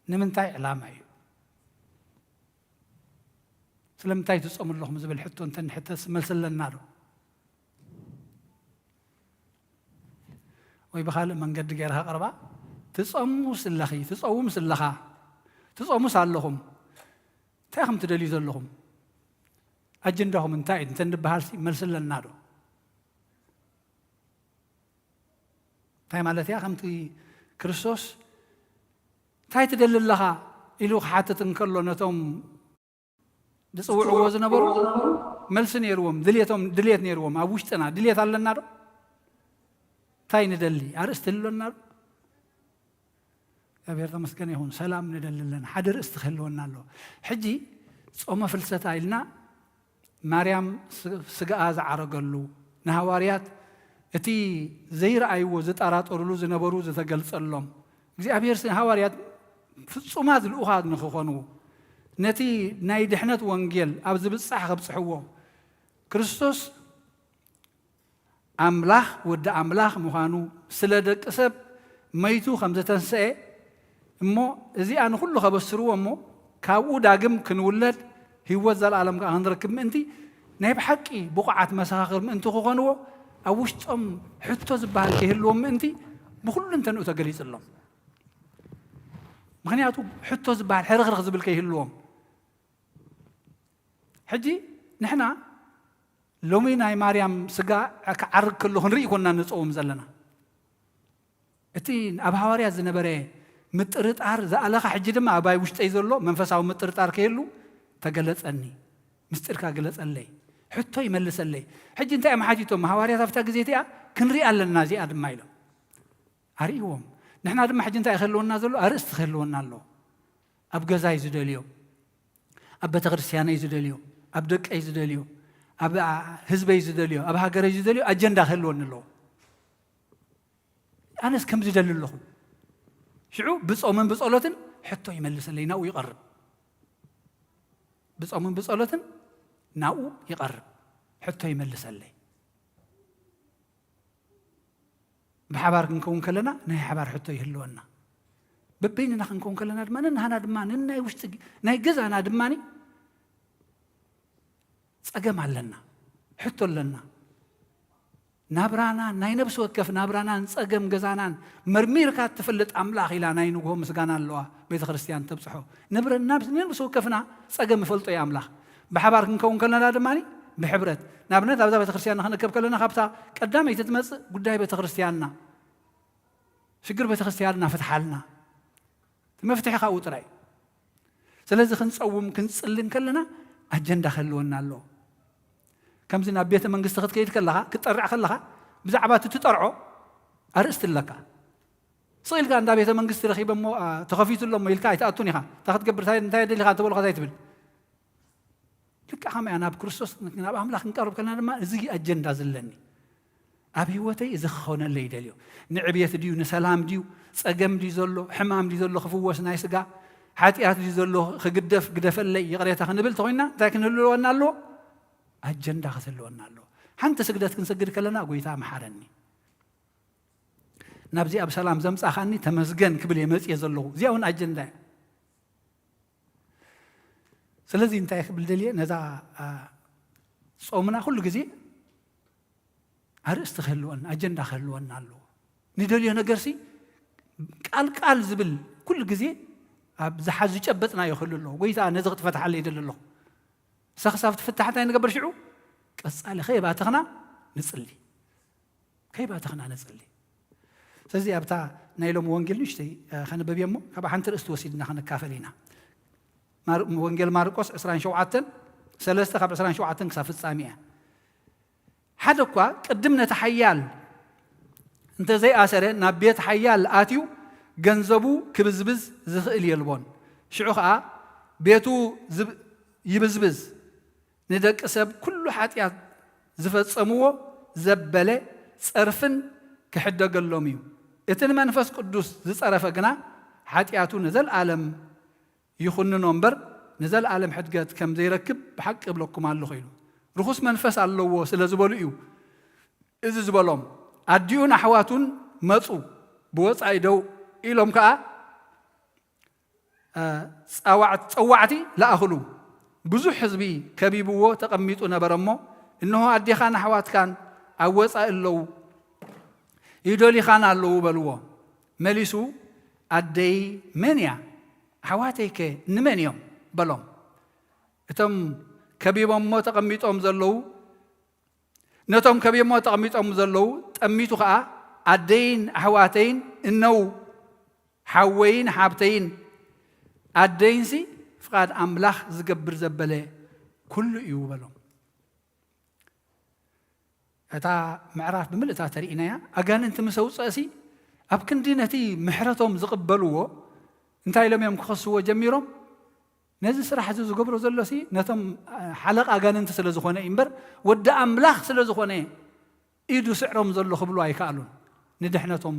ንምንታይ ዕላማ እዩ? ስለምንታይ ትጾሙ ኣለኹም ዝብል ሕቶ እንተ ንሕተስ መልሲ ኣለና ዶ? ወይ ብኻልእ መንገዲ ገይርካ ቅርባ፣ ትጸሙ ስለኺ፣ ትጸውም ስለኻ፣ ትጸሙስ ኣለኹም፣ እንታይ ኢኹም ትደልዩ ዘለኹም? ኣጀንዳኹም እንታይ እዩ እንተ ንበሃልሲ መልሲ ኣለና ዶ? እንታይ ማለት እያ? ከምቲ ክርስቶስ እንታይ ትደሊ ኣለኻ ኢሉ ክሓትት እንከሎ ነቶም ዝጽውዕዎ ዝነበሩ መልሲ ነይርዎም፣ ድልየቶም ድልየት ነይርዎም። ኣብ ውሽጥና ድልየት ኣለና ዶ? እንታይ ንደሊ? ኣርእስቲ ህልወና ዶ? እግዚኣብሔር ተመስገን ይኹን። ሰላም ንደሊ ኣለና። ሓደ ርእስቲ ክህልወና ኣለዎ። ሕጂ ጾመ ፍልሰታ ኢልና ማርያም ስ-፣ ስጋኣ ዝዓረገሉ፣ ንሃዋርያት እቲ ዘይረኣይዎ ዝጠራጠሩሉ ዝነበሩ ዝተገልጸሎም፣ እግዚኣብሔር ስ-፣ ሃዋርያት ፍጹማት ልኡኻት ንኽኾኑ፣ ነቲ ናይ ድሕነት ወንጌል ኣብ ዝብጻሕ ከብጽሕዎ፣ ክርስቶስ ኣምላኽ ወዲ ኣምላኽ ምዃኑ፣ ስለ ደቂ ሰብ መይቱ ከም ዝተንስኤ እሞ እዚኣ ንኹሉ ከበስርዎ እሞ ካብኡ ዳግም ክንውለድ ህይወት ዘለኣለም ከኣ ክንረክብ ምእንቲ ናይ ብሓቂ ብቑዓት መሰኻኽር ምእንቲ ክኾንዎ ኣብ ውሽጦም ሕቶ ዝበሃል ከይህልዎም ምእንቲ ብኹሉ እንተንኡ ተገሊጽሎም። ምኽንያቱ ሕቶ ዝበሃል ሕርኽርኽ ዝብል ከይህልዎም። ሕጂ ንሕና ሎሚ ናይ ማርያም ስጋ ክዓርግ ከሎ ክንርኢ ኮና ንጸውም ዘለና። እቲ ኣብ ሃዋርያት ዝነበረ ምጥርጣር ዝኣለኻ፣ ሕጂ ድማ ኣባይ ውሽጠይ ዘሎ መንፈሳዊ ምጥርጣር ከየሉ ተገለጸኒ። ምስጢርካ ግለጸለይ፣ ሕቶ ይመልሰለይ። ሕጂ እንታይ እዮም ሓቲቶም ሃዋርያት ኣብታ ግዜ እቲኣ? ክንሪኣ ኣለና እዚኣ ድማ ኢሎም ኣርእይዎም። ንሕና ድማ ሕጂ እንታይ ክህልወና ዘሎ? ኣርእስቲ ክህልወና ኣሎ። ኣብ ገዛይ ዝደልዮ፣ ኣብ ቤተ ክርስቲያነይ ዝደልዮ፣ ኣብ ደቀይ ዝደልዮ፣ ኣብ ህዝበይ ዝደልዮ፣ ኣብ ሃገረይ ዝደልዮ ኣጀንዳ ክህልወኒ ኣለዎ። ኣነስ ከም ዝደሊ ኣለኹ። ሽዑ ብጾምን ብጸሎትን ሕቶ ይመልሰለይ፣ ናብኡ ይቐርብ። ብጾምን ብጸሎትን ናብኡ ይቐርብ፣ ሕቶ ይመልሰለይ። ብሓባር ክንከውን ከለና ናይ ሓባር ሕቶ ይህልወና። በበይንና ክንከውን ከለና ድማ ነንሃና ድማ ነናይ ውሽጢ ናይ ገዛና ድማ ጸገም ኣለና፣ ሕቶ ኣለና። ናብራና ናይ ነብሲ ወከፍ ናብራናን ጸገም ገዛናን መርሚርካ ትፈልጥ ኣምላኽ ኢላ ናይ ንግሆ ምስጋና ኣለዋ ቤተ ክርስቲያን ተብጽሖ። ንብረ-፣ ናብ-፣ ነብሲ ወከፍና ጸገም ይፈልጦ እዩ ኣምላኽ። ብሓባር ክንከውን ከለና ድማ ብሕብረት፣ ንኣብነት ኣብዛ ቤተ ክርስቲያን ክንእከብ ከለና ካብታ ቀዳመይቲ ትመጽእ ጉዳይ ቤተ ክርስቲያንና፣ ሽግር ቤተ ክርስቲያንና ፍትሓልና። እቲ መፍትሒ ካብኡ ጥራይ እዩ። ስለዚ ክንጸውም ክንጽልን ከለና ኣጀንዳ ክህልወና ኣለዎ። ከምዚ ናብ ቤተ መንግስቲ ክትከይድ ከለኻ፣ ክትጠርዕ ከለኻ፣ ብዛዕባ እቲ ትጠርዖ ኣርእስቲ ኣለካ። ስቕ ኢልካ እንዳ ቤተ መንግስቲ ረኺበ እሞ፣ ኣ፣ ተኸፊቱ ኣሎ እሞ ኢልካ ኣይትኣቱን ኢኻ። እንታይ ክትገብር፣ እንታይ፣ እንታይ ደሊኻ እንተበሉኻ እንታይ ትብል? ልክዕ ከመይ እያ ናብ ክርስቶስ፣ ናብ ኣምላኽ ክንቀርብ ከለና ድማ እዚ ኣጀንዳ ዘለኒ። ኣብ ህይወተይ እዚ ክኾነለይ ይደልዮ። ንዕብየት ድዩ፣ ንሰላም ድዩ፣ ጸገም ድዩ ዘሎ፣ ሕማም ድዩ ዘሎ ክፍወስ ናይ ስጋ፣ ሓጢኣት ድዩ ዘሎ ክግደፍ፣ ግደፈለይ፣ ይቕሬታ ክንብል ተኾይንና እንታይ ክንህልወና ኣለዎ? ኣጀንዳ ክትህልወና ኣለዎ። ሓንቲ ስግደት ክንሰግድ ከለና ጎይታ መሓረኒ። ናብዚ ኣብ ሰላም ዘምጻኻኒ ተመስገን ክብል እየ መጽየ ዘለኹ። እዚኣ እውን ኣጀንዳ እያ። ስለዚ እንታይ ክብል ደልየ፣ ነዛ፣ ኣ፣ ጾምና ኩሉ ግዜ ኣርእስቲ ክህልወና፣ ኣጀንዳ ክህልወና ኣለዎ። ንደልዮ ነገርሲ ቃል ቃል ዝብል ኩሉ ግዜ ኣብ ዝሓ-፣ ዝጨበጥናዮ ክህሉ ኣለዎ። ጎይታ ነዚ ክትፈትሓለይ ይደሊ ኣለኹ። ንሳ ክሳብ ትፍታሕ እንታይ ንገብር ሽዑ? ቀጻሊ ከየባተኽና ንጽሊ። ከይባተኽና ንጽሊ። ስለዚ ኣብታ ናይ ሎሚ ወንጌል ንእሽተይ፣ እ፣ ከንብብ እየ እሞ፣ ካብ ሓንቲ ርእስቲ ወሲድና ክንካፈል ኢና። ማር-፣ ወንጌል ማርቆስ ዕስራን ሸውዓተን፣ ሰለስተ ካብ ዕስራን ሸውዓተን ክሳብ ፍጻሜ እያ። ሓደ እኳ ቅድም ነቲ ሓያል እንተ ዘይኣሰረ፣ ናብ ቤት ሓያል ኣትዩ ገንዘቡ ክብዝብዝ ዝኽእል የልቦን። ሽዑ ኸኣ ቤቱ ዝብ-፣ ይብዝብዝ። ንደቂ ሰብ ኩሉ ሓጢኣት ዝፈጸምዎ ዘበለ ጸርፍን ክሕደገሎም እዩ። እቲ ንመንፈስ ቅዱስ ዝጸረፈ ግና ሓጢኣቱ ንዘለኣለም ይኹንኖ እምበር ንዘለኣለም ሕድገት ከም ዘይረክብ ብሓቂ እብለኩም ኣለኹ ኢሉ። ርኹስ መንፈስ ኣለዎ ስለ ዝበሉ እዩ እዚ ዝበሎም። ኣዲኡን ኣሕዋቱን መጹ፣ ብወጻኢ ደው ኢሎም ከኣ እ፣ ጸዋዕ-፣ ጸዋዕቲ ለኣኽሉ። ብዙሕ ህዝቢ ከቢብዎ ተቐሚጡ ነበረ እሞ፣ እንሆ ኣዴኻን ኣሕዋትካን ኣብ ወጻኢ ኣለዉ፣ ይደልዩኻን ኣለዉ በልዎ። መሊሱ፣ ኣደይ መን እያ? ኣሕዋተይከ ንመን እዮም? በሎም። እቶም ከቢቦሞ ተቐሚጦም ዘለዉ ነቶም ከቢቦሞ ተቐሚጦም ዘለዉ ጠሚቱ ኸኣ ኣደይን ኣሕዋተይን እነው ሓወይን ሓብተይን ኣደይንሲ ፍቓድ ኣምላኽ ዝገብር ዘበለ ኩሉ እዩ በሎም። እታ ምዕራፍ ብምልእታ ተርእናያ ኣጋንንቲ ምስ ኣውፀእሲ ኣብ ክንዲ ነቲ ምሕረቶም ዝቕበልዎ እንታይ ኢሎም እዮም ክኸስዎ ጀሚሮም? ነዚ ስራሕ እዚ ዝገብሮ ዘሎሲ ነቶም ሓለቓ ኣጋንንቲ ስለ ዝኾነ እዩ እምበር ወዲ ኣምላኽ ስለ ዝኾነ ኢዱ ስዕሮም ዘሎ ክብሉ ኣይከኣሉን። ንድሕነቶም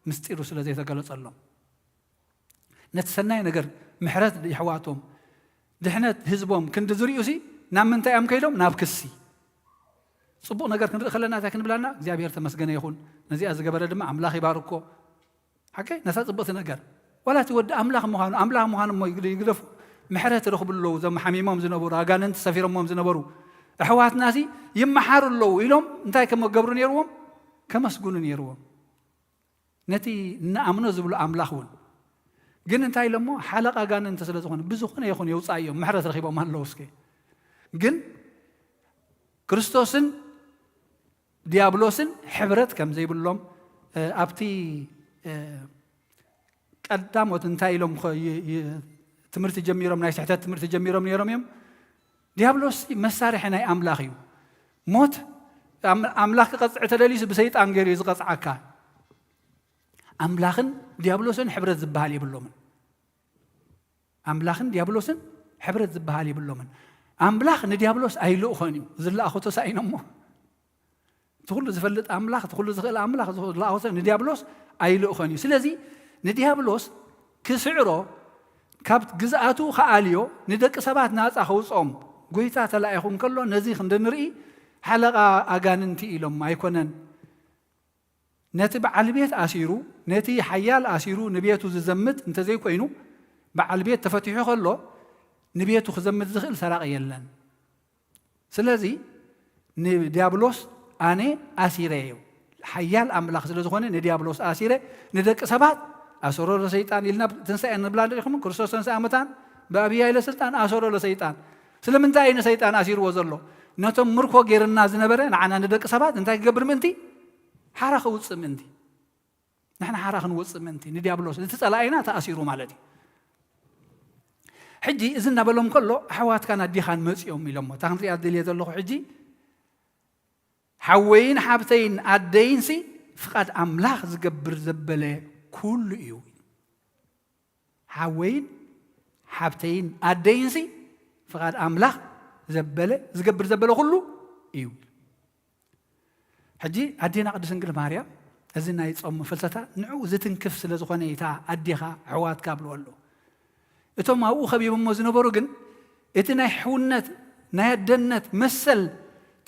ምስጢሩ ስለ ዘይተገለጸሎም ነቲ ሰናይ ነገር ምሕረት የሕዋቶም ድሕነት ህዝቦም ክንዲ ዝርእዩሲ ናብ ምንታይ እዮም ከይዶም? ናብ ክሲ። ጽቡቕ ነገር ክንርኢ ከለና እንታይ ክንብላና? እግዚኣብሔር ተመስገነ ይኹን፣ ነዚኣ ዝገበረ ድማ ኣምላኽ ይባርኮ። ሓቀይ ነታ ጽብቕቲ ነገር ዋላ እቲ ወዲ ኣምላኽ ምዃኑ ኣምላኽ ምዃኑ እሞ ይግደፉ ምሕረት ይረኽቡ ኣለዉ። እዞም ሓሚሞም ዝነበሩ ኣጋንንቲ ሰፊሮሞም ዝነበሩ ኣሕዋትናሲ ይመሓሩ ኣለዉ ኢሎም እንታይ ከመገብሩ ነይርዎም? ከመስግኑ ነይርዎም። ነቲ እንኣምኖ ዝብሉ ኣምላኽ እውን ግን እንታይ ኢሎሞ ሓለቓ ኣጋንንቲ ስለ ዝኾነ ብዝኾነ ይኹን የውፃእዮም ምሕረት ረኺቦም ኣለዉ። እስከ ግን ክርስቶስን ዲያብሎስን ሕብረት ከም ዘይብሎም ኣብቲ ቀዳሞት እንታይ ኢሎም ትምህርቲ ጀሚሮም ናይ ስሕተት ትምህርቲ ጀሚሮም ነይሮም እዮም። ዲያብሎስ መሳርሒ ናይ ኣምላኽ እዩ። ሞት ኣምላኽ ክቐፅዕ ተደልዩስ ብሰይጣን ገይሩ እዩ ዝቐፅዓካ። ኣምላኽን ዲያብሎስን ሕብረት ዝበሃል የብሎምን። ኣምላኽን ዲያብሎስን ሕብረት ዝበሃል የብሎምን። ኣምላኽ ንዲያብሎስ ኣይልእኾን እዩ። ዝለኣኹ ተሳኢኖሞ እቲ ኩሉ ዝፈልጥ ኣምላኽ እቲ ኩሉ ዝኽእል ኣምላኽ ዝለኣኹ ንዲያብሎስ ኣይልእኾን እዩ። ስለዚ ንዲያብሎስ ክስዕሮ ካብ ግዝኣቱ ክኣልዮ ንደቂ ሰባት ናፃ ከውፅኦም ጎይታ ተላኢኹ እንከሎ ነዚ ክንዲ ንርኢ ሓለቓ ኣጋንንቲ ኢሎም ኣይኮነን። ነቲ በዓል ቤት ኣሲሩ ነቲ ሓያል ኣሲሩ ንቤቱ ዝዘምት እንተዘይኮይኑ በዓል ቤት ተፈቲሑ ከሎ ንቤቱ ክዘምት ዝኽእል ሰራቒ የለን። ስለዚ ንዲያብሎስ ኣነ ኣሲረ እዩ ሓያል ኣምላኽ ስለ ዝኾነ ንዲያብሎስ ኣሲረ ንደቂ ሰባት ኣሰሮ ለሰይጣን ኢልና ትንሳኤ ንብላ ንሪኹም ክርስቶስ ተንስኣ ሙታን ብኣብያ ኢለ ስልጣን ኣሰሮ ለሰይጣን ስለምንታይ እዩ ንሰይጣን ኣሲርዎ ዘሎ? ነቶም ምርኮ ገይርና ዝነበረ ንዓና ንደቂ ሰባት እንታይ ክገብር ምእንቲ ሓራ ክውፅእ ምእንቲ ንሕና ሓራ ክንወፅእ ምእንቲ ንዲያብሎስ እቲ ፀላኢና ተኣሲሩ ማለት እዩ። ሕጂ እዚ እናበሎም ከሎ ኣሕዋትካን ኣዲኻን መፂኦም ኢሎሞ እታ ክንሪኣ ዝደልየ ዘለኹ ሕጂ ሓወይን ሓብተይን ኣደይንሲ ፍቓድ ኣምላኽ ዝገብር ዘበለ ኩሉ እዩ። ሓወይን ሓብተይን ኣደይንሲ ፍቓድ ኣምላኽ ዘበለ ዝገብር ዘበለ ኩሉ እዩ። ሕጂ ኣዴና ቅድስት ድንግል ማርያም እዚ ናይ ጾም ፍልሰታ ንዕኡ ዝትንክፍ ስለ ዝኾነ እታ ኣዴኻ ኣሕዋትካ ብልዎ ኣሎ። እቶም ኣብኡ ከቢቦሞ ዝነበሩ ግን እቲ ናይ ሕውነት ናይ ኣደነት መሰል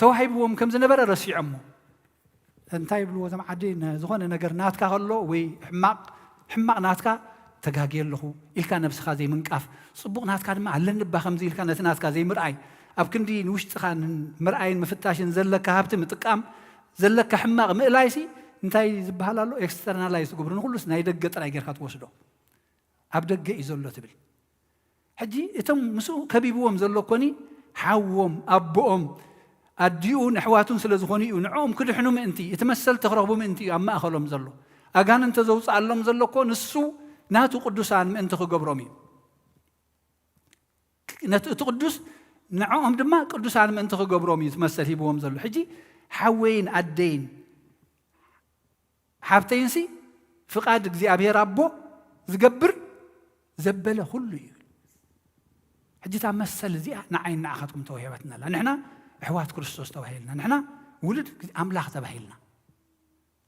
ተዋሂብዎም ከም ዝነበረ ረሲዖሞ። እንታይ ይብልዎ እዞም ዓዲ ዝኾነ ነገር ናትካ ከሎ ወይ ሕማቕ ሕማቕ ናትካ ተጋግየ ኣለኹ ኢልካ ነብስኻ ዘይምንቃፍ፣ ጽቡቕ ናትካ ድማ ኣለኒ እባ ከምዚ ኢልካ ነቲ ናትካ ዘይምርኣይ፣ ኣብ ክንዲ ንውሽጥኻ ምርኣይን ምፍታሽን ዘለካ ሃብቲ ምጥቃም ዘለካ ሕማቕ ምእላይሲ እንታይ ዝበሃል ኣሎ? ኤክስተርናላይዝ ትገብሮ፣ ንኹሉስ ናይ ደገ ጥራይ ጌርካ ትወስዶ። ኣብ ደገ እዩ ዘሎ ትብል። ሕጂ እቶም ምስኡ ከቢብዎም ዘሎ ኮኒ ሓዎም ኣቦኦም ኣዲኡን ኣሕዋቱን ስለ ዝኾኑ እዩ ንዕኦም ክድሕኑ ምእንቲ እቲ መሰልቲ ክረኽቡ ምእንቲ እዩ ኣብ ማእኸሎም ዘሎ። ኣጋንንተ ዘውፅኣሎም ዘሎ እኮ ንሱ ናቱ ቅዱሳን ምእንቲ ክገብሮም እዩ። ነቲ እቲ ቅዱስ ንዕኦም ድማ ቅዱሳን ምእንቲ ክገብሮም እዩ እቲ መሰል ሂብዎም ዘሎ። ሕጂ ሓወይን ኣደይን ሓብተይንሲ ፍቓድ እግዚኣብሔር ኣቦ ዝገብር ዘበለ ኩሉ እዩ። ሕጂ እታ መሰል እዚኣ ንዓይን ንዓኻትኩም ተዋሂባትና ኣላ። ንሕና ኣሕዋት ክርስቶስ ተባሂልና፣ ንሕና ውሉድ ኣምላኽ ተባሂልና።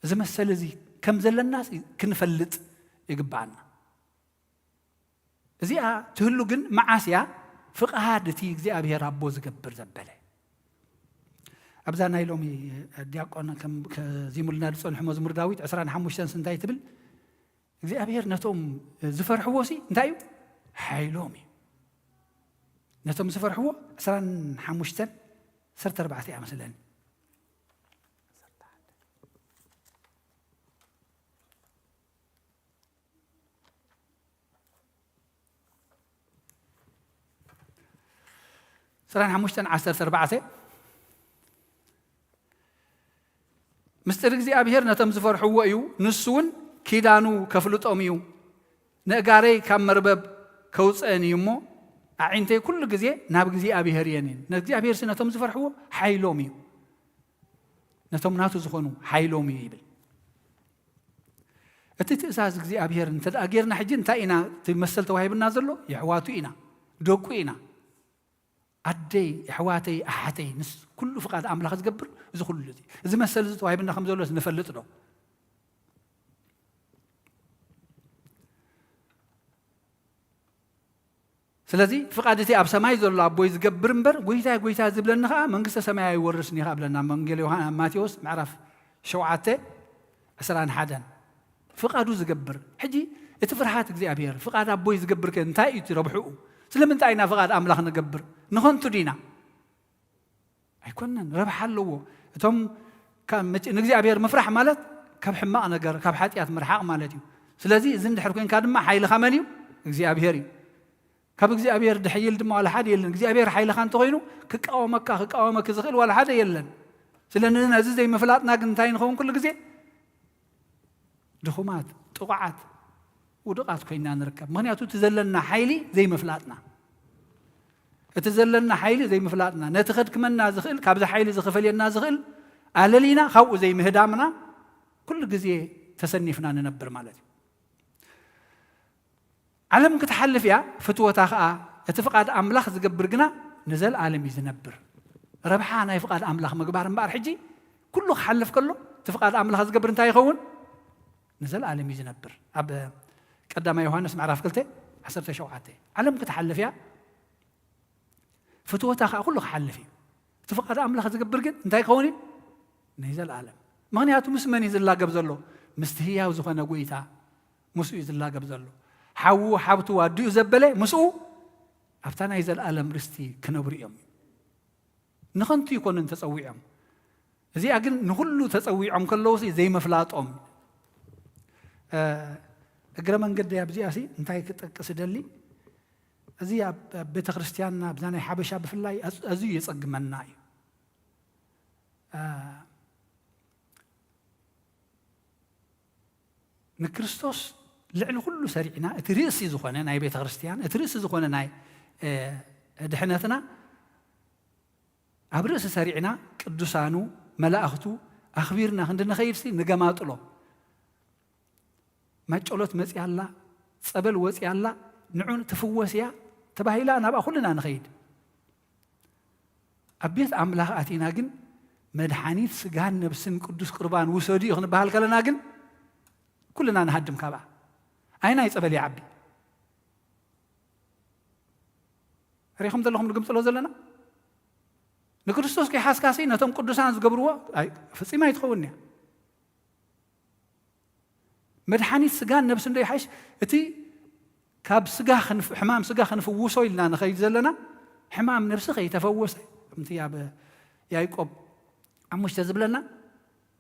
እዚ መሰል እዚ ከም ዘለና ክንፈልጥ ይግብኣና። እዚኣ ትህሉ ግን መዓስ እያ? ፍቓድ እቲ እግዚኣብሔር ኣቦ ዝገብር ዘበለ። ኣብዛ ናይ ሎሚ ዲያቆን ከም ከዚሙልና ዝጸንሑ መዝሙር ዳዊት ዕስራን ሓሙሽተን እንታይ ትብል? እግዚኣብሔር ነቶም ዝፈርሕዎ ሲ እንታይ እዩ? ሓይሎም እዩ። ነቶም ዝፈርሕዎ ዕስራን ሓሙሽተን ዓሰርተ ኣርባዕተ እያ መስለኒ። ዕስራን ሓሙሽተን ዓሰርተ ኣርባዕተ። ምስጢር እግዚኣብሔር ነቶም ዝፈርሕዎ እዩ፣ ንሱ እውን ኪዳኑ ከፍልጦም እዩ። ነእጋረይ ካብ መርበብ ከውፅአን እዩ እሞ፣ ኣዒንተይ ኩሉ ግዜ ናብ እግዚኣብሔር እየን እየን። ንእግዚኣብሔር ሲ ነቶም ዝፈርሕዎ ሓይሎም እዩ፣ ነቶም ናቱ ዝኾኑ ሓይሎም እዩ ይብል። እቲ ትእዛዝ እግዚኣብሔር እንተ ደኣ ጌርና ሕጂ እንታይ ኢና? እቲ መሰል ተዋሂብና ዘሎ የሕዋቱ ኢና፣ ደቁ ኢና። ኣደይ፣ ኣሕዋተይ፣ ኣሓተይ፣ ንስ ኩሉ ፍቓድ ኣምላኽ ዝገብር እዚ ኩሉ እዚ፣ እዚ መሰል እዚ ተዋሂብና ከም ዘሎስ ንፈልጥ ዶ? ስለዚ ፍቓድ እቲ ኣብ ሰማይ ዘሎ ኣቦይ ዝገብር እምበር፣ ጎይታይ ጎይታይ ዝብለኒ ኸዓ መንግስተ ሰማይ ኣይወርስን እዩ ኸዓ ብለና። ወንጌል ዮሃ-፣ ማቴዎስ ምዕራፍ ሸውዓተ ዕስራን ሓደን። ፍቓዱ ዝገብር። ሕጂ እቲ ፍርሃት እግዚኣብሔር፣ ፍቓድ ኣቦይ ዝገብር ከ እንታይ እዩ እቲ ረብሕኡ? ስለምንታይ ኢና ፍቓድ ኣምላኽ ንገብር? ንኸንቱ ዲና? ኣይኮነን፣ ረብሓ ኣለዎ። እቶም ካብ መጭ-፣ ንእግዚኣብሔር ምፍራሕ ማለት ካብ ሕማቕ ነገር፣ ካብ ሓጢኣት ምርሓቕ ማለት እዩ። ስለዚ እዚ እንድሕር ኮንካ ድማ ሓይልኻ መን እዩ? እግዚኣብሔር እዩ። ካብ እግዚኣብሔር ድሕይል ድማ ዋላ ሓደ የለን። እግዚኣብሔር ሓይልኻ እንተኾይኑ ክቃወመካ፣ ክቃወመኪ ዝኽእል ዋላ ሓደ የለን። ስለ ነዚ ዘይምፍላጥና ግን እንታይ ንኸውን ኩሉ ግዜ? ድኹማት፣ ጥቑዓት፣ ውዱቓት ኮይና ንርከብ። ምኽንያቱ እቲ ዘለና ሓይሊ ዘይምፍላጥና። እቲ ዘለና ሓይሊ ዘይምፍላጥና። ነቲ ከድክመና ዝኽእል፣ ካብዚ ሓይሊ እዚ ክፈልየና ዝኽእል ኣለሊና ካብኡ ዘይምህዳምና ኩሉ ግዜ ተሰኒፍና ንነብር ማለት እዩ። ዓለም ክትሓልፍ እያ፣ ፍትወታ ኸኣ፣ እቲ ፍቓድ ኣምላኽ ዝገብር ግና ንዘለኣለም እዩ ዝነብር። ረብሓ ናይ ፍቓድ ኣምላኽ ምግባር እምበኣር ሕጂ ኩሉ ክሓልፍ ከሎ፣ እቲ ፍቓድ ኣምላኽ ዝገብር እንታይ ይኸውን? ንዘለኣለም እዩ ዝነብር። ኣብ ቀዳማይ ዮሃንስ ምዕራፍ ክልተ ዓሰርተ ሸውዓተ። ዓለም ክትሓልፍ እያ፣ ፍትወታ ኸኣ ኩሉ ክሓልፍ እዩ። እቲ ፍቓድ ኣምላኽ ዝገብር ግን እንታይ ክኸውን እዩ? ናይ ዘለኣለም። ምኽንያቱ ምስ መን እዩ ዝላገብ ዘሎ? ምስቲ ህያው ዝኾነ ጎይታ ምስኡ እዩ ዝላገብ ዘሎ። ሓዉ፣ ሓብቱ፣ ኣዲኡ ዘበለ ምስኡ ኣብታ ናይ ዘለኣለም ርስቲ ክነብሩ እዮም። ንኸንቱ ኣይኮኑን ተጸዊዖም። እዚኣ ግን ንኹሉ ተጸዊዖም ከለዉ ሲ ዘይምፍላጦም። እ፣ እግረ መንገዲ ኣብዚኣ ሲ እንታይ ክጠቅስ እደሊ? እዚ ኣብ፣ ኣብ ቤተ ክርስቲያንና፣ ኣብዛ ናይ ሓበሻ ብፍላይ ኣዝ-፣ ኣዝዩ የጸግመና እዩ። እ፣ ንክርስቶስ ልዕሊ ኩሉ ሰሪዕና፣ እቲ ርእሲ ዝኾነ ናይ ቤተ ክርስቲያን፣ እቲ ርእሲ ዝኾነ ናይ፣ እ፣ ድሕነትና ኣብ ርእሲ ሰሪዕና፣ ቅዱሳኑ፣ መላእኽቱ ኣኽቢርና ክንዲ ንኸይድሲ ንገማጥሎ። ማጨሎት መጺኣ ኣላ፣ ጸበል ወጺኣ ኣላ፣ ንዑ ትፍወስ እያ ተባሂላ ናብኣ ኩልና ንኸይድ። ኣብ ቤት ኣምላኽ ኣቲና ግን መድሓኒት ስጋን ነብስን ቅዱስ ቁርባን ውሰዱ እዩ ክንበሃል ከለና ግን ኩልና ንሃድም ካብኣ። ኣይናይ ጸበል ይዓቢ። ሪኹም ዘለኹም ንግምጽሎ ዘለና? ንክርስቶስ ከይሓዝካሲ ነቶም ቅዱሳን ዝገብርዎ ኣይ-፣ ፍጺም ኣይትኸውን እያ። መድሓኒት ስጋን ነብስን ዶ ይሓይሽ? እቲ ካብ ስጋ ክንፍ-፣ ሕማም ስጋ ክንፍውሶ ኢልና ንኸይድ ዘለና፣ ሕማም ነብሲ ከይተፈወሰ፣ ከምቲ ኣብ ያዕቆብ ሓሙሽተ ዝብለና፣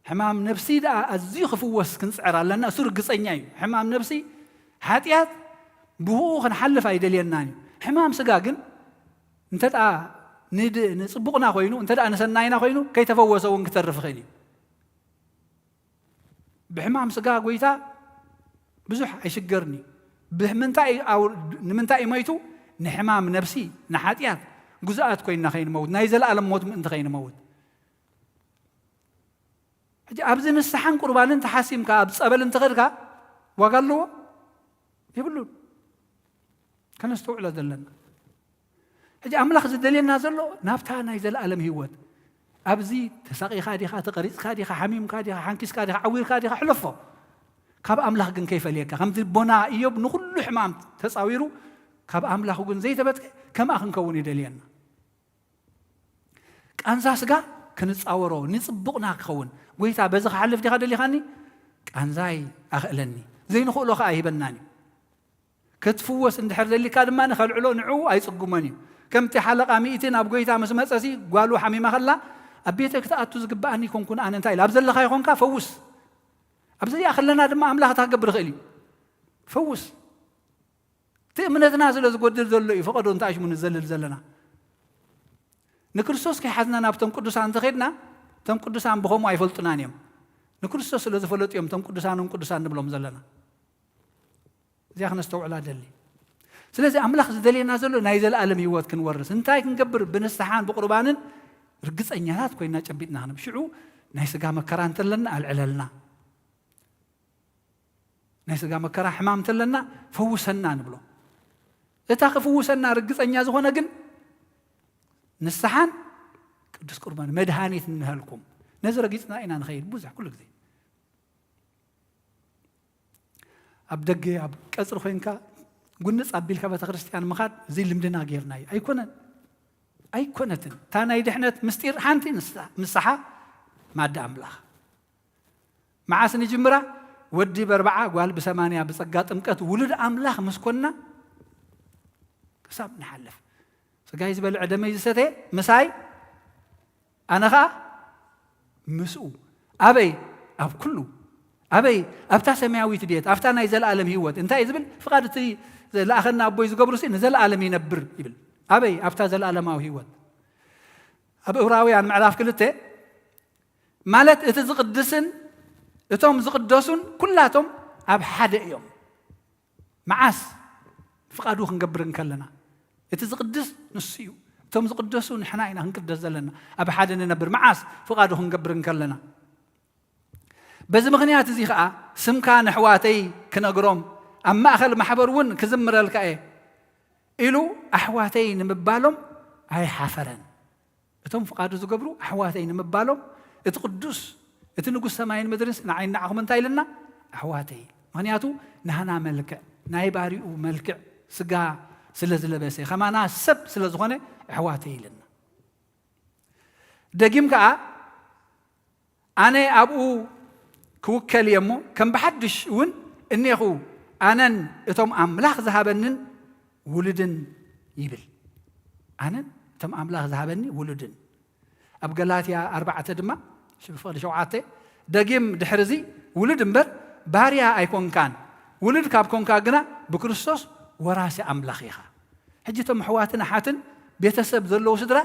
ሕማም ነብሲ ደኣ ኣዝዩ ክፍወስ ክንጽዕር ኣለና። እሱ ርግጸኛ እዩ። ሕማም ነብሲ፣ ሓጢኣት ብህኡ ክንሓልፍ ኣይደልየናን እዩ። ሕማም ስጋ ግን፣ እንተ ደኣ ንድ-፣ ንጽቡቕና ኮይኑ፣ እንተ ደኣ ንሰናይና ኮይኑ፣ ከይተፈወሰ እውን ክተርፍ ይኽእል እዩ። ብሕማም ስጋ ጎይታ ብዙሕ ኣይሽገርን እዩ። ብምንታይ ኣው-፣ ንምንታይ እዩ ሞይቱ? ንሕማም ነብሲ፣ ንሓጢኣት ግዙኣት ኮይንና ከይንመውት፣ ናይ ዘለኣለም ሞት ምእንቲ ከይንመውት። ሕጂ ኣብዚ ንስሓን ቁርባንን ተሓሲምካ፣ ኣብ ጸበል እንተኸድካ ዋጋ ኣለዎ? የብሉን። ከነስተውዕሎ ዘለና። ሕጂ ኣምላኽ ዝደልየና ዘሎ ናብታ ናይ ዘለኣለም ህይወት። ኣብዚ ተሳቒኻ ዲኻ፣ ተቐሪጽካ ዲኻ፣ ሓሚምካ ዲኻ፣ ሓንኪስካ ዲኻ፣ ዓዊርካ ዲኻ፣ ሕለፎ። ካብ ኣምላኽ ግን ከይፈልየካ። ከምቲ ቦና ኢዮብ ንኹሉ ሕማም ተጻዊሩ፣ ካብ ኣምላኹ ግን ዘይተበትከ፣ ከምኣ ክንከውን ይደልየና። ቃንዛ ስጋ ክንጻወሮ፣ ንጽቡቕና ክኸውን። ጎይታ፣ በዚ ክሓልፍ ዲኻ ደሊኻኒ? ቃንዛይ ኣኽእለኒ። ዘይንኽእሎ ከኣ ኣይህበናን እዩ። ክትፍወስ እንድሕር ደሊካ ድማ ንኸልዕሎ ንዕኡ ኣይጽጉሞን እዩ። ከምቲ ሓለቓ ሚእቲ ናብ ጎይታ ምስ መጸሲ፣ ጓሉ ሓሚማ ከላ፣ "ኣብ ቤተይ ክትኣቱ ዝግብኣኒ ኣይኮንኩን ኣነ፣ እንታይ ኢለ?" ኣብ ዘለኻ ይኾንካ፣ ፈውስ። ኣብ ዘይኣ ከለና ድማ ኣምላኽ እንታይ ክገብር ይኽእል እዩ? ፈውስ። እቲ እምነትና ስለ ዝጎድል ዘሎ እዩ ፈቐዶ እንታይ ሽሙ ንዘልል ዘለና። ንክርስቶስ ከይሓዝና ናብቶም ቅዱሳን እንተኸድና፣ እቶም ቅዱሳን ብኸምኡ ኣይፈልጡናን እዮም። ንክርስቶስ ስለ ዝፈለጡ እዮም እቶም ቅዱሳንን ቅዱሳን ንብሎም ዘለና። እዚኣ ክነስተውዕላ ደሊ። ስለዚ ኣምላኽ ዝደልየና ዘሎ ናይ ዘለኣለም ህይወት ክንወርስ። እንታይ ክንገብር? ብንስሓን ብቁርባንን ርግጸኛታት ኮይና ጨቢጥና ክንብ። ሽዑ ናይ ስጋ መከራ እንተለና ኣልዕለልና። ናይ ስጋ መከራ ሕማም እንተለና ፈውሰና ንብሎ። እታ ክፍውሰና ርግጸኛ ዝኾነ ግን ንስሓን ቅዱስ ቁርባን መድሃኒት እንሃልኩም። ነዚ ረጊጽና ኢና ንኸይድ ብዙሕ ኩሉ ግዜ። ኣብ ደገ ኣብ ቀጽሪ ኮይንካ ጉንጽ ኣቢልካ ቤተ ክርስቲያን ምኻድ እዚ ልምድና ጌርናዮ። ኣይኮነን። ኣይኮነትን። እታ ናይ ድሕነት ምስጢር ሓንቲ ንሳ-፣ ንስሓ ማዳ ኣምላኽ። መዓስ ንጅምራ? ወዲ በርብዓ ጓል ብሰማንያ ብጸጋ ጥምቀት ውሉድ ኣምላኽ ምስ ኮንና ክሳብ ንሓልፍ። ስጋይ ዝበልዐ ደመይ ዝሰተ ምሳይ ኣነ ኸኣ ምስኡ። ኣበይ? ኣብ ኩሉ። ኣበይ? ኣብታ ሰማያዊት ቤት፣ ኣብታ ናይ ዘለኣለም ህይወት። እንታይ እዩ ዝብል? ፍቓድ እቲ ዝለኣኸና ኣቦይ ዝገብሩሲ ንዘለኣለም ይነብር ይብል። ኣበይ? ኣብታ ዘለኣለማዊ ህይወት። ኣብ ዕብራውያን ምዕራፍ ክልተ ማለት እቲ ዝቕድስን እቶም ዝቕደሱን ኩላቶም ኣብ ሓደ እዮም። መዓስ? ፍቓዱ ክንገብር እንከለና። እቲ ዝቕድስ ንሱ እዩ። እቶም ዝቕደሱ ንሕና ኢና ክንቅደስ ዘለና። ኣብ ሓደ ንነብር። መዓስ? ፍቓዱ ክንገብር እንከለና። በዚ ምኽንያት እዚ ኸኣ ስምካ ንኣሕዋተይ ክነግሮም፣ ኣብ ማእከል ማሕበር እውን ክዝምረልካ እየ ኢሉ ኣሕዋተይ ንምባሎም ኣይሓፈረን። እቶም ፍቓዱ ዝገብሩ ኣሕዋተይ ንምባሎም፣ እቲ ቅዱስ፣ እቲ ንጉስ ሰማይን ምድርንስ ንዓይን ንዓኹም እንታይ ኢልና? ኣሕዋተይ። ምኽንያቱ ናህና መልክዕ፣ ናይ ባሪኡ መልክዕ ስጋ ስለ ዝለበሰ፣ ከማና ሰብ ስለ ዝኾነ ኣሕዋተይ ኢልና። ደጊም ከኣ ኣነ ኣብኡ ክውከል እየ እሞ፣ ከም ብሓድሽ እውን እኔኹ፣ ኣነን እቶም ኣምላኽ ዝሃበንን ውሉድን ይብል። ኣነን እቶም ኣምላኽ ዝሃበኒ ውሉድን። ኣብ ገላትያ ኣርባዕተ ድማ፣ ፍቕዲ ሸውዓተ፣ ደጊም ድሕርዚ ውሉድ እምበር ባርያ ኣይኮንካን፣ ውሉድ ካብ ኮንካ ግና ብክርስቶስ ወራሲ ኣምላኽ ኢኻ። ሕጂ እቶም ኣሕዋትን ኣሓትን ቤተሰብ ዘለዉ ስድራ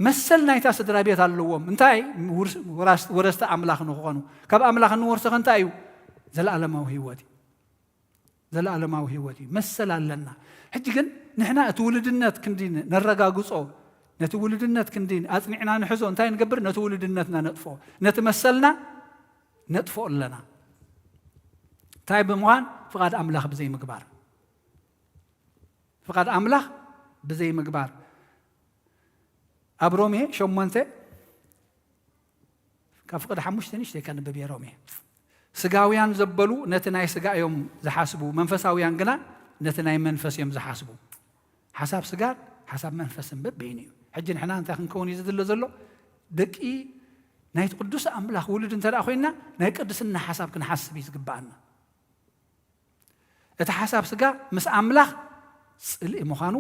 መሰል ናይታ ስድራ ቤት ኣለዎም። እንታይ? ውርስ-፣ ወራስ-፣ ወረስቲ ኣምላኽ ንኽኾኑ። ካብ ኣምላኽ እንወርሶ ከ እንታይ እዩ? ዘለኣለማዊ ህይወት እዩ። ዘለኣለማዊ ህይወት እዩ። መሰል ኣለና። ሕጂ ግን ንሕና እቲ ውልድነት ክንዲ ነረጋግጾ፣ ነቲ ውልድነት ክንዲ ኣጽኒዕና ንሕዞ፣ እንታይ ንገብር? ነቲ ውልድነትና ነጥፍኦ። ነቲ መሰልና ነጥፍኦ ኣለና። እንታይ ብምዃን? ፍቓድ ኣምላኽ ብዘይምግባር። ፍቓድ ኣምላኽ ብዘይምግባር። ኣብ ሮሜ ሸሞንተ ካብ ፍቕዲ ሓሙሽተ ንእሽተይ ከንብብ እየ። ሮሜ፣ ስጋውያን ዘበሉ ነቲ ናይ ስጋ እዮም ዝሓስቡ፣ መንፈሳውያን ግና ነቲ ናይ መንፈስ እዮም ዝሓስቡ። ሓሳብ ስጋን ሓሳብ መንፈስን በበይኑ እዩ። ሕጂ ንሕና እንታይ ክንከውን እዩ ዝድለ ዘሎ? ደቂ ናይቲ ቅዱስ ኣምላኽ ውሉድ እንተ ደኣ ኮይንና ናይ ቅድስና ሓሳብ ክንሓስብ እዩ ዝግብኣና። እቲ ሓሳብ ስጋ ምስ ኣምላኽ ጽልኢ ምዃኑ፣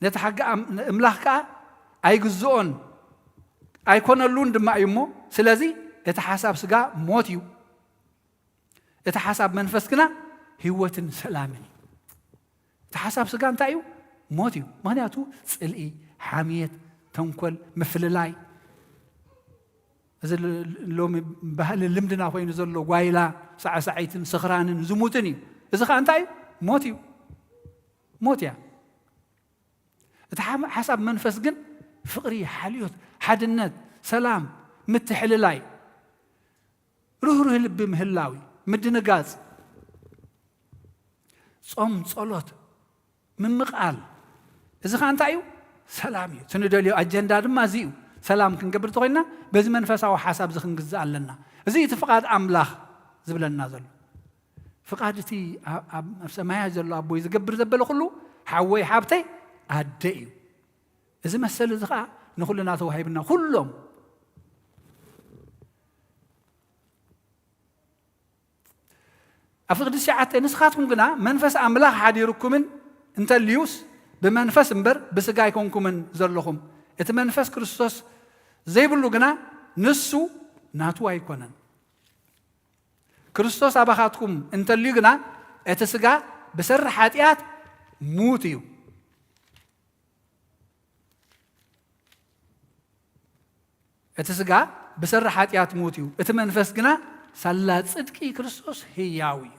ነቲ ሓቂ ኣም-፣ ኣምላኽ ከኣ ኣይግዝኦን ኣይኮነሉን ድማ እዩ እሞ፣ ስለዚ እቲ ሓሳብ ስጋ ሞት እዩ፣ እቲ ሓሳብ መንፈስ ግና ህይወትን ሰላምን እዩ። እቲ ሓሳብ ስጋ እንታይ እዩ? ሞት እዩ። ምኽንያቱ ጽልኢ፣ ሓምየት፣ ተንኮል፣ ምፍልላይ፣ እዚ ል-፣ ሎሚ ባህሊ ልምድና ኮይኑ ዘሎ ጓይላ፣ ሳዕሳዒትን ስኽራንን ዝሙትን እዩ። እዚ ኸኣ እንታይ እዩ? ሞት እዩ። ሞት እያ። እቲ ሓ-፣ ሓሳብ መንፈስ ግን ፍቕሪ፣ ሓልዮት፣ ሓድነት፣ ሰላም፣ ምትሕልላይ፣ ርህሩህ ልቢ ምህላው እዩ። ምድንጋጽ፣ ጾም፣ ጸሎት፣ ምምቓል። እዚ ኸኣ እንታይ እዩ? ሰላም እዩ። እቲ ንደልዮ ኣጀንዳ ድማ እዚ እዩ። ሰላም ክንገብር እንተኾይንና በዚ መንፈሳዊ ሓሳብ እዚ ክንግዛእ ኣለና። እዚ እዩ እቲ ፍቓድ ኣምላኽ ዝብለና ዘሎ። ፍቓድ እቲ ኣብ፣ ኣብ፣ ኣብ ሰማያት ዘሎ ኣቦይ ዝገብር ዘበለ ኩሉ ሓወይ ሓብተይ ኣደ እዩ። እዚ መሰል እዚ ኸኣ ንኹልና ተዋሂብና። ኩሎም ኣብ ፍቕዲ ትሽዓተ፣ ንስኻትኩም ግና መንፈስ ኣምላኽ ሓዲሩኩምን እንተልዩስ፣ ብመንፈስ እምበር ብስጋ ኣይኮንኩምን ዘለኹም። እቲ መንፈስ ክርስቶስ ዘይብሉ ግና ንሱ ናቱ ኣይኮነን። ክርስቶስ ኣባኻትኩም እንተልዩ ግና፣ እቲ ስጋ ብሰሪ ሓጢኣት ሙት እዩ። እቲ ስጋ ብሰሪ ሓጢኣት ምዉት እዩ፣ እቲ መንፈስ ግና ሳላ ጽድቂ ክርስቶስ ህያው እዩ።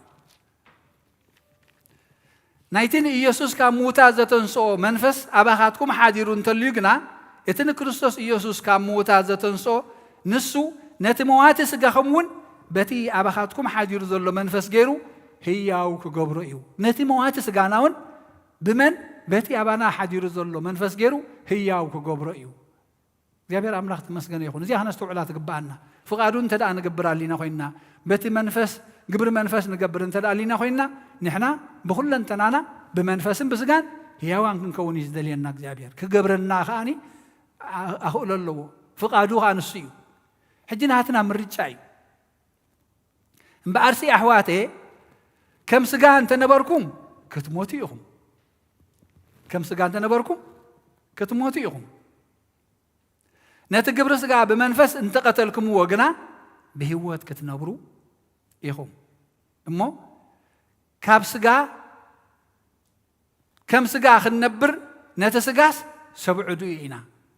ናይቲ ንኢየሱስ ካብ ምዉታት ዘተንስኦ መንፈስ ኣባኻትኩም ሓዲሩ እንተልዩ ግና፣ እቲ ንክርስቶስ ኢየሱስ ካብ ምዉታት ዘተንስኦ ንሱ ነቲ መዋቲ ስጋኹም እውን በቲ ኣባኻትኩም ሓዲሩ ዘሎ መንፈስ ገይሩ ህያው ክገብሮ እዩ። ነቲ መዋቲ ስጋና እውን ብመን? በቲ ኣባና ሓዲሩ ዘሎ መንፈስ ገይሩ ህያው ክገብሮ እዩ። እግዚኣብሔር ኣምላኽ ተመስገነ ይኹን። እዚኣ ከነስተውዕላ ትግብኣና። ፍቓዱ እንተ ደኣ ንገብር ኣሊና ኮይንና፣ በቲ መንፈስ፣ ግብሪ መንፈስ ንገብር እንተ ደኣ ኣሊና ኮይንና፣ ንሕና ብኹለንተናና ብመንፈስን ብስጋን ህያዋን ክንከውን እዩ ዝደልየና እግዚኣብሔር። ክገብረና ከኣኒ ኣ-፣ ኣኽእሎ ኣለዎ። ፍቓዱ ከኣ ንሱ እዩ። ሕጂ ናትና ምርጫ እዩ። እምበኣርሲ ኣሕዋተ፣ ከም ስጋ እንተነበርኩም ክትሞቱ ኢኹም። ከም ስጋ እንተነበርኩም ክትሞቱ ኢኹም። ነቲ ግብሪ ስጋ ብመንፈስ እንተቐተልክምዎ ግና ብህይወት ክትነብሩ ኢኹም። እሞ ካብ ስጋ፣ ከም ስጋ ክንነብር ነቲ ስጋስ ሰብዕዱ ኢና፣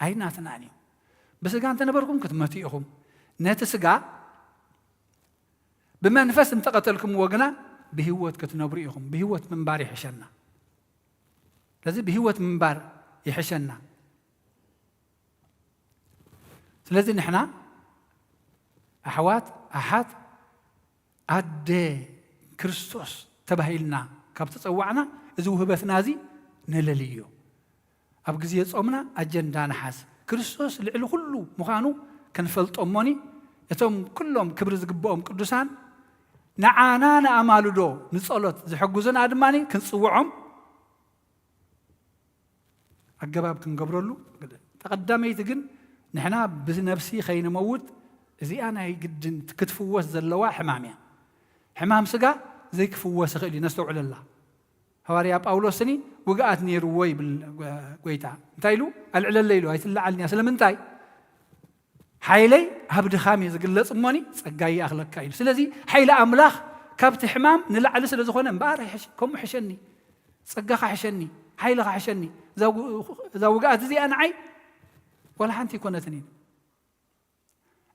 ኣይናትናን እዩ። ብስጋ እንተነበርኩም ክትመቱ ኢኹም። ነቲ ስጋ ብመንፈስ እንተቐተልክምዎ ግና ብህይወት ክትነብሩ ኢኹም። ብህይወት ምንባር ይሕሸና። ስለዚ ብህይወት ምንባር ይሕሸና። ስለዚ ንሕና ኣሕዋት፣ ኣሓት፣ ኣደ ክርስቶስ ተባሂልና ካብ ተጸዋዕና፣ እዚ ውህበትና እዚ ነለልዮ። ኣብ ግዜ ጾምና ኣጀንዳ ንሓዝ። ክርስቶስ ልዕሊ ኩሉ ምዃኑ ክንፈልጦ እሞኒ፣ እቶም ኩሎም ክብሪ ዝግብኦም ቅዱሳን ንዓና ንኣማልዶ ንጸሎት ዝሕግዙና ድማ ክንጽውዖም ኣገባብ ክንገብረሉ ግድን። እታ ቀዳመይቲ ግን ንሕና ብነፍሲ ከይንመውት እዚኣ ናይ ግድን ክትፍወስ ዘለዋ ሕማም እያ። ሕማም ስጋ ዘይክፍወስ ይኽእል እዩ፣ ነስተውዕለላ። ሃዋርያ ጳውሎስኒ ውግኣት ነይርዎ ይብል ጎይታ። እንታይ ኢሉ? ኣልዕለለ ኢሉ፣ ኣይትለዓልንያ። ስለምንታይ? ሓይለይ ኣብ ድኻም እዩ ዝግለጽ እሞኒ ጸጋይ ይኣኽለካ ኢሉ። ስለዚ ሓይሊ ኣምላኽ ካብቲ ሕማም ንላዕሊ ስለ ዝኾነ እምበኣር ኣይሕሽ-፣ ከምኡ ሕሸኒ፣ ጸጋኻ ሕሸኒ፣ ሓይልኻ ሕሸኒ፣ እዛ ው-፣ እዛ ውግኣት እዚኣ ንዓይ ዋላ ሓንቲ ኣይኮነትን እዩ።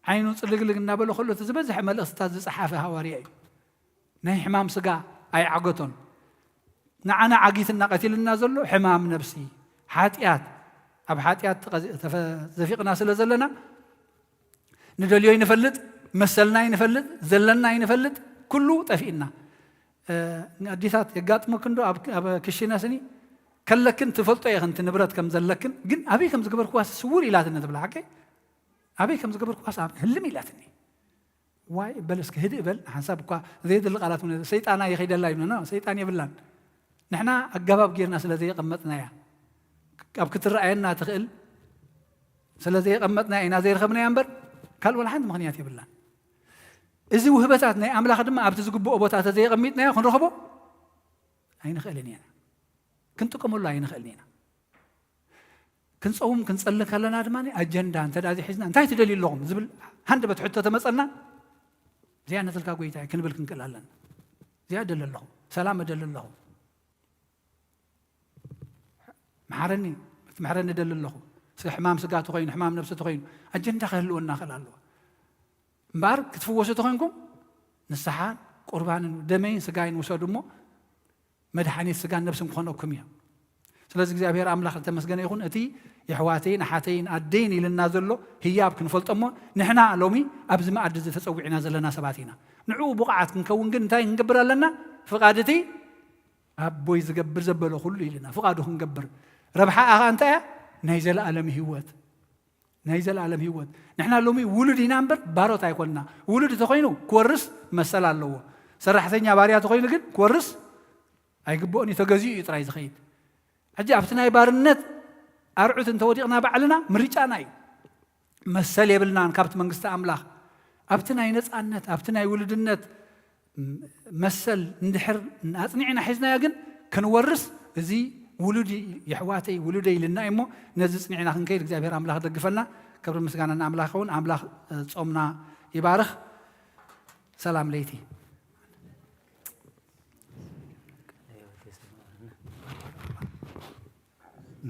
ዓይኑ ጽልግልግ እናበለ ከሎ እቲ ዝበዝሐ መልእኽትታት ዝጸሓፈ ሃዋርያ እዩ። ናይ ሕማም ስጋ ኣይዓገቶን። ንዓና ዓጊትና ቀቲልና ዘሎ ሕማም ነፍሲ፣ ሓጢኣት፣ ኣብ ሓጢኣት ተቐዚ-፣ ተፈ-፣ ዘፊቕና ስለ ዘለና ንደልዮ ይንፈልጥ፣ መሰልና ይንፈልጥ፣ ዘለና ይንፈልጥ፣ ኩሉ ጠፊእና። እ፣ ኣዴታት የጋጥመክን ዶ? ኣብ፣ ኣብ ክሽነ ስኒ ከለክን ትፈልጦ ኢኽን እቲ ንብረት ከም ዘለክን፣ ግን ኣበይ ከም ዝገበርክዋስ ስውር ኢላትኒ ትብላ። ሓቀይ? ኣበይ ከም ዝገበርክዋስ ኣብ ህልም ኢላትኒ። ዋይ በል እስኪ ህድእ በል፣ ሓንሳብ እኳ ዘየድሊ ቃላት እውን ሰይጣን ኣይኸይደላ እዩ። ኖ፣ ሰይጣን የብላን። ንሕና ኣገባብ ጌርና ስለ ዘየቐመጥናያ፣ ኣብ ክትረኣየና ትኽእል ስለ ዘየቐመጥናያ ኢና ዘይረኸብናያ እምበር ካልእ ዋላ ሓንቲ ምኽንያት የብላን። እዚ ውህበታት ናይ ኣምላኽ ድማ ኣብቲ ዝግብኦ ቦታ ተዘየቐሚጥናዮ ክንረኽቦ ኣይንኽእልን ኢና። ክንጥቀመሉ ኣይንኽእልን ኢና። ክንጸውም ክንጸሊ ከለና ድማ ኣጀንዳ እንተ ደኣ ሒዝና እንታይ ትደልዩ ኣለኹም ዝብል ሃንደበት ሕቶ ተመጸና፣ እዚኣ ነትልካ ጎይታይ ክንብል ክንክእል ኣለና። እዚኣ እደሊ ኣለኹ፣ ሰላም እደሊ ኣለኹ፣ መሓረኒ፣ ክትምሕረኒ እደሊ ኣለኹ። ስ-፣ ሕማም ስጋ ተኾይኑ፣ ሕማም ነብሲ ተኾይኑ፣ ኣጀንዳ ክህልወና ክእል ኣለዎ። እምበኣር ክትፍወሱ ተኾይንኩም ንስሓን ቁርባንን ደመይን ስጋይን ውሰዱ እሞ መድሓኒት ስጋን ነብስን ክኾነኩም እያ። ስለዚ እግዚኣብሔር ኣምላኽ ዝተመስገነ ይኹን። እቲ የሕዋተይን ኣሓተይን ኣደይን ኢልና ዘሎ ህያብ ክንፈልጦ እሞ ንሕና ሎሚ ኣብዚ መኣዲ እዚ ተጸዊዕና ዘለና ሰባት ኢና። ንዕኡ ብቑዓት ክንከውን ግን እንታይ ክንገብር ኣለና? ፍቓድ እቲ ኣቦይ ዝገብር ዘበሎ ኩሉ ኢልና ፍቓዱ ክንገብር። ረብሓ ኣኻ እንታይ እያ? ናይ ዘለኣለም ህይወት። ናይ ዘለኣለም ህይወት። ንሕና ሎሚ ውሉድ ኢና እምበር ባሮት ኣይኮንና። ውሉድ ተኾይኑ ክወርስ መሰል ኣለዎ። ሰራሕተኛ ባርያ ተኾይኑ ግን ክወርስ ኣይግብኦን እዩ። ተገዚኡ እዩ ጥራይ ዝኸይድ። ሕጂ ኣብቲ ናይ ባርነት ኣርዑት እንተወዲቕና ባዕልና ምርጫና እዩ። መሰል የብልናን ካብቲ መንግስቲ ኣምላኽ። ኣብቲ ናይ ነጻነት፣ ኣብቲ ናይ ውሉድነት መሰል እንድሕር ኣጽኒዕና ሒዝናዮ ግን ክንወርስ፣ እዚ ውሉድ የሕዋተይ ውሉደይ ኢልና እሞ ነዚ ጽኒዕና ክንከይድ እግዚኣብሔር ኣምላኽ ደግፈና። ክብሪ ምስጋና ንኣምላኽ ይኸውን። ኣምላኽ ጾምና ይባርኽ። ሰላም ለይቲ።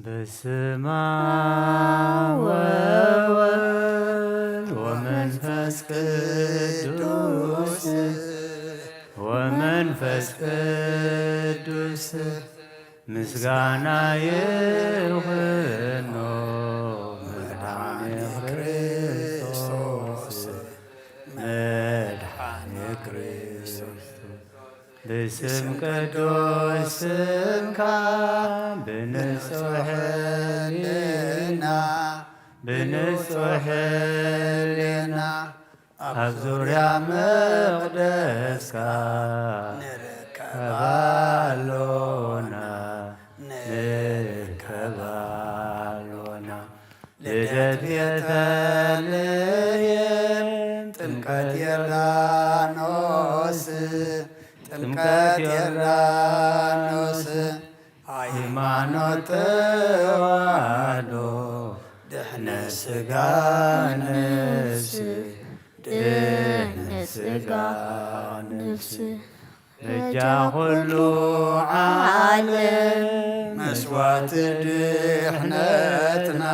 በስመ አብ ወወልድ ወመንፈስ መንፈስ ቅዱስ ምስጋና ይኹኖ መድኃኔ ክርስቶስ፣ መድኃኔ ክርስቶስ። ብስም ቅዱስ ስምካ ብንጹሕ ሕሊና፣ ብንጹሕ ሕሊና ኣብ ዙርያ መቕደስካ ንርከብ ኣሎና፣ ንርከብ ኣሎና። ልደት ቤተልሔም፣ ጥምቀት ዮርዳኖስ፣ ጥምቀት ዮርዳኖስ፣ ሃይማኖት ተዋህዶ፣ ድሕነት ሥጋ ነፍስ፣ ድሕነት ሥጋ ነፍስ። በጃ ኩሉ ዓለም መስዋዕቲ ድሕነትና፣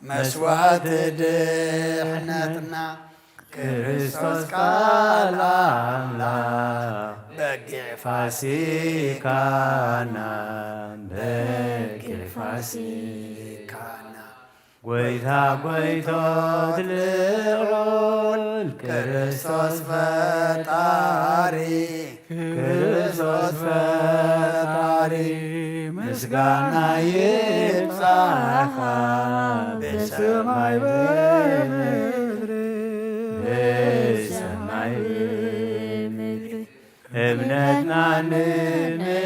መስዋዕቲ ድሕነትና፣ ክርስቶስ ቃል ኣምላኽ በጊዕ ፋሲካና፣ በጊዕ ፋሲካና። ጐይታ ጐይቶት ልዑል ክርስቶስ ፈጣሪ፣ ክርስቶስ ፈጣሪ፣ ምስጋና ይብጻኻ ብሰማይ ብምድሪ፣ ብሰማይ ብምድሪ። እምነትና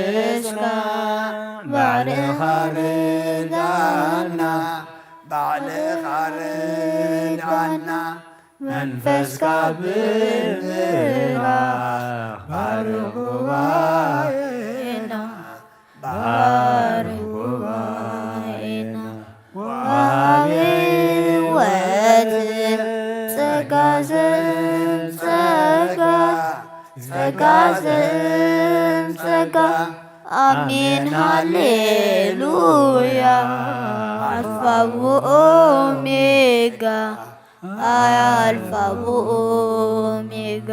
ንምስካም ባዕልኻ ርዳና፣ ባዕልኻ ርዳና። መንፈስካ ብምልኣኽ ባርኽ ጉባኤና፣ ባርኽ ጉባኤና። ወሃቢ ሕይወት ጸጋ ዘጸጋ፣ ጸጋ ዘጸጋ። ኣሜን ሃሌሉያ። ኣልፋ ወኦሜጋ፣ ኣልፋ ወኦሜጋ።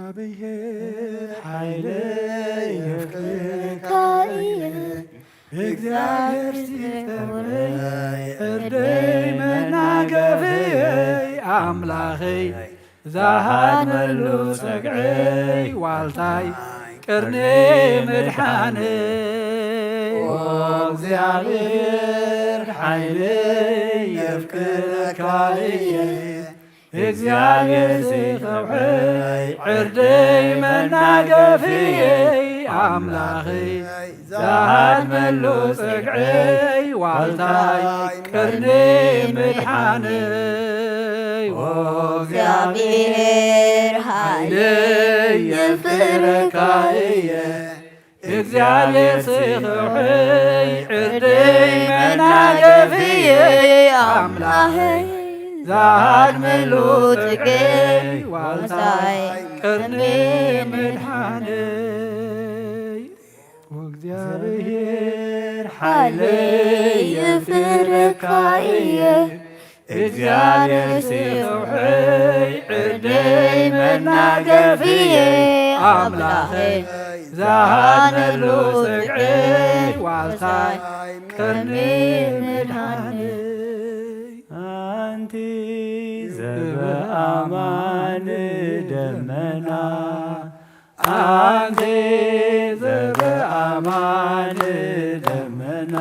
እግዚአብሔር ኃይለየ የፍቅርካ እየ። እግዚአብሔር ሲፈውረይ ዕርደይ መናገፍየይ ኣምላኸይ ዛሃድመሉ ጸግዐይ ዋልታይ ቅርኒ ምድሓነይ። ኦ እግዚኣብሔር ሓይለይ የፍቅረካ እየ። እግዚኣብሔር ሲኸውሐይ ዕርደይ መናገፍየይ ኣምላኸይ ዛሃድመሉ ጸግዐይ ዋልታይ ቅርኒ ምድሓነይ። ኦ እግዚኣብሔር ሓይለይ የፍቅረካ እየ። እግዚኣብሔር ሲኸውሐይ ዕርደይ መናገፍየይ ኣምላኸይ ዛሃድመሉ ጸግዐይ ዋልታይ ቅርኒ ምድሓነይ። ኦ እግዚኣብሔር ሓይለይ የፍቅረካ እየ። እግዚኣብሔር ሲኸውሐይ ዕርደይ መናገፍየይ ኣምላኸይ ዛሃድመሉ ጸግዐይ ዋልታይ ቅርኒ ምድሓነይ። ኣንቲ ዘበኣማን ደመና ኣንቲ ዘበኣማን ደመና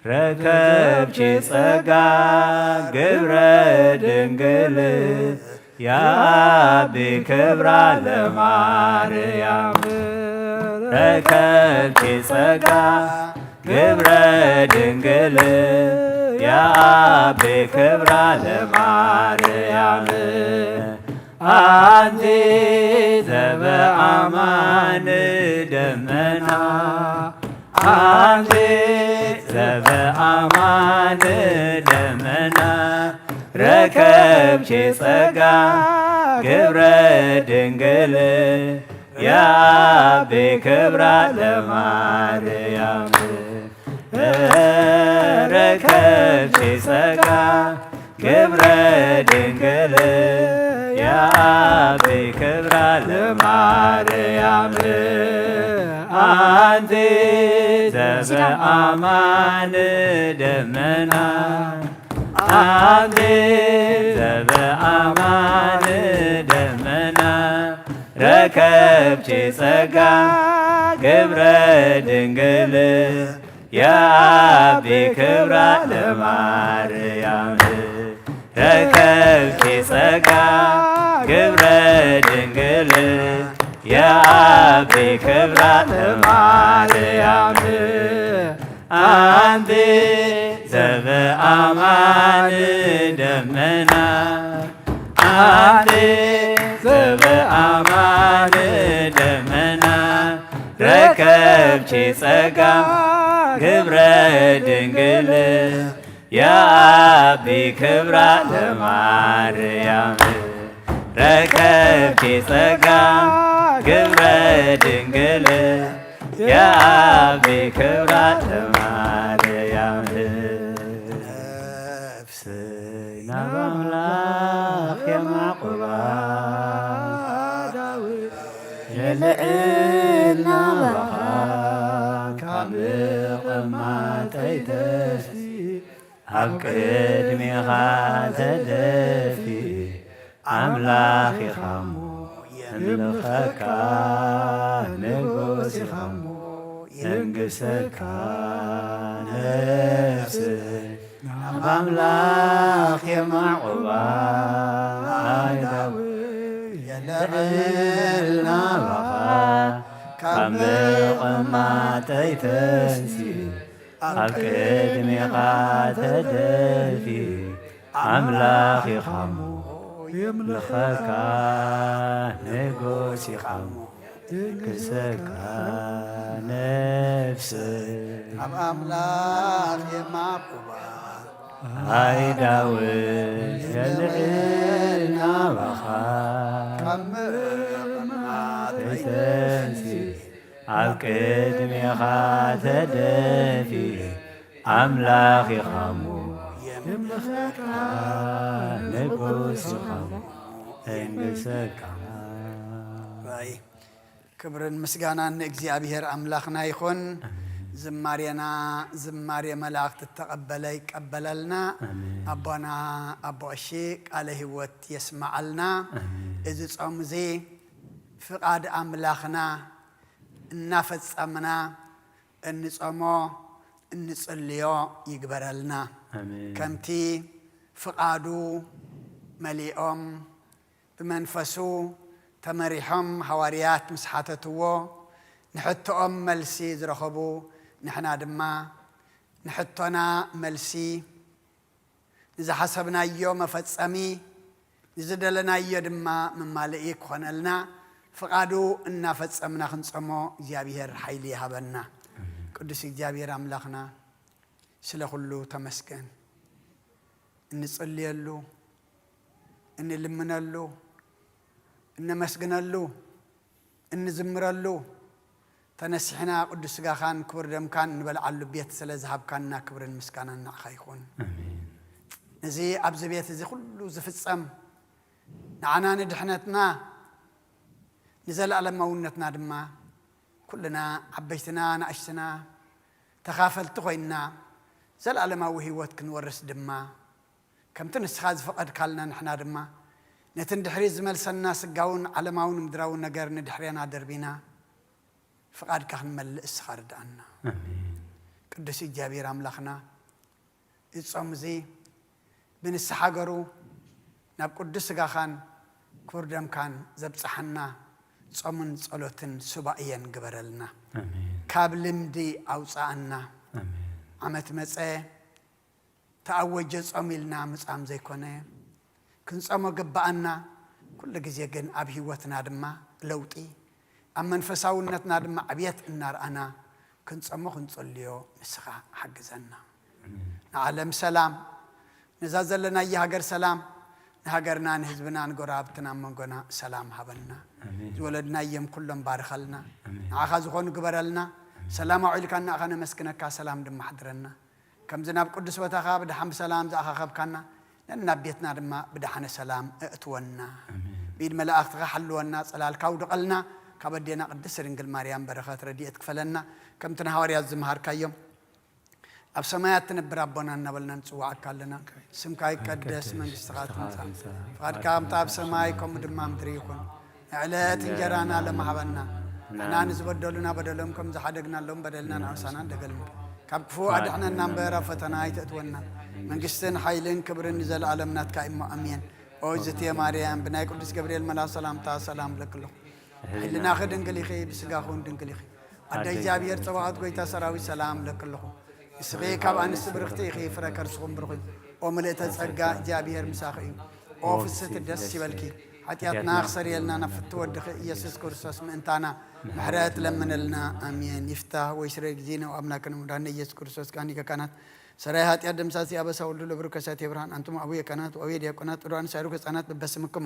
ረከብኪ ጸጋ ግብረ ድንግል ያቢ ክብራ ለማርያም ረከብኪ ጸጋ ግብረ ድንግል ያቢ ክብራ ለማርያም ኣንቲ ዘበኣማን ደመና ኣንቲ ዘበኣማን ደመና ረከብኪ ጸጋ ግብረ ድንግል የአቢ ክብራ ለማርያም። ረከብኪ ጸጋ ግብረ ድንግል የአቢ ክብራ ለማርያም። አንቲ ዘበአማን ደመና፣ አንቲ ዘበአማን ደመና፣ ረከብኪ ጸጋ ግብረ ድንግል የአቢ ክብራ ለማርያም። ረከብኪ ጸጋ ግብረ ድንግል የአቢ ክብራ ለማርያም። አንቲ ዘበአማን ደመና፣ አንቲ ዘበአማን ደመና፣ ረከብኪ ጸጋ ግብረ ድንግል የአቢ ክብራ ለማርያም። ረከብኪ ጸጋ ግብረ ድንግል የአቢ ክብራ ለማርያም። ነፍስ ናብ ኣምላኽ የማዕቁባ፣ የልዕል ናባኻ ካብ ምቕማጠይ ተሲ ኣብ ቅድሜኻ ተደፊ፣ ኣምላኽ ኢኻሞ የምልኸካ፣ ንጉስ ኢኻሞ የንግሰካ። ነፍስ ናብ ኣምላኽ የማዕቁባ፣ ኣእዳው የልዕል ናባኻ፣ ካብ ምቕማጠይ ተንሲ ኣብ ቅድሜኻ ተደፊ፣ ኣምላኽ ኢኻሞ የምልኸካ፣ ንጉስ ኢኻሞ የንግሰካ። ነፍሰይ ኣብ ኣምላኽ የማዕቁባ፣ ኣእዳወይ የልዕል ናባኻ፣ ካብ ምቕማጠይ ተንሲ ኣብ ቅድሜኻ ተደፊ፣ ኣምላኽ ኢኻሞ የምልኸካ፣ ንጉስ ኢኻሞ የንግሰካ። ራእይ። ክብርን ምስጋናን ንእግዚኣብሔር ኣምላኽና ይኹን። ኣሜን። ዝማሬና ዝማሬ መላእኽቲ እተቐበለ ይቀበለልና። ኣሜን። ኣቦና ኣቦ ቀሺ ቃለ ህይወት የስመዓልና። ኣሜን። እዚ ጾም እዚ ፍቓድ ኣምላኽና እናፈጸምና እንጾሞ እንጽልዮ ይግበረልና። ኣሜን። ከምቲ ፍቓዱ መሊኦም ብመንፈሱ ተመሪሖም ሃዋርያት ምስ ሓተትዎ ንሕቶኦም መልሲ ዝረኸቡ፣ ንሕና ድማ ንሕቶና መልሲ፣ ንዝሓሰብናዮ መፈጸሚ፣ ንዝደለናዮ ድማ መማልኢ ክኾነልና ፍቓዱ እናፈጸምና ክንጸሞ እግዚኣብሔር ሓይሊ ይሃበና። ኣሜን። ቅዱስ እግዚኣብሔር ኣምላኽና ስለ ኩሉ ተመስገን። እንጽልየሉ፣ እንልምነሉ፣ እነመስግነሉ፣ እንዝምረሉ፣ ተነሲሕና ቅዱስ ስጋኻን ክቡር ደምካን እንበልዓሉ ቤት ስለ ዝሃብካና ክብርን ምስጋናን ንዓኻ ይኹን። ኣሜን። ነዚ ኣብዚ ቤት እዚ ኩሉ ዝፍጸም ንዓና ንድሕነትና ንዘለኣለማውነትና ድማ ኩልና ዓበይትና ንኣሽትና ተኻፈልቲ ኮይንና ዘለኣለማዊ ህይወት ክንወርስ ድማ ከምቲ ንስኻ ዝፈቐድካልና ንሕና ድማ ነቲ ንድሕሪት ዝመልሰና ስጋውን ዓለማውን ምድራውን ነገር ንድሕሬና ደርቢና ፍቓድካ ክንመልእ እስኻ ርድኣና። ኣሜን። ቅዱስ እግዚኣብሔር ኣምላኽና፣ እዚ ጾም እዚ ብንስሓ ገሩ ናብ ቅዱስ ስጋኻን ክቡር ደምካን ዘብጽሓና ጾምን ጸሎትን ሱባኤን ግበረልና። ኣሜን። ካብ ልምዲ ኣውጽኣና። ኣሜን። ዓመት መጸ ተኣወጀ ጾም ኢልና ምጻም ዘይኮነ፣ ክንጸሞ ግብኣና። ኩሉ ግዜ ግን ኣብ ህይወትና ድማ ለውጢ፣ ኣብ መንፈሳውነትና ድማ ዕብየት እናርኣና ክንጸሞ ክንጽልዮ ንስኻ ሓግዘና። ኣሜን። ንዓለም ሰላም፣ ነዛ ዘለናያ ሃገር ሰላም፣ ንሃገርና፣ ንህዝብና፣ ንጎረባብትና፣ ኣብ መንጎና ሰላም ሃበልና። ኣሜን። ዝወለድናዮም ኩሎም ባርኸልና። ኣሜን። ንዓኻ ዝኾኑ ግበረልና። ሰላም ኣውዒልካና፣ ንኣኻ ነመስግነካ፣ ሰላም ድማ ኣሕድረና። ከምዚ ናብ ቅዱስ ቦታኻ ብደሓን ብሰላም ዝኣኻኸብካና፣ ነናብ ቤትና ድማ ብደሓነ ሰላም እእትወና። ኣሜን። ብኢድ መላእኽትኻ ሓልወና፣ ጸላልካ ኣውድቐልና፣ ካብ ኣዴና ቅድስት ድንግል ማርያም በረኸት ረድኤት ክፈለና። ከምቲ ንሃዋርያት ዝመሃርካዮም፣ ኣብ ሰማያት ትነብር ኣቦና እናበልና ንጽውዓካ ኣለና። ስምካ ይቀደስ፣ መንግስትኻ ትምጻእ፣ ፍቓድካ ከምቲ ኣብ ሰማይ ከምኡ ድማ ምድሪ ይኹን። ንዕለት እንጀራና ሎሚ ሃበና። ንሕና ንዝበደሉና በደሎም ከም ዝሓደግናሎም በደልና ንኣውሳና እንደገልምር፣ ካብ ክፉእ ኣድሕነና እምበር ኣብ ፈተና ኣይተእትወና። መንግስትን ሓይልን ክብርን ንዘለኣለም ናትካ እሞ ኣሜን። ኦ እግዝእትየ ማርያም፣ ብናይ ቅዱስ ገብርኤል መልኣኽ ሰላምታ ሰላም እብለኪ ኣለኹ። ሕልናኺ ድንግል ኢኺ፣ ብስጋኺ እውን ድንግል ኢኺ። ኣደ እግዚኣብሔር ጸባኦት፣ ጎይታ ሰራዊት፣ ሰላም እብለኪ ኣለኹ። ንስኺ ካብ ኣንስቲ ብርኽቲ ኢኺ፣ ፍረ ከርስኹም ብሩኽ እዩ። ኦ ምልእተ ጸጋ፣ እግዚኣብሔር ምሳኺ እዩ። ኦ ፍስህቲ፣ ደስ ይበልኪ። ሓጢኣትና ክሰርየልና ናብ ፍትው ወድኺ ኢየሱስ ክርስቶስ ምእንታና ምሕረት ለምነልና። ኣሜን። ይፍታህ ወይስረይ ጊዜነ ወአምላክነ ወመድኃኒነ ኢየሱስ ክርስቶስ ካህን ሊቀ ካህናት ሰራይ ኃጢአት ደምሳሲ አበሳ ወልዱ ለብሩ ከሳቴ ብርሃን አንትሙ አቡየ ካህናት ወአቡየ ዲያቆናት ጥዱአን ሳይሩ ሕፃናት በበስምክሙ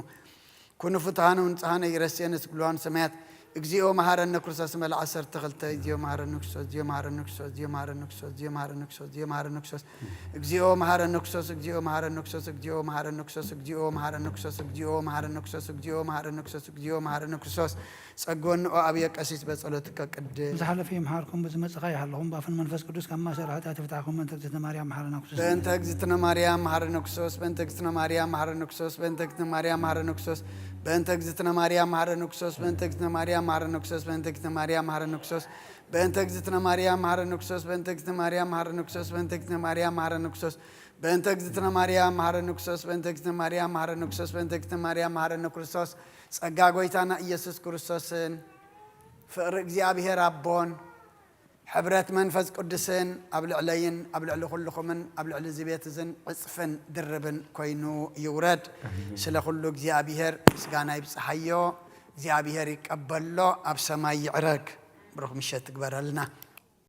ኩኑ ፍትሃነ ወንጽሃነ ይረስየነ ስግሉሃን ሰማያት። እግዚኦ መሐረነ ክርስቶስ መለ ዓሰርተ ክልተ። እግዚኦ መሐረነ ክርስቶስ፣ እግዚኦ መሐረነ ክርስቶስ፣ እግዚኦ መሐረነ ክርስቶስ፣ እግዚኦ መሐረነ ክርስቶስ፣ እግዚኦ መሐረነ ክርስቶስ፣ እግዚኦ መሐረነ ክርስቶስ፣ እግዚኦ መሐረነ ክርስቶስ፣ እግዚኦ መሐረነ ክርስቶስ፣ እግዚኦ መሐረነ ክርስቶስ፣ እግዚኦ መሐረነ ክርስቶስ፣ እግዚኦ መሐረነ ክርስቶስ። ጸግወኒ ኦ ኣብየ ቀሲስ በጸሎትከ ቅድስ። ብዝሓለፈ ይምሓርኩም፣ ብዝመጽእ ከኣ ይሓልኹም፣ ብኣፍን መንፈስ ቅዱስ ካብ ማእሰር ሓጢኣት ይፍትሓኩም፣ በእንተ እግዝእትነ ማርያም መሓረና ክርስቶስ። በእንተ እግዝእትነ ማርያም መሓረነ ክርስቶስ፣ በእንተ እግዝእትነ ማርያም መሓረነ ክርስቶስ፣ በእንተ እግዝእትነ ማርያም መሓረነ ክርስቶስ፣ በእንተ እግዝእትነ ማርያም መሓረነ ክርስቶስ፣ በእንተ እግዝእትነ ማርያም መሓረነ ክርስቶስ፣ በእንተ እግዝእትነ ማርያም መሓረነ ክርስቶስ፣ በእንተ እግዝእትነ ማርያም መሓረነ ክርስቶስ፣ በእንተ እግዝእትነ ማርያም መሓረነ ክርስቶስ፣ በእንተ እግዝእትነ ማርያም መሓረነ ክርስቶስ፣ በእንተ እግዝእትነ ማርያም መሓረነ ክርስቶስ፣ በእንተ እግዝእትነ ማርያም መሓረነ ክርስቶስ። ጸጋ ጐይታና ኢየሱስ ክርስቶስን ፍቕሪ እግዚኣብሔር ኣቦን ሕብረት መንፈስ ቅዱስን ኣብ ልዕለይን ኣብ ልዕሊ ኩልኹምን ኣብ ልዕሊ እዚ ቤት እዝን ዕጽፍን ድርብን ኮይኑ ይውረድ። ስለ ኩሉ እግዚኣብሔር ምስጋና ይብጽሓዮ። እግዚኣብሔር ይቀበሎ፣ ኣብ ሰማይ ይዕረግ። ብሩኽ ምሸት ትግበረልና።